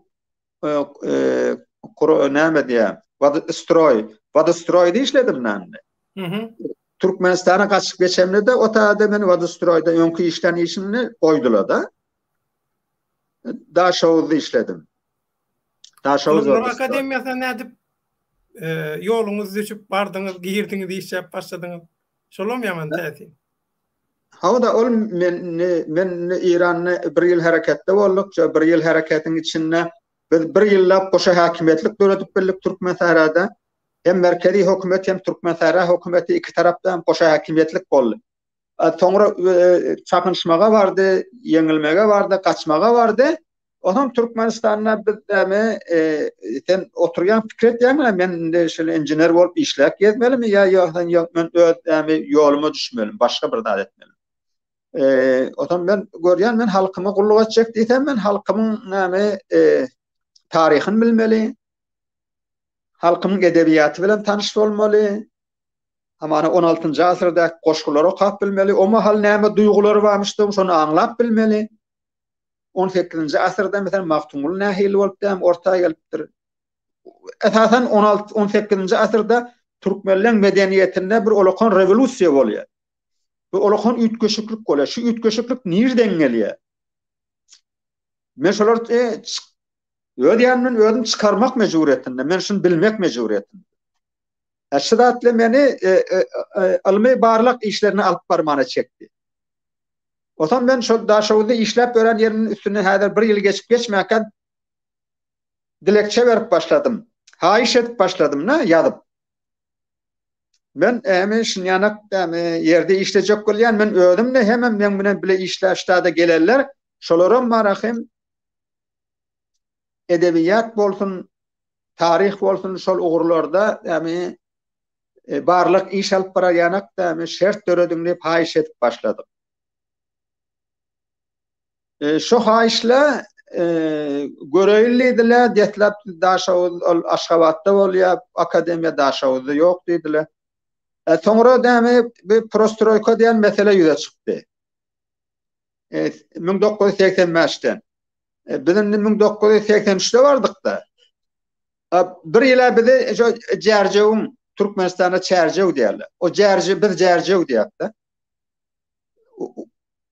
näme diýýär wodostroý wodostroýda işledim men mhm Türkmenistana gaçyp geçemde-de o taýda men wodostroýda öňki işlän işimni goýdular-da. Daşoguzda işledim. Daşoguz Ylymlar akademiýasyna nädip ýoluňyz düşüp bardyňyz, girdiňiz, işläp başladyňyz? Şolam ýaman täsin. Hawa-da ol men men Iranda bir ýyl hereketde bolduk. Şo bir ýyl hereketiň içinde biz bir ýyllap goşa häkimiýetlik döredip bildik Türkmensährada. Hem merkezi hökümet hem Türkmensähra hökümeti iki tarapda hem goşa häkimiýetlik boldy. Soňra çakynyşmaga bardy, ýeňilmege bardy, gaçmaga bardy. Onam Türkmenistanda biz näme sen oturýaň pikir etýäňmi men indi şeýle inžener bolup işläp gezmelimi ýa ýok sen ýok men öz näme ýoluma düşmelimi başga bir zat etmelimi. Onam men görýän men halkyma gulluk etjek diýsem men halkymyň näme taryhyny bilmeli. Halkymyň edebiýaty bilen tanyş bolmaly. Hamana on altynjy asyrdaky goşgulary okap bilmeli. O mahal näme duýgulary barmyşdygyny şony aňlap bilmeli. On sekizinji asyrda meselem Magtymguly nähili bolup däm orta gelipdir. Esasan on alty, on sekizinji asyrda türkmenleň medeniýetinde bir olakan rewolýusiýa bolýar. Bir olakan üýtgeşiklik bolýar. Şu üýtgeşiklik nirden gelýär? Men şolary e, öz ýanymdan özüm çykarmak mejburyýetinde, men şuny bilmek mejburyýetinde. E, şu zatlar meni e, e, e, ylmy barlag işlerine alyp barmana çekdi. Onsoň men şol Daşoguzda işläp ýören ýerimiň üstünden häzir bir ýyl geçip geçmäkä dilekçe berip başladym. Haýyş edip başladym-da, ýazyp. Men ämi şunýanak ämi ýerde işlejek bolýan, men özüm-de hemem meň bilen bile işläp ştada gelenler, şolaram bar ahym edebiýat bolsun, taryh bolsun şol ugurlarda ämi barlyk iş alyp bararýanak dämi şert dörediň diýip haýyş edip başladyk. Şo haýyşla göreýin diýdiler, deslap Daşoguz ol Aşgabatda bolýar, akademiýa Daşoguzda ýok diýdiler. Soňra dämi bu prostroýka diýen mesele ýüze çykdy. 1985-den. Biz indi 1983-de bardyk-da. Bir ýyla bizi şo Järjewiň Türkmenistanda Çärjew diýerler. O Järje biz Järjew diýýärdi.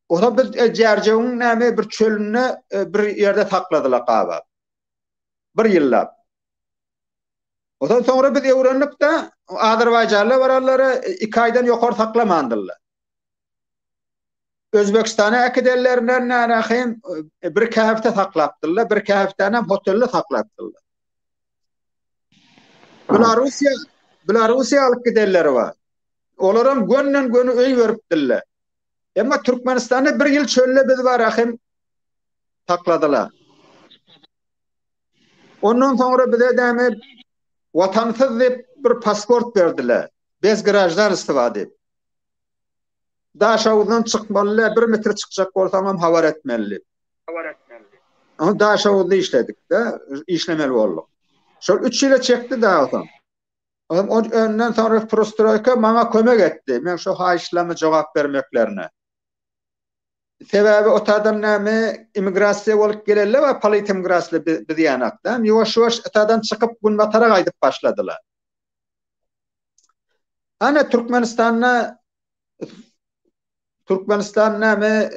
Oza biz e, Järjewiň näme bir çölünde e, bir ýerde sakladylar gabap. Bir ýyllap. Ondan soňra biz öwrendik-de Azerbaýjanly bararlary e, iki aýdan ýokary saklamandyrlar. Özbegistana äkidenlerinden närähim bir hepde saklapdyrlar, bir hepdäni hem hotelde saklapdyrlar. Belarusiýa, Belarusiýa alyp gidenleri bar. Olaram gönden göni öý beripdirler. Emma Türkmenistanda bir ýyl çölde biz bar hem sakladylar. Ondan soňra bize däme watansyz diýip bir pasport berdiler. Bez graždanstwa diýip. Daşoguzdan çykmaly, bir metr çykjak bolsaňam habar etmeli. Habar etmeli. Oňa Daşoguzda işledik-de, işlemeli bolduk. Şol 3 ýyla çekdi da soň. Ondan soňra prostroýka maňa kömek etdi. Men şo haýyşlaryma jogap bermeklerine. Sebäbi o taýdan näme immigrasiýa bolup gelenler we politimmigrasiýa biz ýanakda. Ýuwaş-ýuwaş etadan çykyp günbatara gaýdyp başladylar. Ana Türkmenistanda Türkmenistan näme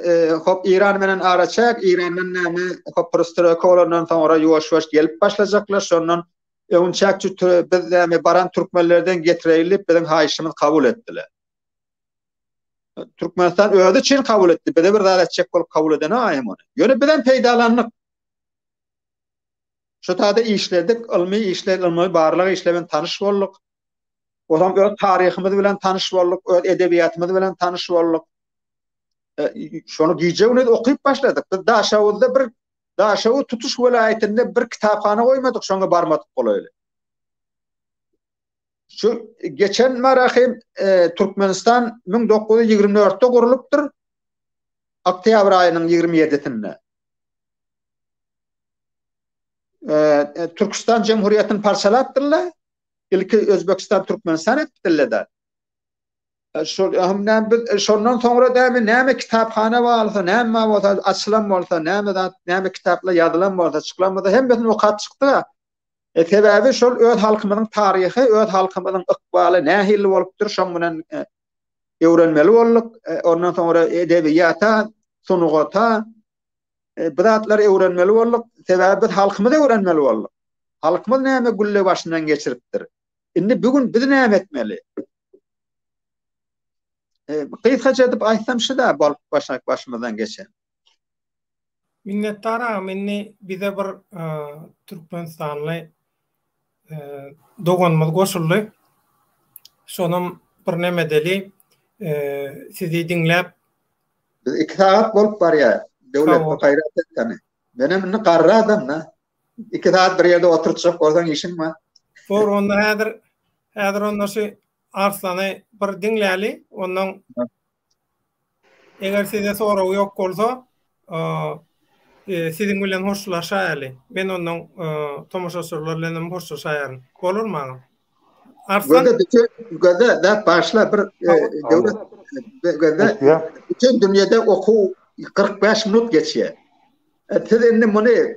hop Iran bilen araçäk, Irandan näme hop prostroýka bolandan soňra ýuwaş-ýuwaş gelip başlajaklar. Şondan öňçäkçi biz näme baran türkmenlerden getireýli biziň haýyşymyzy kabul etdiler. Türkmenistan özi üçin kabul etdi. Bize bir zat etjek bolup kabul edene aýam ony. Ýöne bizem peýdalandyk. Şu taýda işledik, ylmy işler, ylmy barlag işleri bilen tanyş bolduk. Onsoň öz taryhymyz bilen tanyş bolduk, öz edebiýatymyz bilen tanyş bolduk. E, şony gije-gündiz okyp başladyk. Biz Daşoguzda bir Daşoguz tutuş welaýatynda bir kitaphana goýmadyk, şoňa barmadyk bolaýly. Şu geçen marahym e, Türkmenistan 1924-de gurlupdyr. Oktýabr aýynyň 27-sinde. E, e, Türkistan Cumhuriyetini parçalapdyrlar. Ilki Özbekistan Türkmenistan etipdirler da. E, şol hem näme biz e, şondan soňra dämi näme kitaphana bolsa, näme bolsa, açylan bolsa, näme zat, näme kitaplar ýazylan bolsa, çykylan bolsa hemmesini okap çykdyk. E, sebäbi şol öz halkymyzyň taryhy, öz halkymyzyň ykbaly nähili bolupdyr, şoň bilen e, öwrenmeli bolduk. E, ondan soňra edebiýata, sungata, e, bu zatlary öwrenmeli bolduk. Sebäbi biz halkymyzy öwrenmeli bolduk. Halkymyz näme gülle başyndan geçiripdir. Indi bu gün biz näme etmeli? E, gysgaça edip aýtsam şu da bolup başak başymyzdan geçen. Minnetdar agam indi bize bir Türkmenistanly doganymyz goşuldy. Şonam bir neme edeli sizi diňläp. Biz 2 sagat bolup barýar. Döwlet bir gaýrat et hany. Menem indi garry adam da. 2 sagat bir ýerde oturtjak bolsaň işiň bar. Bor onda häzir häzir onda şu Arslany bir diňläli ondan Eger size soragy ýok bolsa, siziň bilen hoşlaşaýaly. Men ondan tomaşaçylar bilen hem hoşlaşaýaryn. Bolarmy agam? Arslan Gözde bütün gözde da başla bir döwlet gözde bütün dünýede okuw 45 minut geçýär. Siz indi muny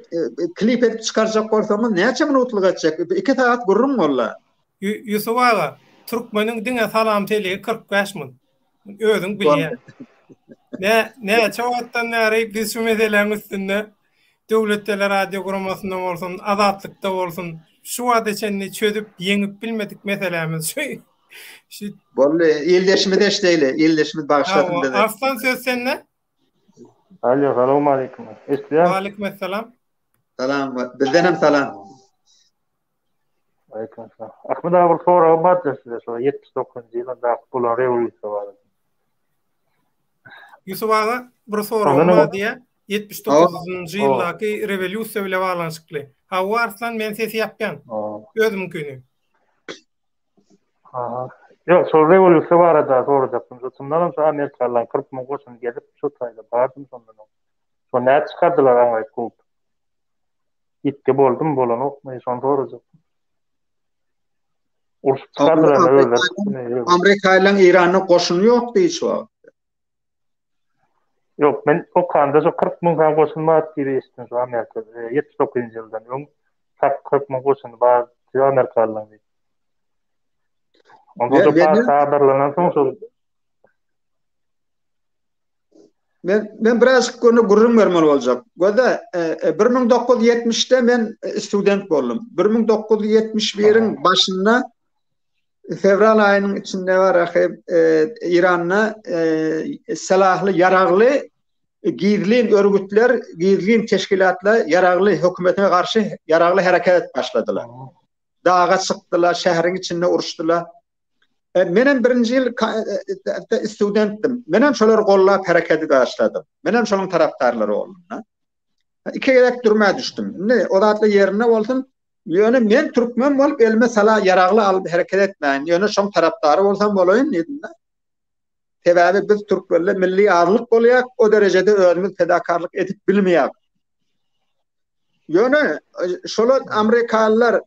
klip edip çykarjak bolsaňyz näçe minutlyk etjek? 2 sagat gürrüň boldy. Ýusup aga, türkmeniň diňe salam teligi 45 minut. Özüň bilýän. Nä, näçe wagtdan bäri biz şu meseläniň üstünde Döwlet teleradio guramasynda bolsun, Azatlykda bolsun, şu wagta çenli çözüp, ýeňip bilmedik meselämiz şu. Şu Boldy, ildeşimiz eşdeýli, ildeşimiz bagyşlasyn bizi. Arslan söz sende. Alo, salowmaleýkim. Eşidýäňmi? Waleýkim essalam. Salam, bizden hem salam. Aleýkum salam. Ahmet aga bir soragym bardy size şo 79-njy ýylyndaky bolan rewolýusiýa barada. Ýusup aga bir soragym bar diýýär. 79-njy ýyldaky rewolýusiýa bilen baglanyşykly. Hawa Arslan men sesi ýapýan. Özümiňkini. Aha. Ýok, şol rewolýusiýa barada sorajakdym. Şo çyndan hem şo amerikalylaryň 40 müň goşuny gelip şo taýda bardym şondan öň. Şo nädip çykardylar aňryk kowup? Ýitgi boldumy, bolanokmy, şony sorajakdym. Urşup çykardylar özleri. Amerikalylaryň Iranda goşuny ýokdy hiç wagt. Ýok, men okanda şo 40 müň sany goşun bar diýip eşitdim şo Amerikada. 79-njy ýyldan öň 40 müň goşuny bar diýip amerikalylaryň diýip. Ondan soň parça soň şol Men men biraz göni gürrüň bermeli boljak. Gözde 1970-de men student boldum. 1971-iň başynda fewral aýynyň içinde bar ahy Iranda silahly ýaragly gizlin örgütler, gizlin teşkilatlar ýaragly hökümetine garşy ýaragly hereket edip başladylar. Daga çykdylar, şäheriň içinde uruşdylar. Menem birinji ýyl studentdim. Menem şolary gollap hereket başladym. Menem şonuň tarapdarlary boldum. Iki gezek türmä düşdüm. Indi o zatlar ýerinde bolsun. Ýöne men türkmen bolup elime sala ýaragly alyp hereket etmäýin. Ýöne şoň tarapdary bolsam bolaýyn diýdim-de. Sebäbi biz türkmenler milli azlyk bolýak, o derejede özümiz fedakarlyk edip bilmeýäk. Ýöne şolar amerikalylar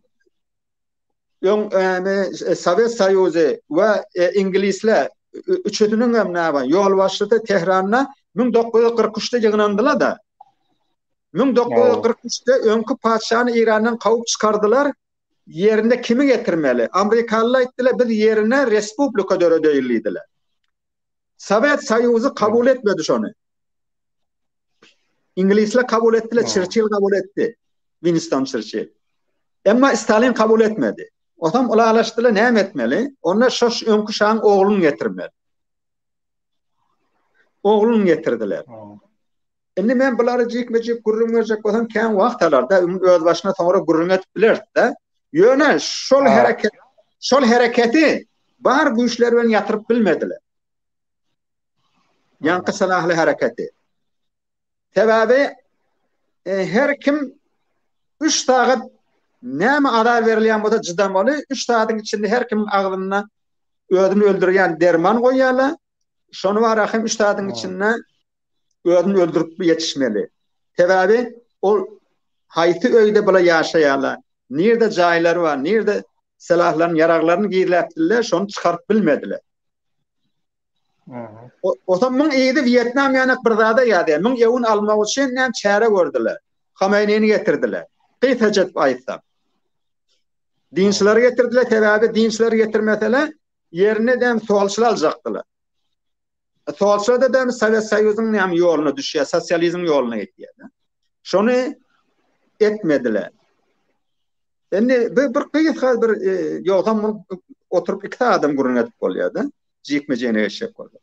öň Sowet Soýuzy we iňlisler üçüsiniň hem näme ýolbaşçysy Tehranda 1943-de ýygnandylar-da. 1943-de öňki patyşany Eýrandan kowup çykardylar. Ýerine kimi getirmeli? Amerikalylar aýtdylar, biz ýerine respublika döredeýin diýdiler. Sowet Soýuzy kabul etmedi şony. Iňlisler kabul etdiler, Çerçill kabul etdi. Winston Çerçill. Emma Stalin kabul etmedi. Otam ylalaşdylar, näme etmeli? Onda şo öňki şaň ogluny getirmeli. Ogluny getirdiler. Indi men bulary jikme-jik gürrüň berjek bolsam kän wagt alar-da, öz başyna soňra gürrüň edip bileris-de. Ýöne şol hereket, şol hereketi bar güýçleri bilen ýatyryp bilmediler. Ýaňky silahly hereketi. Sebäbi e, her kim 3 sagat näme azar berilýän bolsa çydamaly, 3 sagatyň içinde her kimiň agzynda özüni öldürýän derman goýýarlar. Şony bara hem 3 sagatyň içinde özüni öldürip ýetişmeli. Sebäbi ol haýsy öýde bula ýaşaýarlar, nirde jaýlary bar, nirde silahlaryny, ýaraglaryny gizläpdirler, şony çykaryp bilmediler. Otam muň yzy Wýetnam ýanak bir zada ýazýar. Muň ewin almak üçin näme çäre gördüler. Homeýnini getirdiler. Gysgaça edip aýtsam. Dinçileri getirdiler, sebäbi dinçileri getirmeseler, ýerine dem solçylar aljakdylar. Solçylar da Sowet Soýuzyň näme ýoluna düşýär, sosializm ýoluna gitýär. Şony etmediler. Indi bir, bir gysga bir e, ýogsam muny oturyp iki sagadam gürrüň edip bolýar-da. Jikme-jigine geçjek bolsa.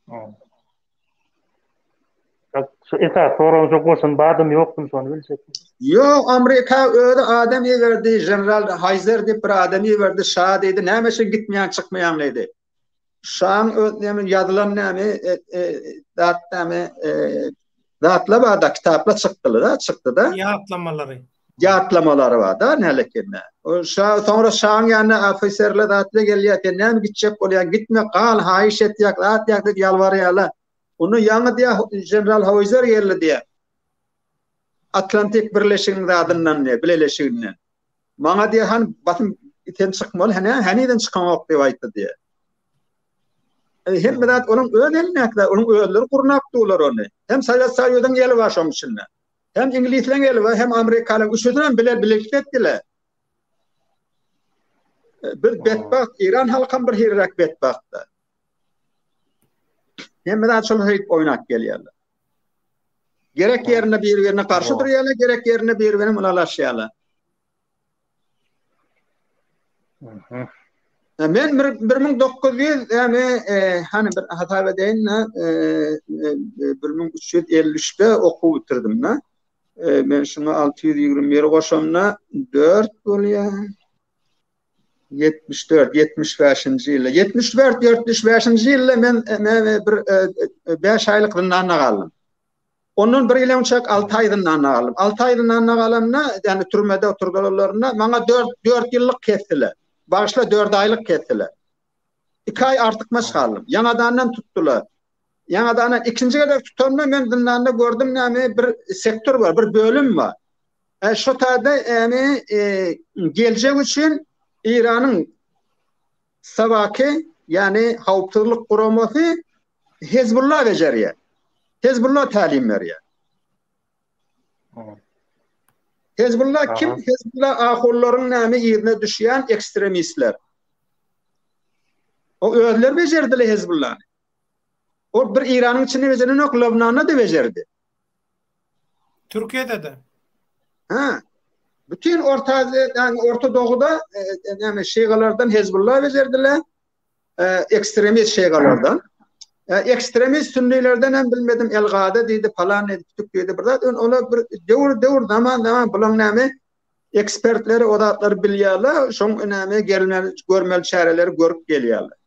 Şu esas sorag şu goşun bardymy ýokdumy şony biljek. Ýok, Amerika özi adam iberdi, general Haýzer diýip bir adam iberdi, şa diýdi, näme üçin gitmeýäň, çykmaýaň diýdi. Şaň öz näme ýazylan näme e, e, zat näme e, zatlar bar-da, kitaplar çykdylar-da, çykdy-da. Ýatlamalary. Ýatlamalary bar-da, nälekende. O şa soňra şaň ýanyna ofiserler zatlar gelýär, sen näme gitjek bolýaň, gitme, gal, haýyş etýär, zat ýa diýip ýalbarýarlar. Onda ýaňy diýär, general Haýzer geldi diýär. Atlantik birleşigiň zadyndan diýär, bileleşiginden. Maňa diýär, han basym sen çykmaly, hene, henizem çykaňok diýip aýtdy diýär. E, hemme zat onuň öz elindäki zat, onuň özleri gurnap durlar ony. Hem Sowet Soýuzyň eli bar şoň içinde. Hem iňlisleň eli bar, hem amerikalaryň üçüsinem bile bilelikde etdiler. E, biz betbagt, İran halkam bir hiliräk betbagtda. Hemme zat şol heyip oýnap gelýärler. Gerek ýerinde bir-birine garşy durýarlar, gerek ýerinde bir-birine ylalaşýarlar. Men 1900 ýagny hany bir hasap edeýin 1353-de okuw bitirdim da. Men şuňa 621 goşamda 4 bolýar. 74, 75-nji ýylda. 74, 75-nji ýylda men bir 5 aýlyk zyndanda galdym. Ondan bir ýyl öňçäk 6 aý zyndanda galdym. 6 aý zyndanda galamda, ýagny türmede oturdylanlarynda maňa 4 4 ýyllyk kesdiler. Bagyşla 4 aýlyk kesdiler. 2 aý artykmaç galdym. Ýaňadandan tutdular. Ýaňadandan ikinji gezek tutanda men zyndanda gördüm näme bir sektor bar, bir bölüm bar. E, şo taýda ýani e, geljek üçin Eýranyň Sawaky, ýani howpsuzlyk guramasy Hezbollah bejerýär. Hezbollah tälim berýär. Hezbollah kim? Hezbollah ahullaryň näme yzyna düşýän ekstremistler. O özleri bejerdiler Hezbollahny. O bir Eýranyň içinde bejerenok, Lubnanda da bejerdi. Türkiýede-de. Ha. Bütün Orta Aziýa, ýagny Orta Doguda e, e, näme şigalardan Hezbollah bejerdiler. E, ekstremist şigalardan. E, ekstremist sünnilerden hem bilmedim El-Gada diýdi, falan diýdi, kütük diýdi bir zat. Ola bir döwür döwür zaman zaman bulan näme ekspertleri o zatlary bilýärler, şoň näme gelmeli, görmeli çäreleri görüp gelýärler.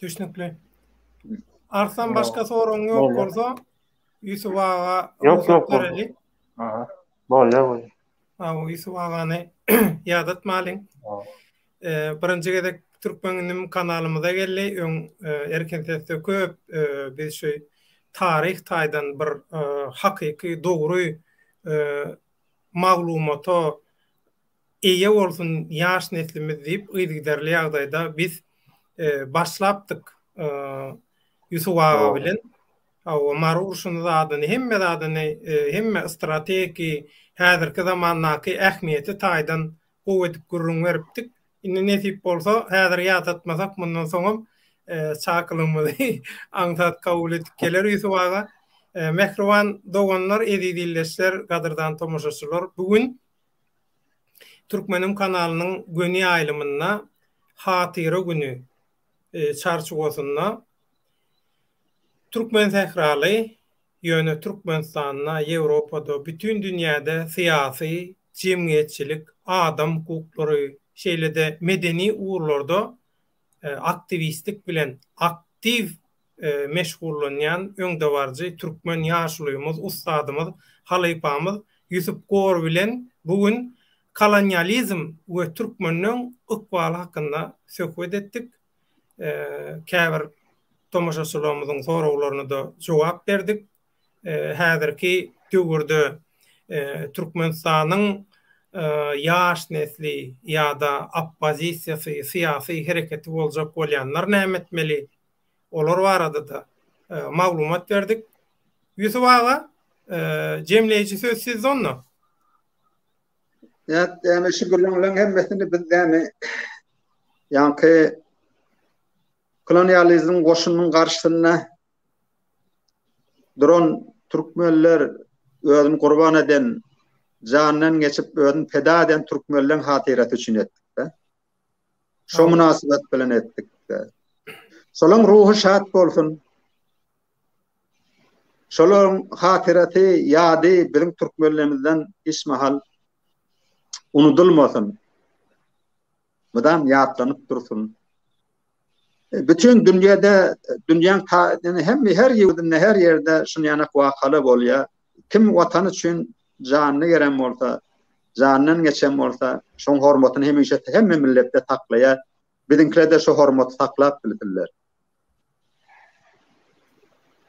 Düşnükli. Arslan başga soragyň ýok bolsa, Ýusup aga Ýok, ýok. Bereli. Aha. Bolýar, bolýar. Hawa, Ýusup agany ýadatmalyň. Birinji gezek Türkmen inim kanalymyza geldi. Öň Erkin sesde köp biz şu taryh taýdan bir hakyky dogry maglumata eýe bolsun ýaş neslimiz diýip yzygiderli ýagdaýda biz başlapdyk Ýusup aga bilen. Hawa, Mary urşuny zadyny, hemme zadyny, hemme strategiki, häzirki zamandaky ähmiýeti taýdan gowy edip gürrüň beripdik. Indi nesip bolsa, häzir ýadatmasak, mundan soňam çakylygymyzy aňsat kabul edip geler Ýusup aga. Mähriban doganlar, eziz ildeşler, gadyrdan tomaşaçylar, bu gün Türkmenim kanalynyň göni ýaýlymynda Hatyra güni çarçuwasynda Türkmen sähraly, ýöne Türkmenistanda, Ýewropada, bütin dünýäde syýasy, jemgyýetçilik, adam hukuklary, şeýle-de medeni ugurlarda aktiwistlik bilen aktiw meşgullanýan öňdebaryjy türkmen ýaşulymyz, ussadymyz, halypamyz Ýusup Gor bilen bu gün kolonializm we türkmenleň ykbaly hakynda söhbet etdik. Käbir tomaşaçylarymyzyň soraglaryna-da jogap berdik. Häzirki döwürde Türkmenistanyň ýaş nesli ýa-da oppozisiýasy, syýasy hereketi boljak bolýanlar näme etmeli? Olar barada-da maglumat berdik. Ýusup aga, jemleýji söz sizde onda. Näme şu gürrüňleň hemmesini biz näme ýaňky kolonializmiň goşunynyň garşysynda duran türkmenler özüni gurban eden, jandan geçip özüni peda eden türkmenleň hatyrasy üçin etdik. Şo mynasybet bilen etdik. Şolaň ruhy şat bolsun. Şolaryň hatyrasy, ýady biziň türkmenlerimizden hiç mahal unudylmasyn. Mydam ýatlanyp dursun. Bütin dünýäde, dünýäň hemme her ýurdunda, her ýerde şuny ýanak wakalar bolýar. Kim watan üçin janyny beren bolsa, janyndan geçen bolsa, şoň hormatyny hemişe hemme milletde saklaýar. Biziňkiler-de şo hormaty saklap bilsinler.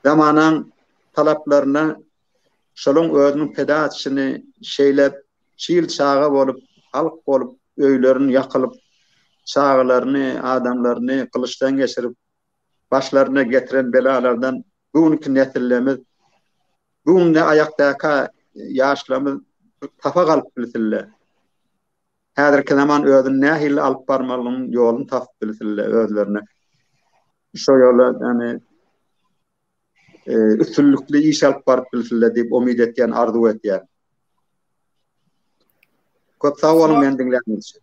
Zamanaň talaplaryna şolaň özüniň peda etişini şeýle çil çaga bolup, halk bolup, öýlerini ýakylyp, çagalaryny, adamlaryny gylyçdan geçirip, başlaryna getiren belalardan bu günki nesillemiz, bu günde aýakdaka ýaşlarymyz bir sapak alyp bilsinler. Häzirki zaman özüni nähili alyp barmalygynyň ýoluny tapyp bilsinler özlerine. Şo ýola ýani üstünlikli iş alyp baryp bilsinler diýip umyt etýän, arzuw etýän. Köp sag boluň meni diňläniňiz üçin.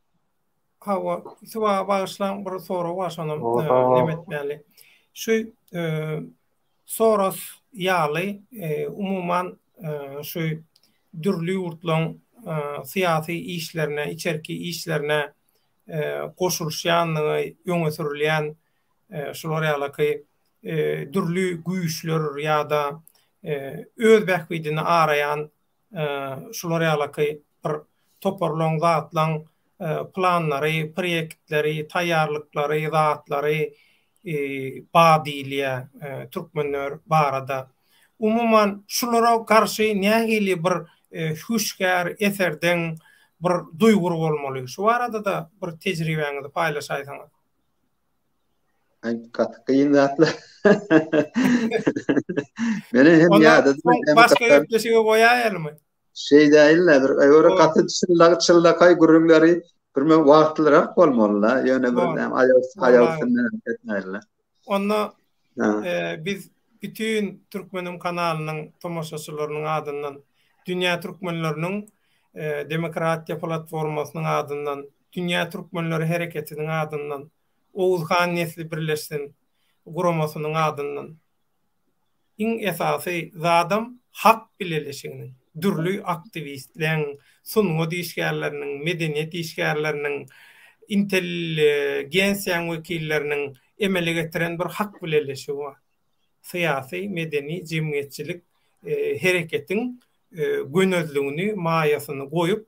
Hawa, Ýusup aga bagyşlaň bir sorag bar şonam neme etmäli. Şu Soros ýaly umuman şu dürli ýurtlaryň syýasy işlerine, içerki işlerine goşulyşýandygy öňe sürülýän şular ýalaky dürli güýçler ýa-da öz bähbidini araýan şular ýalaky bir toparlaň zatlaň planlary, proýektleri, taýýarlyklary, zatlary ba diýilýär türkmenler barada. Umuman şulara garşy nähili bir hüşgär, eserdeň, bir duýgur bolmaly? Şu barada-da bir tejribäňizi paýlaşaýsaňyz. Aý gaty kyn zatlar. Meni hem ýada Başga gepleşige goýaýalymy? Şeýdäýinle bir öwre gaty çynlak çynlakaý gürrüňleri bir men wagtlyrak bolmaly-da, ýöne bir näme aýak aýak üstünde etmäýinle. Onda biz bütin Türkmenim kanalynyň tomaşaçylarynyň adyndan, dünýä türkmenleriniň demokratiýa platformasynyň adyndan, dünýä türkmenleri hereketiniň adyndan, Oguz han nesli birleşsin guramasynyň adyndan Iň esasy zadam halk bileleşiginiň, dürli aktiwistleň, sungat işgärleriniň, medeniýet işgärleriniň, intelligensiýanyň wekilleriniň emele getiren bir hak bileleşigi bar. Syýasy, medeni, jemgyýetçilik hereketiň gönezligini, maýasyny goýup,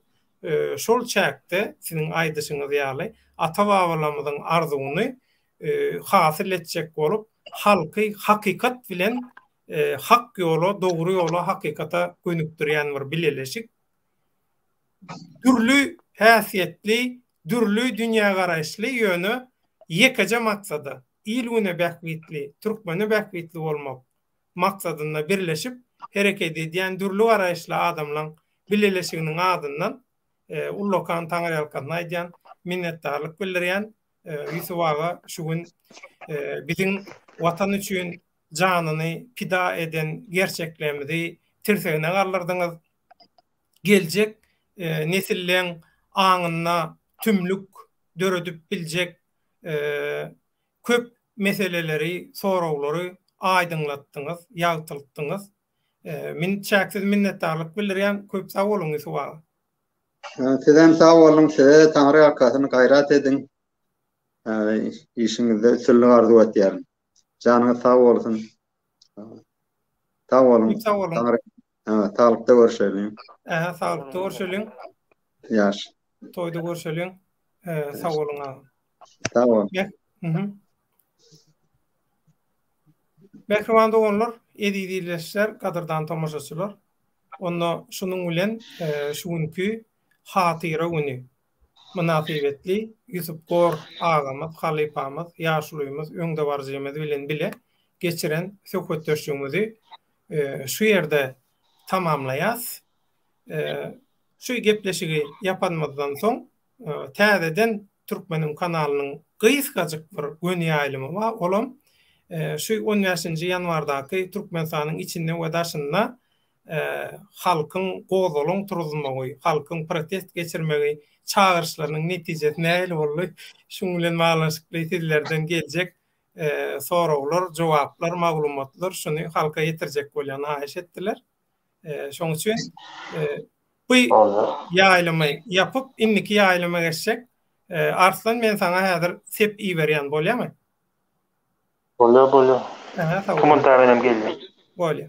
şol çäkde siziň aýdyşyňyz ýaly ata-babalarymyzyň arzuwyny hasyl etjek bolup, halky hakykat bilen hak ýola, dogry ýola, hakykata gönükdirýän bir bileleşik. Dürli häsiýetli, dürli dünýägaraýyşly, ýöne ýekeje maksada, il-güne bähbitli, türkmene bähbitli bolmak maksadynda birleşip hereket edýän dürli garaýyşly adamlaň bileleşiginiň adyndan ullakan taňryýalkasyn aýdýan, minnetdarlyk bildirýän. Ýusup aga şu gün biziň Watan üçin janyny pida eden gerçeklerimizi tirsegine galdyrdyňyz. Geljek nesilleň aňynda tümlük döredip biljek köp meseleleri, soraglary aýdyňlatdyňyz, ýagtyltdyňyz. Men çäksiz minnetdarlyk bildirýän. Köp sag boluň Ýusup aga. Sizem sag boluň, size Taňry ýalkasyn, gaýrat ediň. Işiňizde üstünlik arzuw etýärin. Janyňyz sag bolsun. Sag boluň. Sag boluň. Saglykda görşeliň. Ähä, saglykda görşeliň. Ýaş. Toýda görşeliň. Sag boluň agam. Sag boluň. Mähriban doganlar, eziz ildeşler, gadyrdan tomaşaçylar. Onda şunuň bilen şu günki Hatyra güni mynasybetli Ýusup Gor agamyz, halypamyz, ýaşulymyz, öňdebaryjymyz bilen bile geçiren söhbetdeşligimizi şu ýerde tamamlaýas. Şu gepleşigi ýapanymyzdan soň täzeden Türkmeniň kanalynyň gysgajyk bir göni ýaýlymy bar, olam şu on bäşinji ýanwardaky Türkmenistanyň içinde we daşynda halkyň gozgalaň turuzmagy, halkyň protest geçirmegi çagyryşlarynyň netijesi nähili boldy? Şuň bilen baglanyşykly sizlerden geljek soraglar, jogaplar, maglumatlar şuny halka ýetirjek bolýan haýyş etdiler. Şoň üçin bu ýaýlymy ýapyp, indiki ýaýlyma geçjek. Arslan men saňa häzir sep iberýän bolýamy? Bolýar, bolýar. Aha, sag bol. Kommentar bilen gelýär. Bolýar.